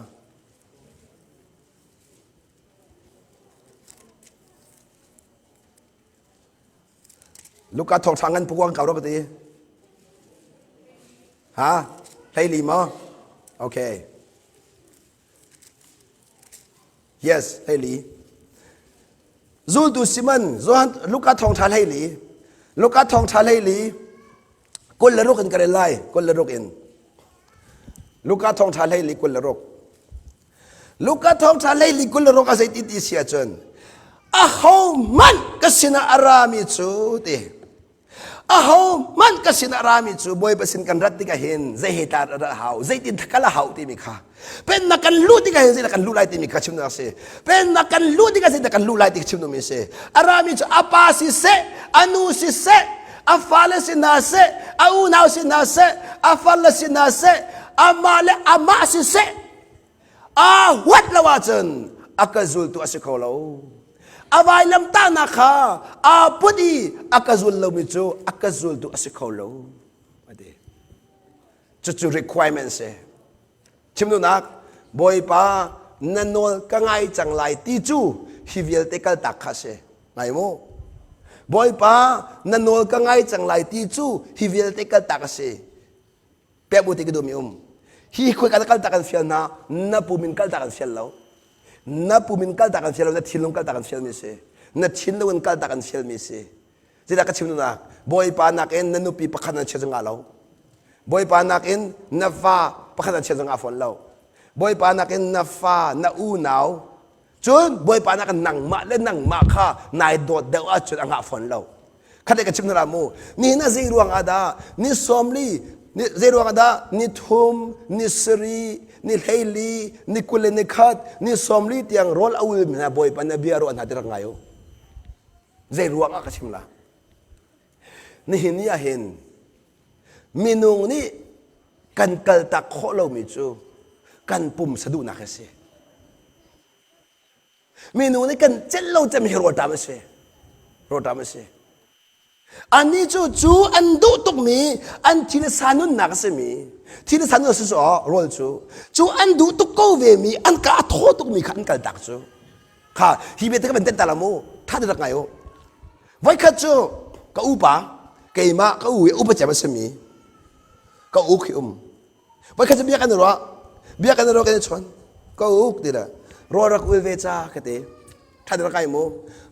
[SPEAKER 1] Luka thawngṭha ngan pukuang kau ro ka ti. Ha? Hleili maw? Okay. Yes, hleili. Zultu Simon, Johan, Luka thawngṭha hleili. Luka thawngṭha hleili. 26 in ka rel lai. 26 in. Luka thawngṭha hleili 26. Luka thawngṭha hleili 26 a zeiti ti si ahcun ahohmanh ka sinah a rami cu ti ahohmanh ka sinah a rami cu Bawipa sin kan rat tikah hin zei he ta rat hau zeitin kal a hau timi kha pennak kan luh tikah hin zeidah kan luh lai timi kha chim a si pennak kan luh tikah zeidah kan luh lai ti chim duhmi a si a rami cu a pa siseh a nu siseh a fale si hna seh a unau si hna seh a farle si hna seh amah le amah siseh aa huat lo ahcun a ka zultu a si kho lo a vailamtahnak kha aa put i a ka zul lomi cu a ka zultu a si kho lo a ti cucu requirement si chim duhnak bawipa na nawl ka ngai cang lai ti cu hi vialte kaltak kha si ngai mu bawipa na nawl ka ngai cang lai ti cu hi vialte kaltak a si pek bu ti ka duhmi um hi khoi ka kaltak an fial hna na pum in kaltak an fial lo na pum in kaltak an fial lo na thinlung kaltak an fial mi si na thinlung in kaltak an fial mi si Zeidah ka chim duhnak? Bawipa nakin na nupi pakhat nan chia zong ngah lo. Bawipa nakin na fa pakhat nan chia zong ngah fawn lo. Bawipa nakin na fa, na unau, cun Bawipa nakin nangmah le nangmah kha nai dawt deuh ahcun a ngah fawn lo. Khat ka chim hna mu. Nihin ah zei ruang ah dah ni sawmli, ni zei ruang ah dah ni thum, ni sarih, ni hleili, ni 21 le ni khat, ni 40 tiang rawl a ulmi hna Bawipa na bia ruah hna ti rak ngai u. Zei ruang ah ka chim la? Nihin ni ah hin minung nih kan kaltak khawh lomi cu kan pumsa duhnak hi a si. Minung nih kan celh lo cem hi rawlṭam a si. Rawlṭam a si. Annih cu cu an duh tukmi an thil sa nunnak a simi thil sa nunnak si cu rawl cu cu an duh tuk ko ve mi an ka a thaw tukmi kha an kaltak cu. Kha hi bia te ka van tenh ta la mu tha te rak ngai u voikhat cu ka upa keimah ka u i upa cem a simi ka u khi um voikhat cu bia kan i ruah bia kan i ruah kan i chawn ka uk ti le rawl rak ul ve ca ka ti tha te rak ngai mu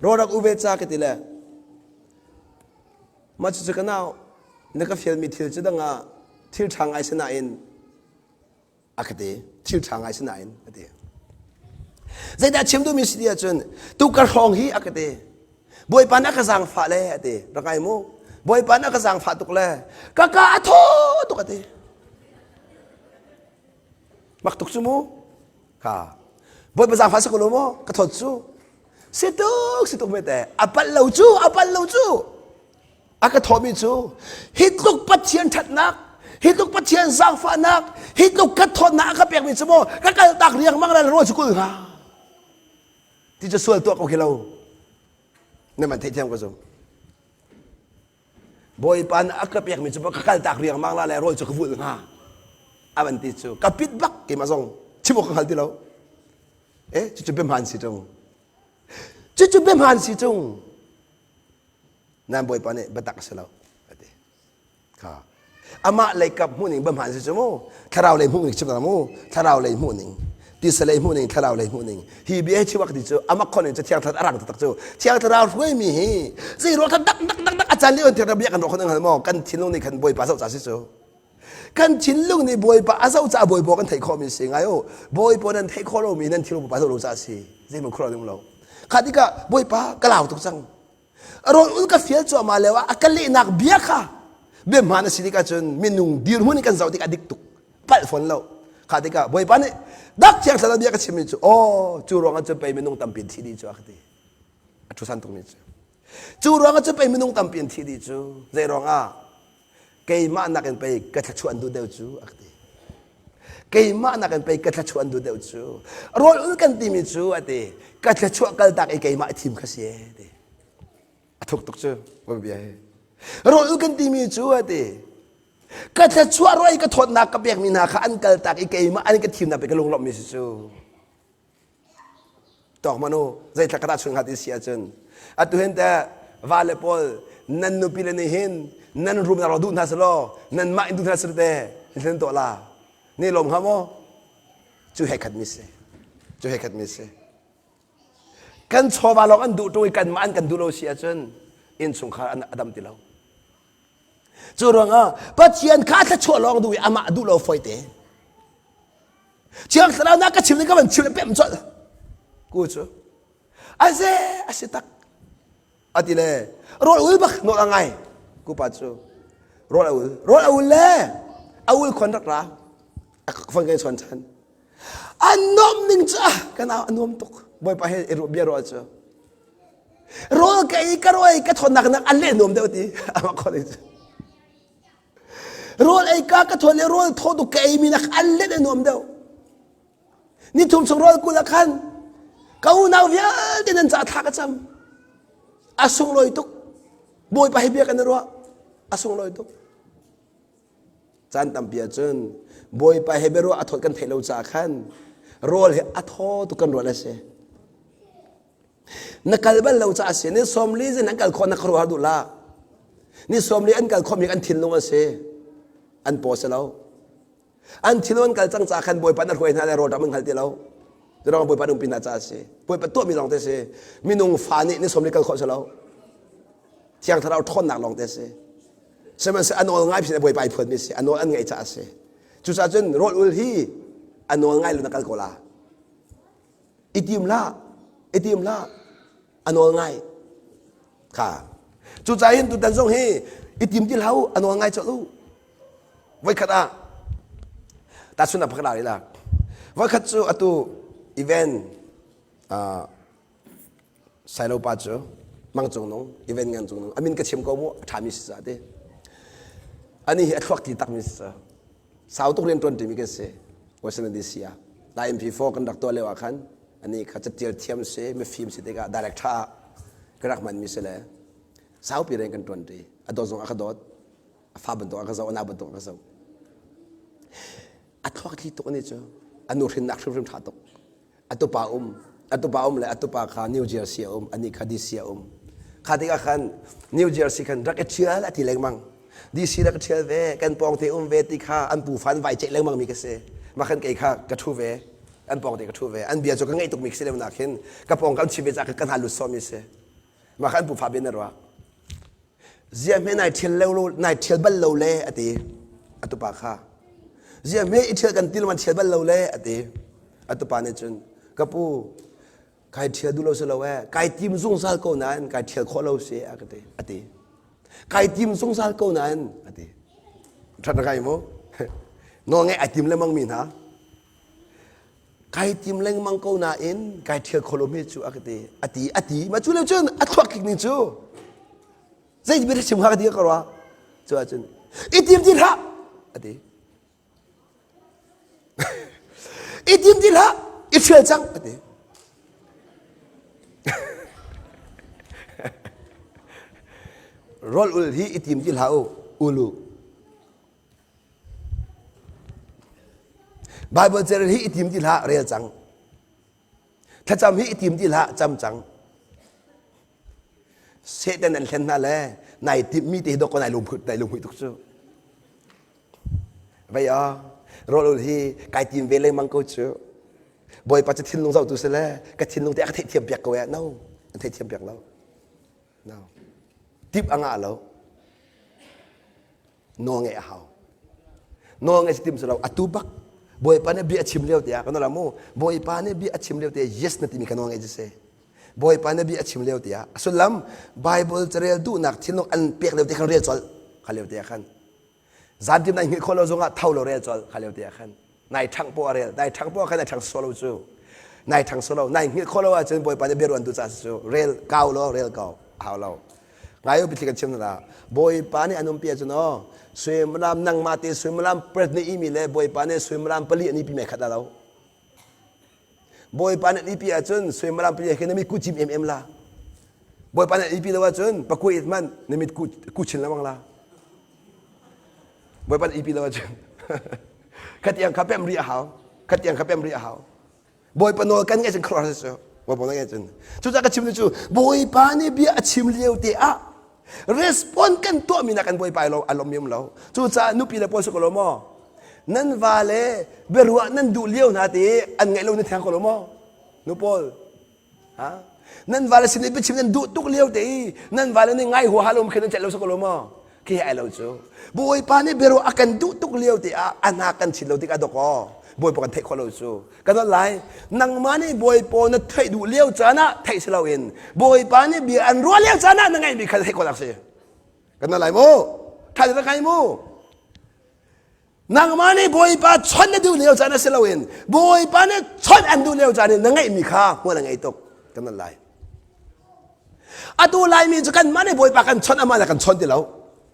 [SPEAKER 1] rawl rak u ve ca ka ti le mah cucu ka nau na ka fialmi thil cu dang ah thil ṭha ngai si nain a ka ti thil ṭha ngai si nain a ti zeidah chim duhmi si ti ahcun tukar hrawng hi a ka ti bawipa nih a ka zaangfah le a ti rak ngai mu bawipa nih a ka zaangfah tuk le ka ka a thaw tuk a ti mak tuk cu mu ka bawipa zaangfah si ko lo maw ka thawt cu si tuk si tuk mete a palh lo cu a palh lo cu A ka thawhmi cu hi tluk Pathian ṭhatnak, hi tluk Pathian zaangfahnak, hi tluk ka thawtnak a ka pekmi cu maw ka kaltak riangmang lai rawl cu kul hnga. Ti cu sual tuah ko khi lo. Na man theihthiam ko zum. Bawipa nih a ka pekmi cu ka kaltak riangmang la le rawl cu ka vulh hnga. A van ti cu ka pit bak keimah zong chim awk ka hngal ti lo. Eh cucu biahmaan si ṭung. Cucu biahmaan si ṭung. Nan Bawipa nih biatak a si lo a ti. Kha amah lei kap hmuhning ba hmaan si cu mu thlarau lei hmuhning chim mu thlarau lei hmuhning tisa lei hmuhning thlarau lei hmuhning hi bia hi chim ti cu amak khon in cu thiang thlarau a rang taktak cu thiang thlarau hruaimi hi zei ruang khan dak dak dak dak a caan lio thiang thlarau bia kan ruah khon hal maw kan thinlung nih khan Bawipa zoh ca si cu kan thinlung nih Bawipa a zoh ca Bawipa kan theih khawhmi si ngai u Bawipa nan theih khawh lomi nan thinlung Bawipa zoh lo ca si zeihmanh khuaruah ding lo kha tikah Bawipa ka lau tuk cang rawl ul ka fial cuahmah lio ah a ka lehnak bia kha bia hmaan a si tikah cun minung dirhmun in kan zoh tikah dik tuk palh fawn lo kha tikah bawipa nih dak thiang thlarau bia ka chimmi cu aw cu ruangah cun pei minung tampi an thih dih cu a ka ti a ṭhusan tukmi cu cu ruangah cun pei minung tampi an thih dih cu zei ruangah keimah nakin pei ka thluachuah an duh deuh cu a ka ti keimah nakin pei ka thluachuah an duh deuh cu rawl ul kan timi cu a ti ka thluachuah kaltak i keimah i thim kha si e ti a thuk tuk cu van bia hi rawl ul kan timi cu a ti ka thluachuah roi ka thawtnak ka pekmi hna kha an kaltak i keimah an ka thimnak pe ka lunglawmhmi si cu Tawk man u, zeithla ka tahchunh hnga ti si ahcun atu hin teh vale pawl nan nupi le nih hin nan rumnak rak duh hna selaw nanmah in duh hna selaw te hin tuah la ni lawm hnga maw cu he khat mi si cu he khat mi si kan chawva lawng an duh ṭung i kanmah an kan duh lo si ahcun innchungkhar an a dam ti lo. Cu ruangah Pathian kha thluachuah lawng duh i amah duh lo foi te. Thiang Thlarau na ka chim ka van chim le pem colh. Ku cu aze a si tak ati le rawl ul bak nawl a ngai ku pa cu rawl a ul rawl a ul le a ul khon rak ra a fon kan chon chan a nuam ning cu ah kan a nuam tuk bawipa he bia ruah cu rawl ka ei ka rawl ka thawnnak nak an leh nuam deuh ti amah khon cu Rawl ei ka ka thawn i rawl thaw tuk ka eimi nak an let a nuam deuh. Ni thum chung rawl kul ah khan ka unau vialte nan ca thla ka cam. A sunglawi tuk. Bawipa hi bia kan i ruah. A sunglawi tuk. Caan tampi ahcun Bawipa he biaruah a thawt kan theih lo caah khan rawl hi a thaw tuk kan ruah a si. Na kal bal lo caah a si. Ni 40 zin an kal khawh na khuaruahhar duh la. Ni 40 an kal khawh mi an thinlung a si. An paw si lo. An thinlung an kal cang caah khan Bawipa na hruai hna le rawlṭam an hngal ti lo. Cu Bawipa na umpi hna caah a si. Bawipa tuahmi lawng te si. Minung fa nih ni 40 kal khawh si lo. Thiang Thlarau ṭhawnnak lawng te si. Sihmanhsehlaw a nawl ngai phin Bawipa ai phuanmi si. A nawl an ngaih caah a si. Cucaah cun rawl ul hi a nawl ngai lo na kal ko la. I tim hlah i tim hlah a nawl ngai kha cucaah hin tutan zong hi i tim ti hlah u a nawl ngai colh u voikhat ah tahchun ah pakhat ah la voikhat cu atu event uh, Sailo pa cu Mang Cung Nung event ngan Cung Nung amin ka chim ko mu a ṭhami si ca ti ani hi a thluak ti takmi si ca Sau tuk rian ṭuan ṭimi kan si. Washington DC ah. Lai MP4 kan rak tuah lio ah khan ani kha catial thiam si, mifim si tikah director ah ka rak hmanmi si le saupi rian kan ṭuan ṭi. A dawt zong a ka dawt. A fa bantuk a ka zoh, a nau bantuk a ka zoh. A thluak thli tuk ani cu. A nu hrinnak hrimhrim ṭha tuk. A tupa um a tupa um le a tupa kha New Jersey a um anih kha DC a um kha tikah khan New Jersey khan rak i ṭhial a ti lengmang DC rak i ṭhial ve kan pawngte um ve ti kha an pu fan vai ceih lengmang mi ka si mah khan kei kha ka ṭhu ve an pawngte ka ṭhu ve an bia cu ka ngaih tukmi si lo nak hin ka pawng kan chim ve caah ka hna lut sawmi si mah kha an pu fa bia na ruah Ziah hme nai ṭhial lo nai ṭhial bal lo le a ti. A tupa kha. Ziah hme i ṭhial kan ti lo man ṭhial bal lo le a ti. A tupa nih cun ka pu kai ṭhial duh lo si lo ee kai tim zungzal ko nain kai ṭhial khawh lo si a ka ti a ti. Kai tim zungzal ko nain a ti. Ṭhat na kai mu. Nawl ngeih ai tim lengmang mi hna. Kai tim lengmang ko nain kai ṭhial kho lomi cu a ka ti a ti a ti ma cu le cun a thluak kik ning cu zei bia chim hnga ka ti ka ruah cu ahcun i tim ti hlah a ti i tim ti hlah i ṭhial cang a ti rawl ul hi i tim ti hlah u ulu Baibal carel hi i tim ti hlah rel cang. Thlacam hi i tim ti hlah cam cang. Satan an hlen hna le nai timmi te hi dok ko nai lungphut nai lunghmuih tuk cu. Vei a rawl ul hi kai tim ve lengmang ko cu. Bawipa cu thinlung zohtu si le ka thinlung te a ka theihthiam piak ko eh. No, an theihthiam piak lo. No. Tip a ngah lo. Nawl ngeih a hau. Nawl ngeih si tim si lo. Atu bak Bawipa nih bia a chim lio tiah kan la mu. Bawipa nih bia a chim lio tiah yes na timi ka nawl ngeih si. Bawipa nih bia a chim lio tiah a sullam Bible carel duhnak thinlung an pek lio ti khan rel colh kha lio tiah khan zantim nai hngilh khawh lo zongah tho lo rel colh kha lio tiah khan nai ṭhangh poah rel nai ṭhangh poah khan nai ṭhang sawh lo cu nai ṭhang sawh lo nai hngilh khawh lo ahcun Bawipa nih bia ruan tu ca cu rel kau law rel kau hau lo ngai u bitli kan chim na Bawipa nih an umpi ahcun aw suimilam nangmah te suimilam pret ni imi le Bawipa nih suimilam pali an ipi me khat lo Bawipa nih an ipi ahcun suimilam pali khi na mit ku cim em em la Bawipa nih an ipi lo ahcun pakui it man na mit ku ku chin lawang la Bawipa nih ipi lo ahcun khatiang kha pem ri a hau khatiang kha pem ri a hau Bawipa nawl kan ngaih cun khuaruahhar si cu. Bawipa nawl ngaih cun. Cucaah ka chim cu Bawipa nih bia a chim lio te ah respond kan tuahmi nak kan Bawipa lo a lawm lo. Cucaah nupi le pawl si ko lo maw? Nan va le biaruah nan duh lio hna te an ngaih lo na thiang ko lo maw? Nu pawl ha? Nan va le sin i biachim nan duh tuk lio te i nan va le nih ngai huaha lo khin nan celh lo si ko lo maw? Khi ai lo cu. Bawipa nih biaruah a kan duh tuk lio te ah a hna kan chin lo tikah dok aw Bawipa kan theih khawh lo cu. Kan ol lai. Nangmah nih Bawipa na theih duh lio caan ah theih si loin Bawipa nih bia an ruah lio caan ah na ngaihmi kha theih khawh nak si. Kan ol lai mu. Tha te ngai mu. Nangmah nih Bawipa chawnh na duh lio caan ah si loin Bawipa nih chawnh an duh lio caan i na ngeihmi kha hmual a ngei tuk kan nan lai. Atu Laimi cu kanmah nih Bawipa kan chawnh amah nih kan chawnh ti lo.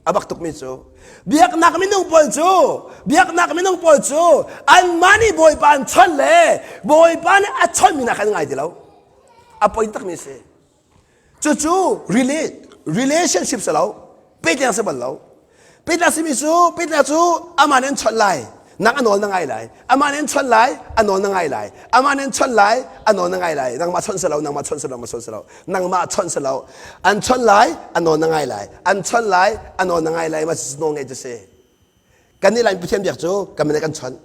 [SPEAKER 1] A bak tukmi cu biaknak minung pawl cu biaknak minung pawl cu anmah nih Bawipa an chawnh le Bawipa nih a chawnhmi hna kha an ngai ti lo. A poi takmi si. Cucu relationship si lo, pehtlaih si bal lo. Pehtlaih simi cu pehtlaih cu amah nih an chawnh lai, nang a nawl na ngai lai. Amah nih an chawnh lai, a nawl na ngai lai. Amah nih an chawnh lai, a nawl na ngai lai. Nangmah chawnh si lo, nangmah chawnh si lo, nangmah chawnh si lo. Nangmah chawnh si lo. An chawnh lai, a nawl na ngai lai. An chawnh lai, a nawl na ngai lai. Mah cucu nawl ngeih cu si. Kan nih Laimi Pathian biak cu kan min kan chawnh.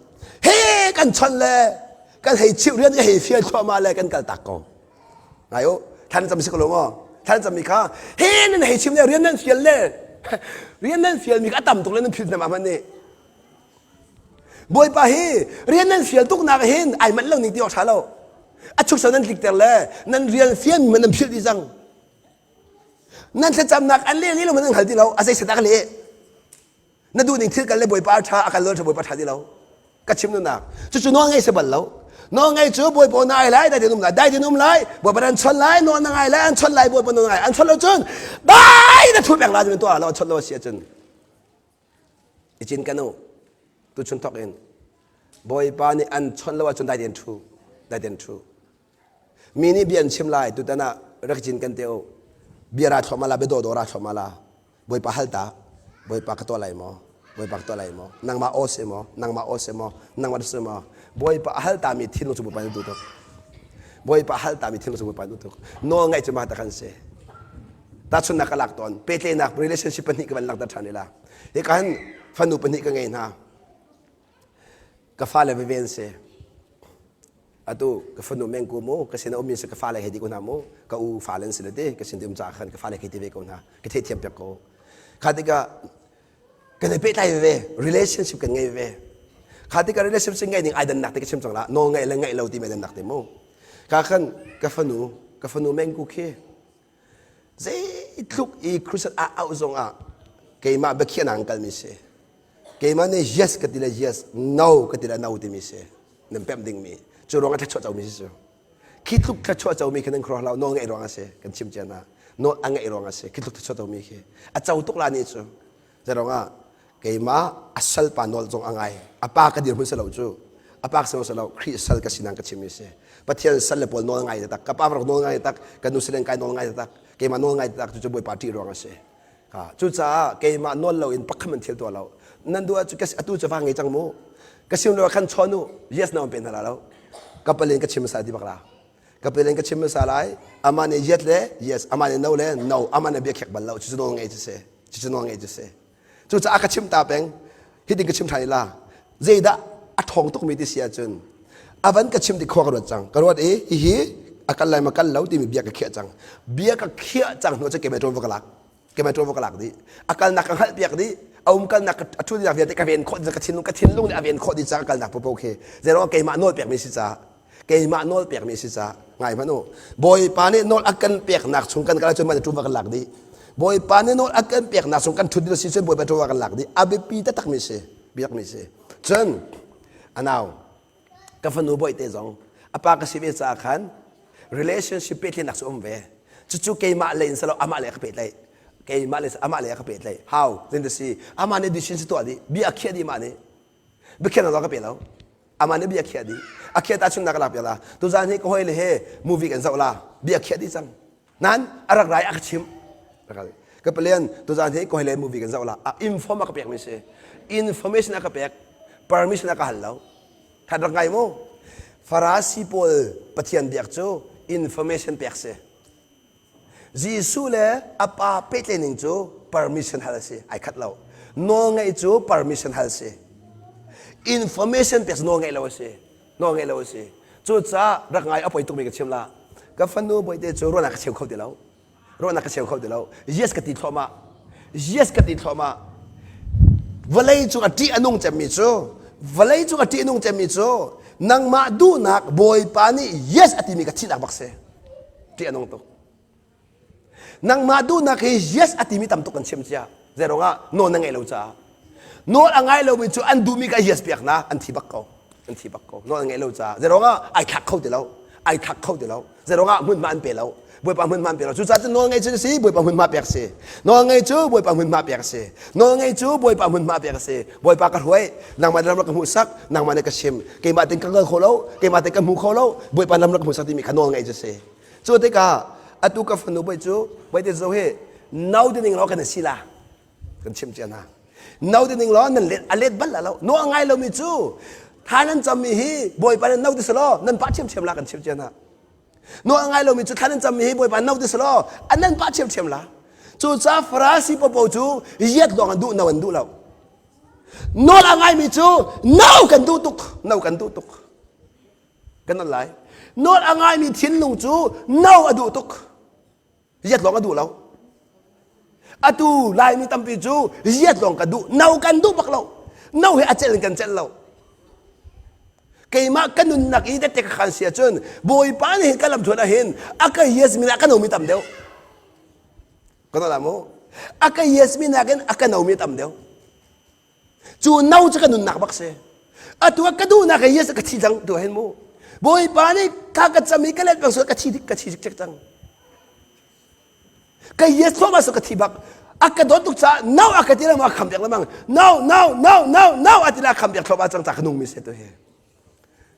[SPEAKER 1] He kan chawnh le kan hei chimh rian ka hei fial thluahmah le kan kal tak ko. Ngai u, thlan cam si ko lo maw? Thlan cam mi kha he nan hei chim le rian nan fial le rian nan fial mi kha a tam tuk le nan philh hna ma nih. Bawipa hi rian nan fial tuk nak hin ai manh lo ning ti awk tha lo. A chuk nan tlik ter le nan rian fial mi nan philh dih cang. Nan thlacamnak an leh lo man nan hngal ti lo. A zei set ah ka leh. Na duh ning thil kal le Bawipa a ṭha a kal lo ṭha Bawipa ṭha ti lo. Ka chim nunak. Cucu nawl ngei si bal lo. Nawl ngei cu Bawipa na ai lai dai tin um lai dai tin um lai Bawipa nan chon lai nawl na ngai lai an chon lai Bawipa nawl ngai an chon lo cun dai na thu peng la cun tuah lo an chon lo si ahcun i cin kan u tu chun thok in Bawipa nih an chon lo ahcun dai tin ṭhu dai tin ṭhu Mi nih bia an chim lai tutan ah rak cin kan te u. Bia ra thluahmah la, bia dawdawh ra thluahmah la. Bawipa hal ta. Bawipa ka tuah lai maw? Bawipa ka tuah lai maw? Nangmah aw si maw? Nangmah aw si maw? Nangmah si maw? Bawipa a hal ta mi thinlung cu Bawipa nih duh tuk. Bawipa a hal ta mi thinlung cu Bawipa nih duh tuk. Nawl ngaih cu mah ta kan si. Tahchunhnak ka lak tawn. Pehtlaihnak relationship pahnih ka van langhter ṭhan ila. Hika hin fanu pahnih ka ngei hna. Ka fale veve an si. Atu ka fanu mengku mu ka sin a ummi si ka fale hei ti ko hna mu ka u fale an si le ti ka sin ti um caah khan ka fale hei ti ve ko hna ka theihthiam piak ko kha tikah kan i pehtlai veve relationship kan ngei veve kha tikah relationship ngeih ning ai dannak ti ka chim cang la nawl ngeih le ngeih lo ti mi dannak ti mu kha khan ka fanu ka fanu mengku khi zeitluk i crusade a auh zong ah keimah biakhiahnak an kalmi si keimah nih yes ka ti le yes no ka ti le no timi si nan pemh dingmi cu ruang ah thluachuah comi si cu khi tluk thluachuah comi khi nan khuaruah hlah nawl ngeih ruang a si kan chim cia hna nawl a ngeih ruang a si khi tluk thluachuah comi khi a co tuk la ni cu Zeirong ah keimah a salpa nawl zong a ngai. A pa ka dirhmun si lo cu. A pa ka si lo Khrih sal ka sinak ka chimmi si. Pathian sal le pawl nawl ngai tak. Ka pa rak nawl ngai tak. Ka nu silen kai nawl ngai tak. Keimah nawl ngai tak cu Bawipa ṭih ruang a si. Cucaah keimah nawl lo in pakhat man thil tuah lo. Nan duh ahcun atu cu va ngei cang mu. Ka sim lo khan chawn u. Yes na pe hna la lo. Ka palin ka chim sa ti bak la. Ka palin ka chim sa lai. Amah nih yes le yes, amah nih no le no, amah nih bia khek bal lo. Cucu nawl ngei cu si. Cucu nawl ngei cu si. Cucaah ka chim ta peng. Hitin ka chim ṭhan la. Zeidah a ṭhawng tukmi ti si ahcun a van ka chim ti khua ka ruat cang. Ka ruat i hihi a kal lai ma kal lo timi bia ka khiah cang. Bia ka khiah cang hnu cun keimah ṭuan va ka lak. Keimah ṭuan va ka lak dih. A kalnak ka hngalh piak dih. A um kalnak a ṭhu dihnak vialte ka ven khawh dih ka thinlung ka thinlung nih a ven khawh dih caah ka kalnak popo khi. Zeiruang keimah nawl pekmi si caah keimah nawl pekmi si caah ngai hmanh u bawipa nih nawl a kan peknak chung kan kal ahcun mah ṭuva kan lak dih bawipa nih nawl a kan peknak chung kan ṭhut dih si cun bawipa ṭuva kan lak dih a biapi taktakmi si biakmi si cun anau ka fanu bawihte zong a pa ka si ve caah khan relationship pehtlaihnak cu um ve cucu keimah lei in silo amah lei ka pehtlaih keimah le amah lei ka pehtlaih how zin si amah nih decision si tuah dih bia a khiah dih mah nih biakhiahnak ka pe lo amah nih bia khiah dih a khiah ta chunnak ka lak piak la tuzan hi ka hawi le he movie kan zoh la bia khiah dih cang nan a rak rai a ka chim ka palian tuzan hi ka hawi le movie kan zoh la a inform a ka pek mi si information a ka pek permission a ka hal lo that rak ngai mu farasi pawl pathian biak cu information pek si Jesuh le a pa pehtlaih ning cu permission hal a si. Ai khat lo. Nawlngaih cu permission hal si. Information pek nawl ngeih lo a si. Nawl ngeih lo a si. Cucaah rak ngai a poi tukmi ka chim la. Ka fanu bawite cu ruahnak ka cheu kho ti lo. Ruahnak ka cheu kho ti lo. Yes ka ti thluahmah. Yes ka ti thluahmah. Vawlei cung a ṭih a nung cemmi cu vawlei cung a ṭih a nung cemmi cu nangmah duhnak Bawipa nih yes a timi ka thihnak bak si. Ṭih a nung tuk. Nangmah duhnak hi yes a timi tam tuk kan chim cia. Zeiruangah nawl na ngeih lo caah. Nawl a ngai lomi cu an duhmi kha yes piak na an thi bak ko. An thi bak ko. Nawl an ngeih lo caah. Zeiruangah ai thlak kho ti lo. Ai thlak kho ti lo. Zeiruangah hmunhma an pe lo. Bawipa hmunhma an pe lo. Cucaah cun nawl ngei cu si Bawipa hmunhma pek si. Nawl ngei cu Bawipa hmunhma pek si. Nawl ngei cu Bawipa hmunhma pek si. Bawipa ka hruai. Nangmah ram ka hmuhsak. Nangmah nih ka chim. Keimah tin ka kal kho lo. Keimah tin ka hmu kho lo. Bawipa lam ka hmuhsak timi kha nawl ngei cu si. Cu tikah atu ka fanu bawi cu bawi te zo hi no ti ning law kan si la kan chim cia hna. No ti ning law nan let a let bal la lo. No a ngai lomi cu thla nan cammi hi bawipa nan no ti selaw nan pah ṭhiamṭhiam la kan chim cia hna. No a ngai lomi cu thla nan cammi hi bawipa no ti selaw an nan pah ṭhiamṭhiam la. Cucaah Farasi popo cu riat lawng an duh no an duh lo. Nawl a ngaimi cu no kan duh tuk no kan duh tuk. Kan on lai. Nawl a ngaimi thinlung cu no a duh tuk. Riat lawng a duh lo. Atu Laimi tampi cu riat lawng ka duh. No kan duh bak lo. No he a celh in kan celh lo. Keimah ka nunnak i tette ka khan si ahcun Bawipa nih hin ka lamthluan ah hin a ka yes mi ah ka nomi tam deuh. Ka la mu. A ka yes mi nakin a ka nomi tam deuh. Cu no cu ka nunnak bak si. Atu ah ka duhnak he yes ka thi cang tu hin mu. Bawipa nih ka ka cam i ka let bang ka thi dik ka thi dik cang. Ka yes thluahmah so ka thi bak. A ka dawt tuk caah no a ka ti lengmang a kham piak lengmang. No no no no no a ti la kham piak thluahmah cang ca ka nung mi se tu hi.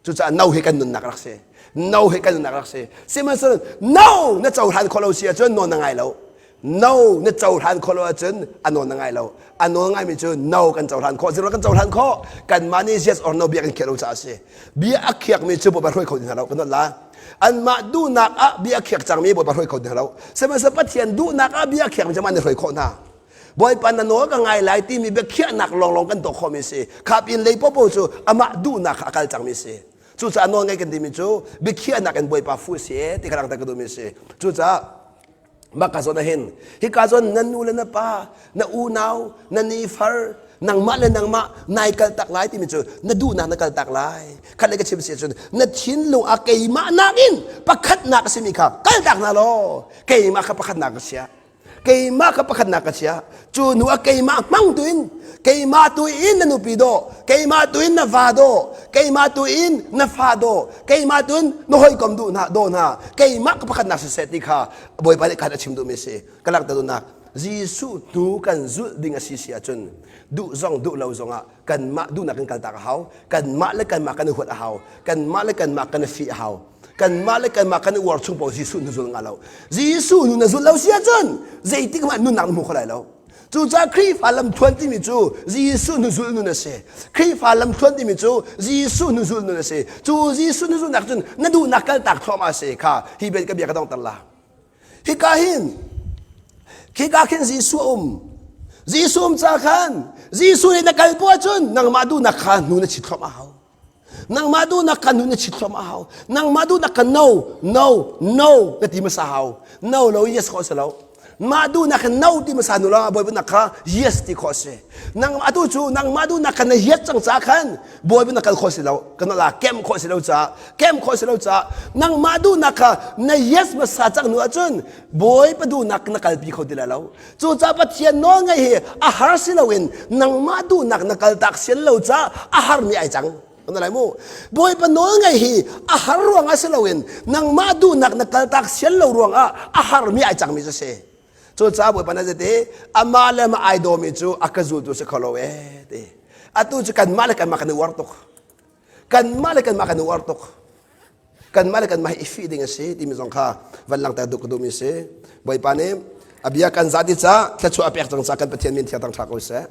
[SPEAKER 1] Cucaah no hi kan nunnak rak si. No hi kan nunnak rak si. Sihmanhsehlaw no na cohlan khawh lo si ahcun nawl na ngai lo. No na cohlan khawh lo ahcun a nawl na ngai lo. A nawl ngaimi cu no kan cohlan khawh. Zero kan cohlan khawh. Kanmah nih yes or no bia kan khiah lo caah a si. Bia a khiakmi cu Bawipa hruai kho ti hna lo. Kan nawt la. Anmah duhnak ah bia a khiak cangmi Bawipa hruai kho ti hna lo. Sihmanhsehlaw Pathian duhnak ah bia a khiakmi cu mah nih hruai khawh hna. Bawipa na nawl ka ngai lai timi biakhiahnak lawnglawng kan tuah khawhmi si. Kha pin lei popo cu amah duhnak kha a kal cangmi si. Cucaah nawl ngai kan timi cu biakhiahnak in Bawipa fu si e ti kha langhter ka duhmi si. Cucaah mah ka zawn ah hin hika zawn na nu le na pa na unau na nifar nangmah le nangmah nai kal tak lai timi cu na duhnak na kal tak lai khat le ka chim si ahcun na thinlung ah keimah nakin pakhatnak a simi kha kal tak hna law keimah kha pakhatnak ka chia Keimah kha pakhatnak ka chia. Cu hnu ah keimah hmang tu in keimah tu in na nupi dawh, keimah tu in na va dawh, keimah tu in na fa dawh, keimah tu in na hawikom duh hna daw hna, keimah ka pakhatnak siseh ti kha Bawipa nih khan a chim duhmi a si. Ka langhter duhnak Jesuh hnu kan zulh ding a si si ahcun duh zong duh lo zongah kanmah duhnak kan kaltak a hau. Kanmah le kanmah kan i huat a hau. Kanmah le kanmah kan i fih a hau. Kanmah le kanmah kan i uar chung paoh Jesuh na zul nga lo. Jesuh nu na zul lo si ahcun zeitik hmanh nunnak na hmu kho lai lo. Cucaah Khrihfa lamthluan timi cu Jesuh nu zul nun a si. Khrihfa lamthluan timi cu Jesuh nu zul nun a si. Cu Jesuh nu zulnak cun na duhnak kaltak thluahmah a si kha hi bel ka bia ka dongter la. Hika hin khika khin Jesuh um. Jesuh um ca khan Jesuh nih na kal poah cun nangmah duhnak kha hnu na chit thluahmah a hau. Nangmah duhnak kha nu na chit thluahmah a hau. Nangmah duhnak kha no, no, no na ti hmasa hau. No lo yes khawh si lo. Mah duhnak kha no ti hmasa nu lawng ah Bawipa kha yes ti khawh si. Nang atu cu nangmah duhnak kha na yes cang ca khan Bawipa na kal khawh si lo. Kan la kem khawh si lo caah kem khawh si lo caah nangmah duhnak kha na yes hmasa cang nu ahcun Bawipa duhnak na kalpi kho ti lai lo. Cucaah Pathian nawl ngaih hi a har si loin nangmah duhnak na kaltak sian lo caah a harmi ai cang. Kan lai mu. Bawipa nawl ngaih hi a har ruangah si loin nangmah duhnak na kaltak sian lo ruangah a harmi ai cangmi cu si. Cucaah Bawipa na zete amah le amah ai dawmi cu a ka zultu si kho lo ee ti. Atu cu kanmah le kanmah kan i uar tuk. Kanmah le kanmah kan i uar tuk. Kanmah le kanmah hi i fih ding a si timi zong kha van langhter duh ka duhmi a si. Bawipa nih a bia kan zah ti ca thluachuah a pek cang ca kan Pathian min thiang thang ṭha ko seh.